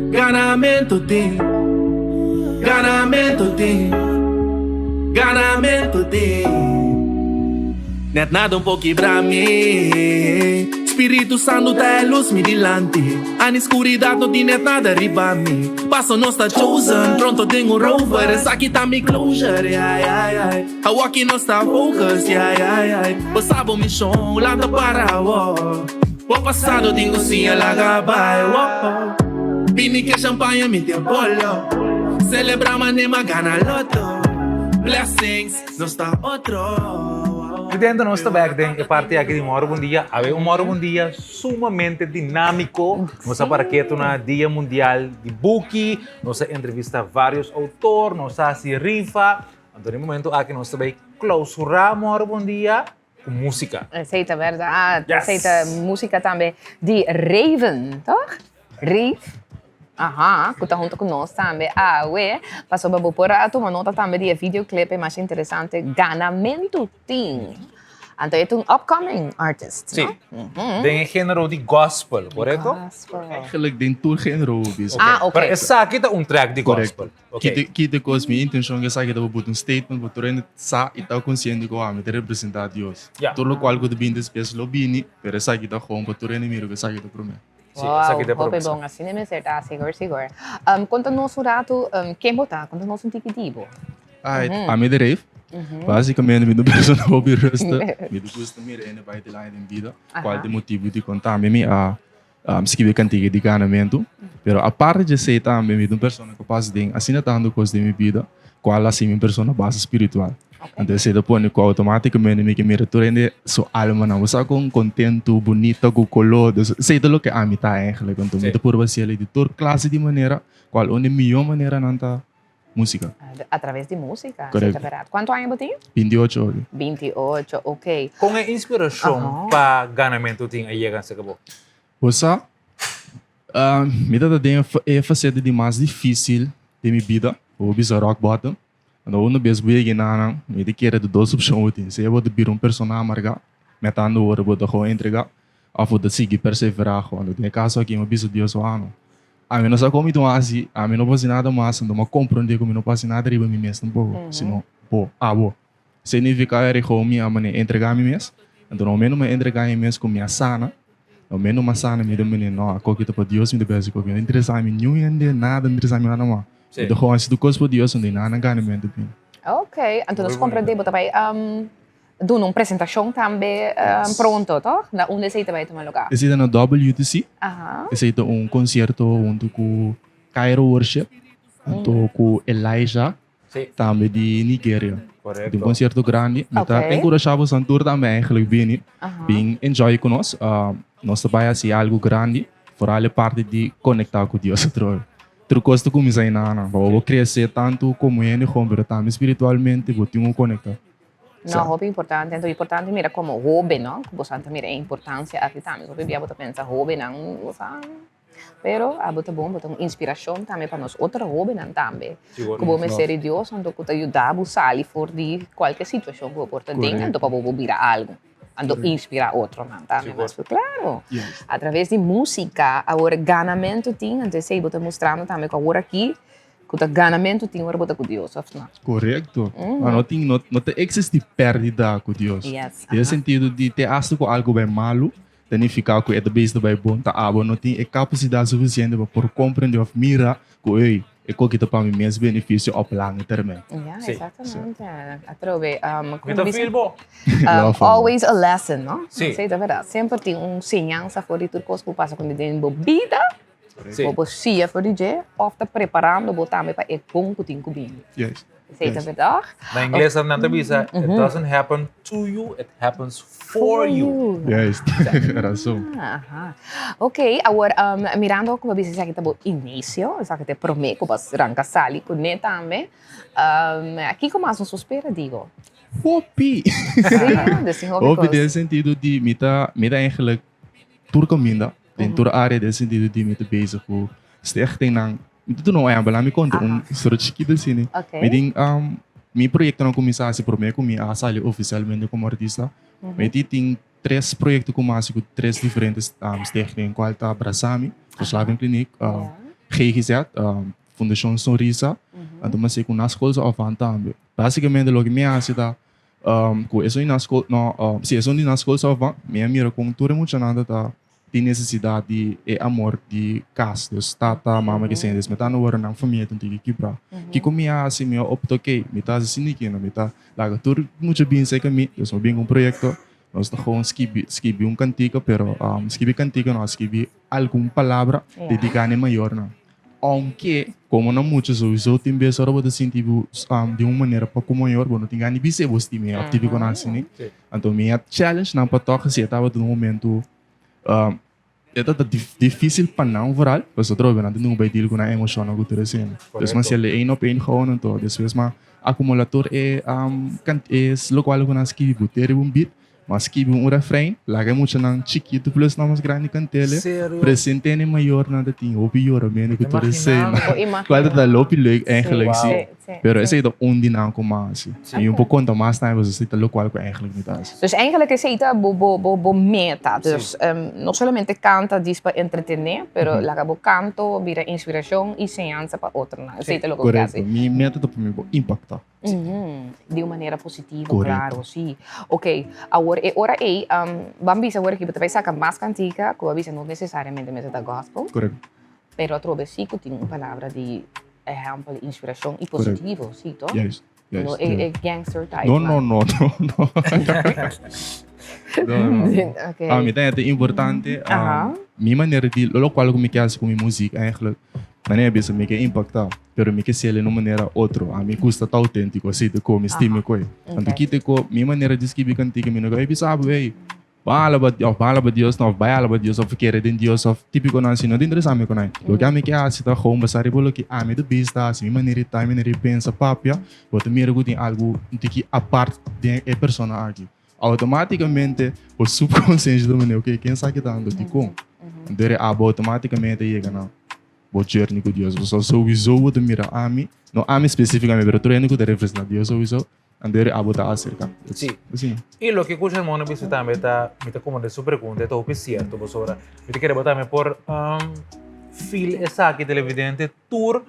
Ganamento tin Ganamento tin Ganamento tin Net nada un por kibra mi Spiritu Santu ta e lus mi dilanti Ani skuridat no tin net nada riba mi Paso nos ta chosen Pronto den un rover Esaki ta mi closure yeah, yeah, yeah. Awaki nos ta focus yeah, yeah, yeah. Bo sa bo mishon Lanta para awor Bo pasado tin ku siña laga bai oh, oh. Bini ke champaña mi tin polo Celebra mane m'a gana loto Blessings Nos ta otro. Presidente, nos ta bek den e parti aki di Moro Bon Dia. Awe un Moro Bon Dia sumamente dinámiko. Nos a para ketu na Dia Mundial di Buki. Nos a entrevista varios outor, nos a hasi rifa. Anto den e momento aki nos ta bai klausurá Moro Bon Dia ku músika. Esei ta bèrdat. Yes. Esei ta músika tambe di Raven, toch? Rave. Aha, ku ta huntu ku nos tambe awe. Pasobra bo por a tuma nota tambe di e videoclip e masha interesante Ganamentu Tin. Anto e ta un upcoming artist, Sí. no? Den e género di gospel, korekto? Gospel. Eigenlijk den tur género bo bisa. Ah, oké. Pero esaki ta un track di gospel. Correcto. Kite, kite kos, mi intencion ku esaki ta pa buta un statement pa tur hende sa i ta konsiente ku ami ta representá Dios. Ja. Tur lokual ku ta bini despues lo bini, pero esaki ta gewoon pa tur hende mira ku esaki ta promé. Sí, esaki ta Wow, hopi promé. bon. Asina mester ta, sigur, sigur. Um, konta nos un ratu, um, ken bo ta? Konta nos un tiki di bo. Ai, ami ta Rave. Básicamente mi ta un persona hopi rustig. Mi ta gusta mira hende bai dilanti den bida. Cual ta e motibu di con tambe mi a skibi e cantica di ganamentu. Pero aparte di esey tambe mi ta un persona capas den asina tantu cos den mi bida cual a haci mi un persona basta spiritual. Anto esey ta pone cu automaticamente mi ke mira tur hende su almanan. Bo sa con contento, bunita, cu color. Dus esey ta loke ami ta eigenlijk. Anto mi ta purba haci di tur clase di manera cual un di miyo maneranan ta Música. A traves di música. Correcto. Cuanto aña bo tin? 28 hoy. 28, ok. Con e inspiracion pa ganamento tin a yega cerca bo? Bo sa, mi ta ta den e faceta di mas dificil den mi bida, bo bisa rock bottom. Anto unda bes bo yega enanan, mi ta kere ta dos opcion bo tin, sea bo ta bira un persona amarga, metando ora bo ta gewoon entrega, of bo ta sigui persevera gewoon. Anto den e caso aki mi a bisa Dios, wano, Ami no sa kon mi ta hasi, ami no por hasi nada mas, anto mi a komprondé ku mi no por hasi nada riba mi mes tampoko, sino bo, abo. Signifiká e rigon mi a manera entregá mi mes, anto na momento mi a entregá mi mes ku mi a sana, na momento mi a sana mi ta manera no, a koki ta pa Dios mi ta besi koki, no ta interesá mi niun hende, nada no interesá mi nada mas. Mi ta hasi tur kos pa Dios, anto nada na gana mi ta bini. Ok, anto nos komprondé bo ta bai Duna un presentacion tambe pronto, toch? Na unda esey ta bay tuma lugar? Esey ta na WTC. Esey ta un concierto hunto cu Cairo Worship, hunto cu Elijah, tambe di Nigeria. Correcto. Un concierto grandi. Mi ta encurasha boso tur tambe eigenlijk bini, bin enjoy cu nos. Nos ta bay haci algo grandi, vooral e parti di conecta cu Dios atrobe. Tur cos ta cuminsa eynan, pa bo crece tanto como hende gewoon, pero tambe spiritualmente bo tin cu conecta. No, hopi importante. Anto importante mira como hoben, no? Ku boso ta mira e importancia aki tambe. Hopi bia bo ta pensa hobennan, bo sa. Pero abo ta bon, bo ta un inspiracion tambe pa nos otro hobennan tambe. Ku bo mester di Dios, anto ku ta yuda bo sali for di kualke situacion ku bo por ta den, anto pa bo por bira algu. Anto inspira otronan tambe. Mas ku claro. A traves di musica, awor ganamento tin, anto esei bo ta mustrando tambe ku awor aki Ku ta ganamentu tin ora bo ta ku Dios, òf no? Korekto. Ma no tin, no, no ta eksistí pèrdida ku Dios. Yes, Den e sentido di te asta ku algu bai malu, ta nifiká ku e ta bezig ta bai bon, ta abo no tin e kapasidat sufisiente pa por komprendé òf mira ku, ey, e koki ta pa mi mes benefisio òp lange termijn. Ja, Sí. exactamente. Atrobe, Mi ta feel bo. Always a lesson, no? Sí. Sí, ta bèrdat. Semper tin un siñansa for di tur kos ku pasa ku den bo bida. Sí. Bo por siña for di dje of ta preparando bo tambe pa e bon ku tin ku bini. Yes. Esei ta berdad? Na ingles nan ta bisa, it doesn't happen to you, it happens for you. Juist, razon. Aha. Ok, awor mirando ku bo bisa esaki ta bo inicio, esaki ta e prome ku bo a ranka sali kuné tambe, kiko mas nos por spera digo? Hopi! Sí, dus tin hopi Hopi kos. den e sentido di mi ta, mi ta eigenlijk tur kaminda. Den tur área den sentido di mi ta bezig ku stichtingnan. Mi ta duna un ehèmpel, mi konta un historia chikitu asina. Mi tin mi proyektonan ku mi sa hasi promé ku mi a sali ofisialmente komo artista. Mi tin tin tres proyekto ku mi a hasi ku tres diferente stichting kual ta Brasami, Verslaving Kliniek, GGZ, Fundashon Sonrisa, anto mi a hasi ku Naschoolse Opvang tambe. Básikamente loke mi a hasi ta Ku esun di nan skol, no, si esun di nan skol sa van, mi a mira kon tur e muchanan ta ta tin nesesidat di e amor di kas, dus tata, mama, ke sende. Dus mi ta anda wòrdu nan famia ta un tiki kibrá. Kiko mi a hasi? Mi a opta, okey, mi ta hasi asina aki, no, mi ta laga tur mucha bin serka mi, dus mi bin ku un proyekto, nos ta gewoon skibi, skibi un kantika, pero skibi kantika no, skibi algun palabra dediká na e mayornan. Ounke komo no mucha souiso tin bes ora bo ta sinti bo di un manera pa ku mayor bo no tin gana di bis'é bo stim'é òf típiko nan asina. Anto mi a challenge nan pa tòg si e tabata un momento e tabata difísil pa nan vooral pasobra atrobe nan ta duna bai deal ku nan emoshonnan ku tur esei. Dus mi a hasiel e één op één gewoon anto despues mi a akumulá tur e lokual ku nan a skibi bot'é riba un beat. Mas skibi un refrein, laga e muchanan chikitu plus nan mas grandi kant'el, Serio? present'é na e mayornan ta tin hopi yoramentu ku tur esei. Bo imagina. Kual ta ta hopi leuk eigenlijk Wow. si. Sí, sí, Pero sí. esei ta un di nan ku mas hasi. Mi un por konta mas tambe pasobra esei ta lokual ku eigenlijk mi ta hasi. Dus eigenlijk esei ta bo bo bo bo meta. Dus no solamente kanta djis pa entretené, pero laga bo kanto bira inspirashon i señansa pa otronan. Esei ta loke bo ke hasi. Korekto. Mi meta ta pa mi por impaktá. Di un manera positivo, Correcto. claro, sí. Ok, awor e ora ei, um, ban bisa awor aki bo ta bai saca mas cantica, cu a bisa no necesariamente mester ta gospel. Correcto. Pero atrobe sí cu tin un palabra di ehempel, inspiracion y positivo, sí, toch? Juist. No, e, e gangster type. No, no, no, no, no. no, no. Okay. Ah, mi ta het importante. Um, Mi manera di, lo cual ku mi ke hasi ku mi muziek eigenlijk, manera bisa mi ke impacta, pero mi ke sele no manera otro. A mi gusta ta auténtico, así te ko, mi stime koe. Anto kite ko, mi manera di skibi kantika, mi no ke, hey, bisa abo, hey, Ban alaba of ban alaba Dios no of bai alaba Dios of kere den Dios of típico nan así no ta interesa mi con nan. Loke ami ke hasi ta gewoon basa riba loke ami ta bista hasi, mi manera di ta, mi manera di pensa, papia, bo ta mira ku tin algu un tiki apart den e persona aki. Automáticamente bo subconsciente ta manda ok ken sa kita ando dikon? Anto eri abo automáticamente yega na bo journey ku Dios. Pasobra souiso bo ta mira ami, no ami específicamente pero tur hende ku ta representa Dios souiso. Andere abo ta acerca. Sí. Asina. I loke ku Shermon a bisa tambe ta, mi ta komprende su pregunta, e ta hopi sierto pasobra mi ta kere bo tambe por feel esaki televidente tur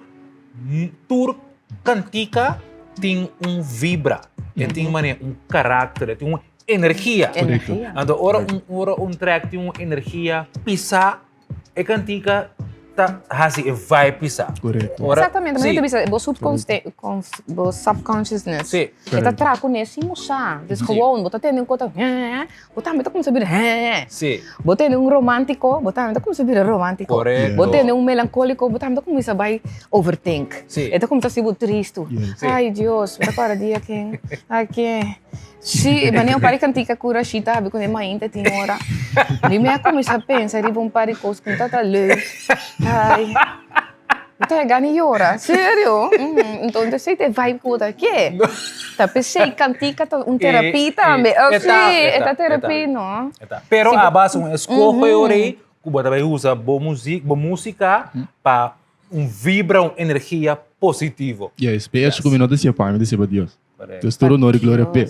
tur kantika tin un vibra, e tin manera un karakter, e tin un energia. Korekto. Anto ora un ora un track tin un energia pisá E kantika ta hasi e vibe pisa. Korekto. Ora, Exactamente, maar sí. te bisa, bo subconsci- cons- bo subconsciousness. Sí. E ta tra kuné sin bo sa. Dus gewoon, bo ta tende un kota, bo tambe ta kuminsá bira Sí. Bo tende un romántico, bo tambe ta kuminsá bira romántico. Korekto. Bo tende un melankóliko, bo tambe ta kuminsá bai overthink. Sí. E ta kuminsá hasi bo tristu. Yes. Sí. Ai Dios, bo ta kòrda dia ken, ai ken. Sí, wanneer un par di kantika ku Rashid ta habi kuné mainta tin ora. Mi me a kuminsá pensa riba un par di kos ku no ta ta leuk. Ai, mi ta gana di yora, serio. Entonces esei ta e vibe ku bo ta ke. Ta p'esei kantika ta un terapia tambe. Oh sí, e ta terapia, no. Pero a base un eskoho e ora ei ku bo ta bai usa bo muzik, bo músika pa un vibra, un energia positivo. Yes, p'e echo ku mi no ta siña pa mi, mi ta siña pa Dios. Dus tur honor y gloria p'e.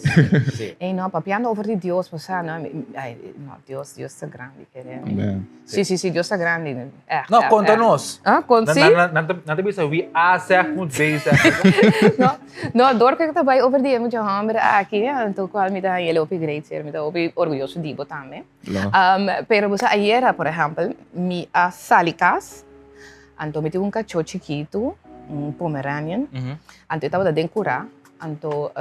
Ey no, papiando over di Dios, bo sa no, ay no, Dios, Dios ta grandi, kere. Amen. Si, si, si, Dios ta grandi, echt, No, echt, konta echt. nos. Ah, kon, si? Nan, nan, nan ta bisa wie A zegt moet B zeggen. No, no, door ku ta bai over di e mucha hòmber aki, anto kual mi ta haña hopi great ser, mi ta hopi orguyoso di bo tambe. Pero bo sa ayera, por ehèmpel, mi a sali kas, Anto mi tin un kachó chikitu, un Pomeranian. Anto e tabata den kurá. Anto,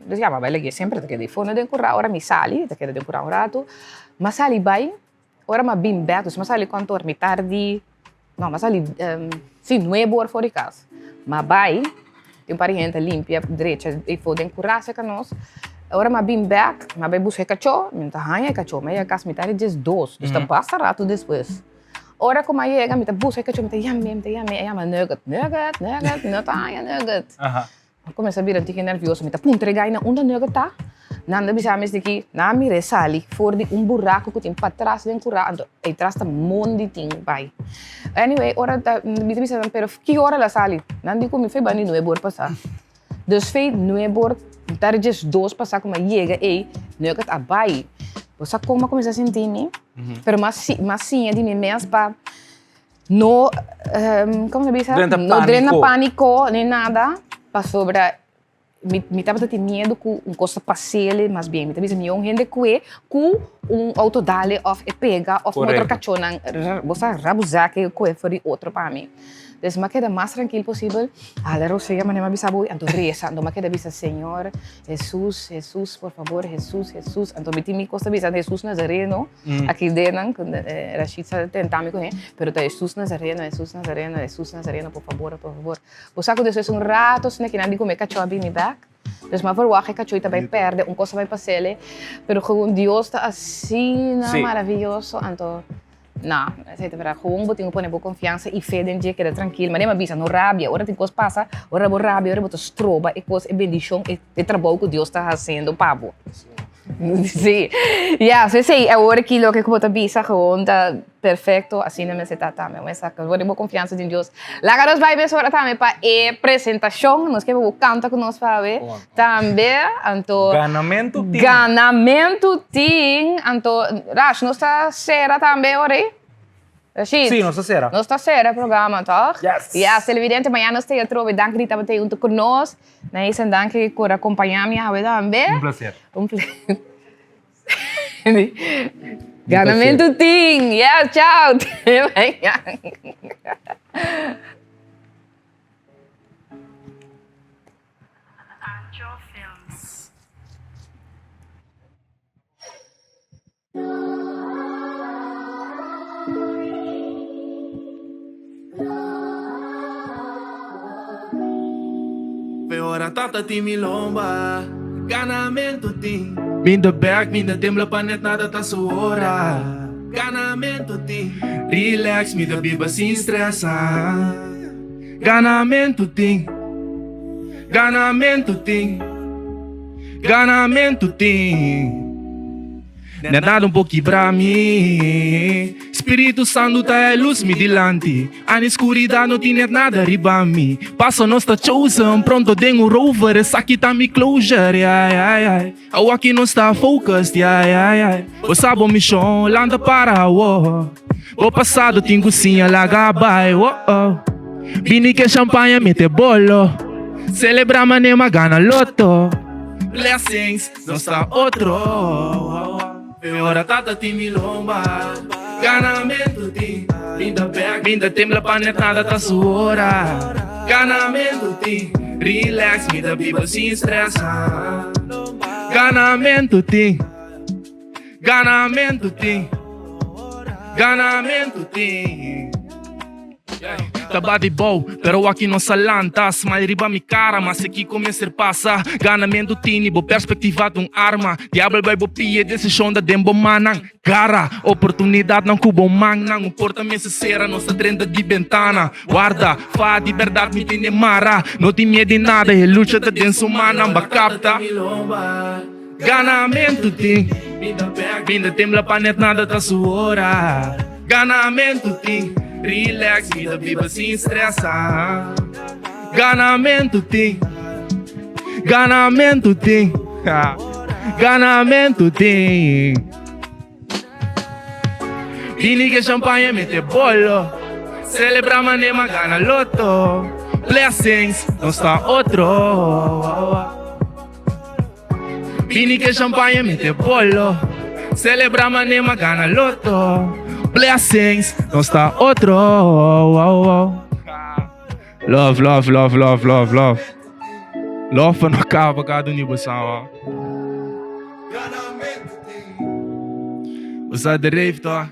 dus ya, mi a bai lag'é semper ta keda di fondo den kurá. Ora mi sali, e ta keda den kurá un ratu. Mi a sali bai, ora mi a bin bèk, dus mi a sali kuantu ora? Mitar di, no, mi a sali si, nuebe ora for di kas. Mi a bai, tin un par di hende ta limpia, drecha ei for den kurá serka nos. Ora mi a bin bèk, mi a bai buska e kachó, mi no ta haña e kachó. Mi a yega kas mitar di diesdos, dus ta basta ratu despues. Ora ku mi a yega mi ta buska e kachó mi ta yam'é mi ta yam'é e yama Nugget Nugget Nugget no ta haña Nugget mi kuminsá bira un tiki nervioso mi ta puntra e gai na unda Nugget ta nan ta bisa mi esaki ki nan a mir'é sali for di un buraku ku tin patras den kura anto ei tras ta mondi tin bai anyway ora ta mi ta bisa nan pero ki ora el a sali nan di ku mi fei banda di nuebe or pasá dus fei nuebe or ta diesdos pasá ku mi a yega ei Nugget a bai bo sa kon mi a kuminsá sinti mi. Pero m'a si, m'a siña di mi mes pa no, como se bisa? Drenta No drenta panico. panico ni nada, pasobra mi, mi tabata tin miedo cu un cos ta pasele, mas bien mi ta bisa mi un hende cue cu un auto dale of e pega of un otro Correcto. cachonan, bo sa rabuzak e cue for di otro pa mi. Dus m'a keda mas trankil posibel, hala rosea manera m'a bisa bo, anto resa, anto m'a keda bisa Señor, Hesus, Hesus, por fabor, Hesus, Hesus. Anto mi tin mi kos ta bisa Hesus Nazareno, aki denan, ku Rashid sa tenta mi kuné, pero ta Hesus Nazareno, Hesus Nazareno, Hesus Nazareno, por fabor, por fabor. Bo sa ku despues un rato asina kinan di ku mi kachó a bini bèk. Dus mi a verwagt e kachó i ta bai pèrdè, un kos a bai pas'é, pero gewoon Dios ta asina maraviyoso, anto. No, esei ta berdad. Gewoon bo tin ku pone bo konfiansa i fe den dje, keda trankil. Manera mi a bisa, no rabia. Ora tin kos pasa, ora bo rabia, ora bo ta stroba e kos, e bendishon, e trabou ku Dios ta hasiendo pa bo. Sí. Ya, so esei awor aki loke ku bo ta bisa gewoon ta perfekto. Asina mester ta tambe. Bo sa pone bo konfiansa den Dios. Laga nos bai mesora tambe pa e presentashon. Nos ke pa bo kanta ku nos pa awe tambe. Anto. Ganamentu tin. Ganamentu tin. Anto, Rash, nos ta sera tambe ora ei? Rashid? Sí, nos ta sera. Nos ta sera e programa, tòg? Yes. Yes, televidente, mañana nos ta ei atrobe. Danki di tabata ei huntu ku nos. Nathan, danki por akompañá mi awe tambe. Un plaser. Un plaser. Ganamentu tin! Yes, chao! Te mañana. Fe ora tata tin mi lomba, ganamento tin. Mi ta bek, mi ta tembla pa net nada ta su ora, ganamento tin. Relax, mi ta biba sin stresa, ganamento tin. Ganamento tin, ganamento tin. Net nada un por kibra mi. Spiritu Santu ta e lus mi dilanti. Ani skuridat no tin net nada riba mi. Paso nos ta chosen, pronto den un rover. Esaki ta mi closure, yeah, yeah, yeah. Awaki nos ta focused, yeah, yeah, yeah. Bo sa bo mishon, lanta para awo. Bo pasado tin ku siña laga bai, oh, oh. Bini ke champaña mete bolo. Celebra manera gana loto. Blessings. Nos ta otro E ora tata tin mi lomba Ganamentu tin Mi ta bek, mi ta tembla pa net nada ta su ora Ganamentu tin Relax, mi ta biba sin stresa Ganamentu tin Ganamentu tin Ganamentu tin. Ta bati bou, pero aki no sa lanta. Smile riba mi cara, ma si kico mester pasa. Ganamentu tini bo perspectiva ta un arma. Diabel bay bo pia, decision ta den bo mannan. Gara oportunidadnan cu bo mannan. Un porta mester cera, nos ta drenta di bentana. Warda, fa di berdad mi tene mara. No tin miedo di nada, e lucha ta den su mannan. Ba capta. Ganamentu tin, mi ta tembla pa net nada ta su ora. Ganamentu tin, relax mi ta biba sin stresa. Ganamentu tin, ganamentu tin, ganamentu tin. Bini ke champaña mete bolo, celebra mane ma gana loto. Blessings, nos ta otro. Bini ke champaña mete bolo. Celebra mane ma gana loto. Blessings, nos ta otro. Wow, wow. Love, love, love, love, love, love. Love pa no kaba kada un di boso. Boso a dreef toch?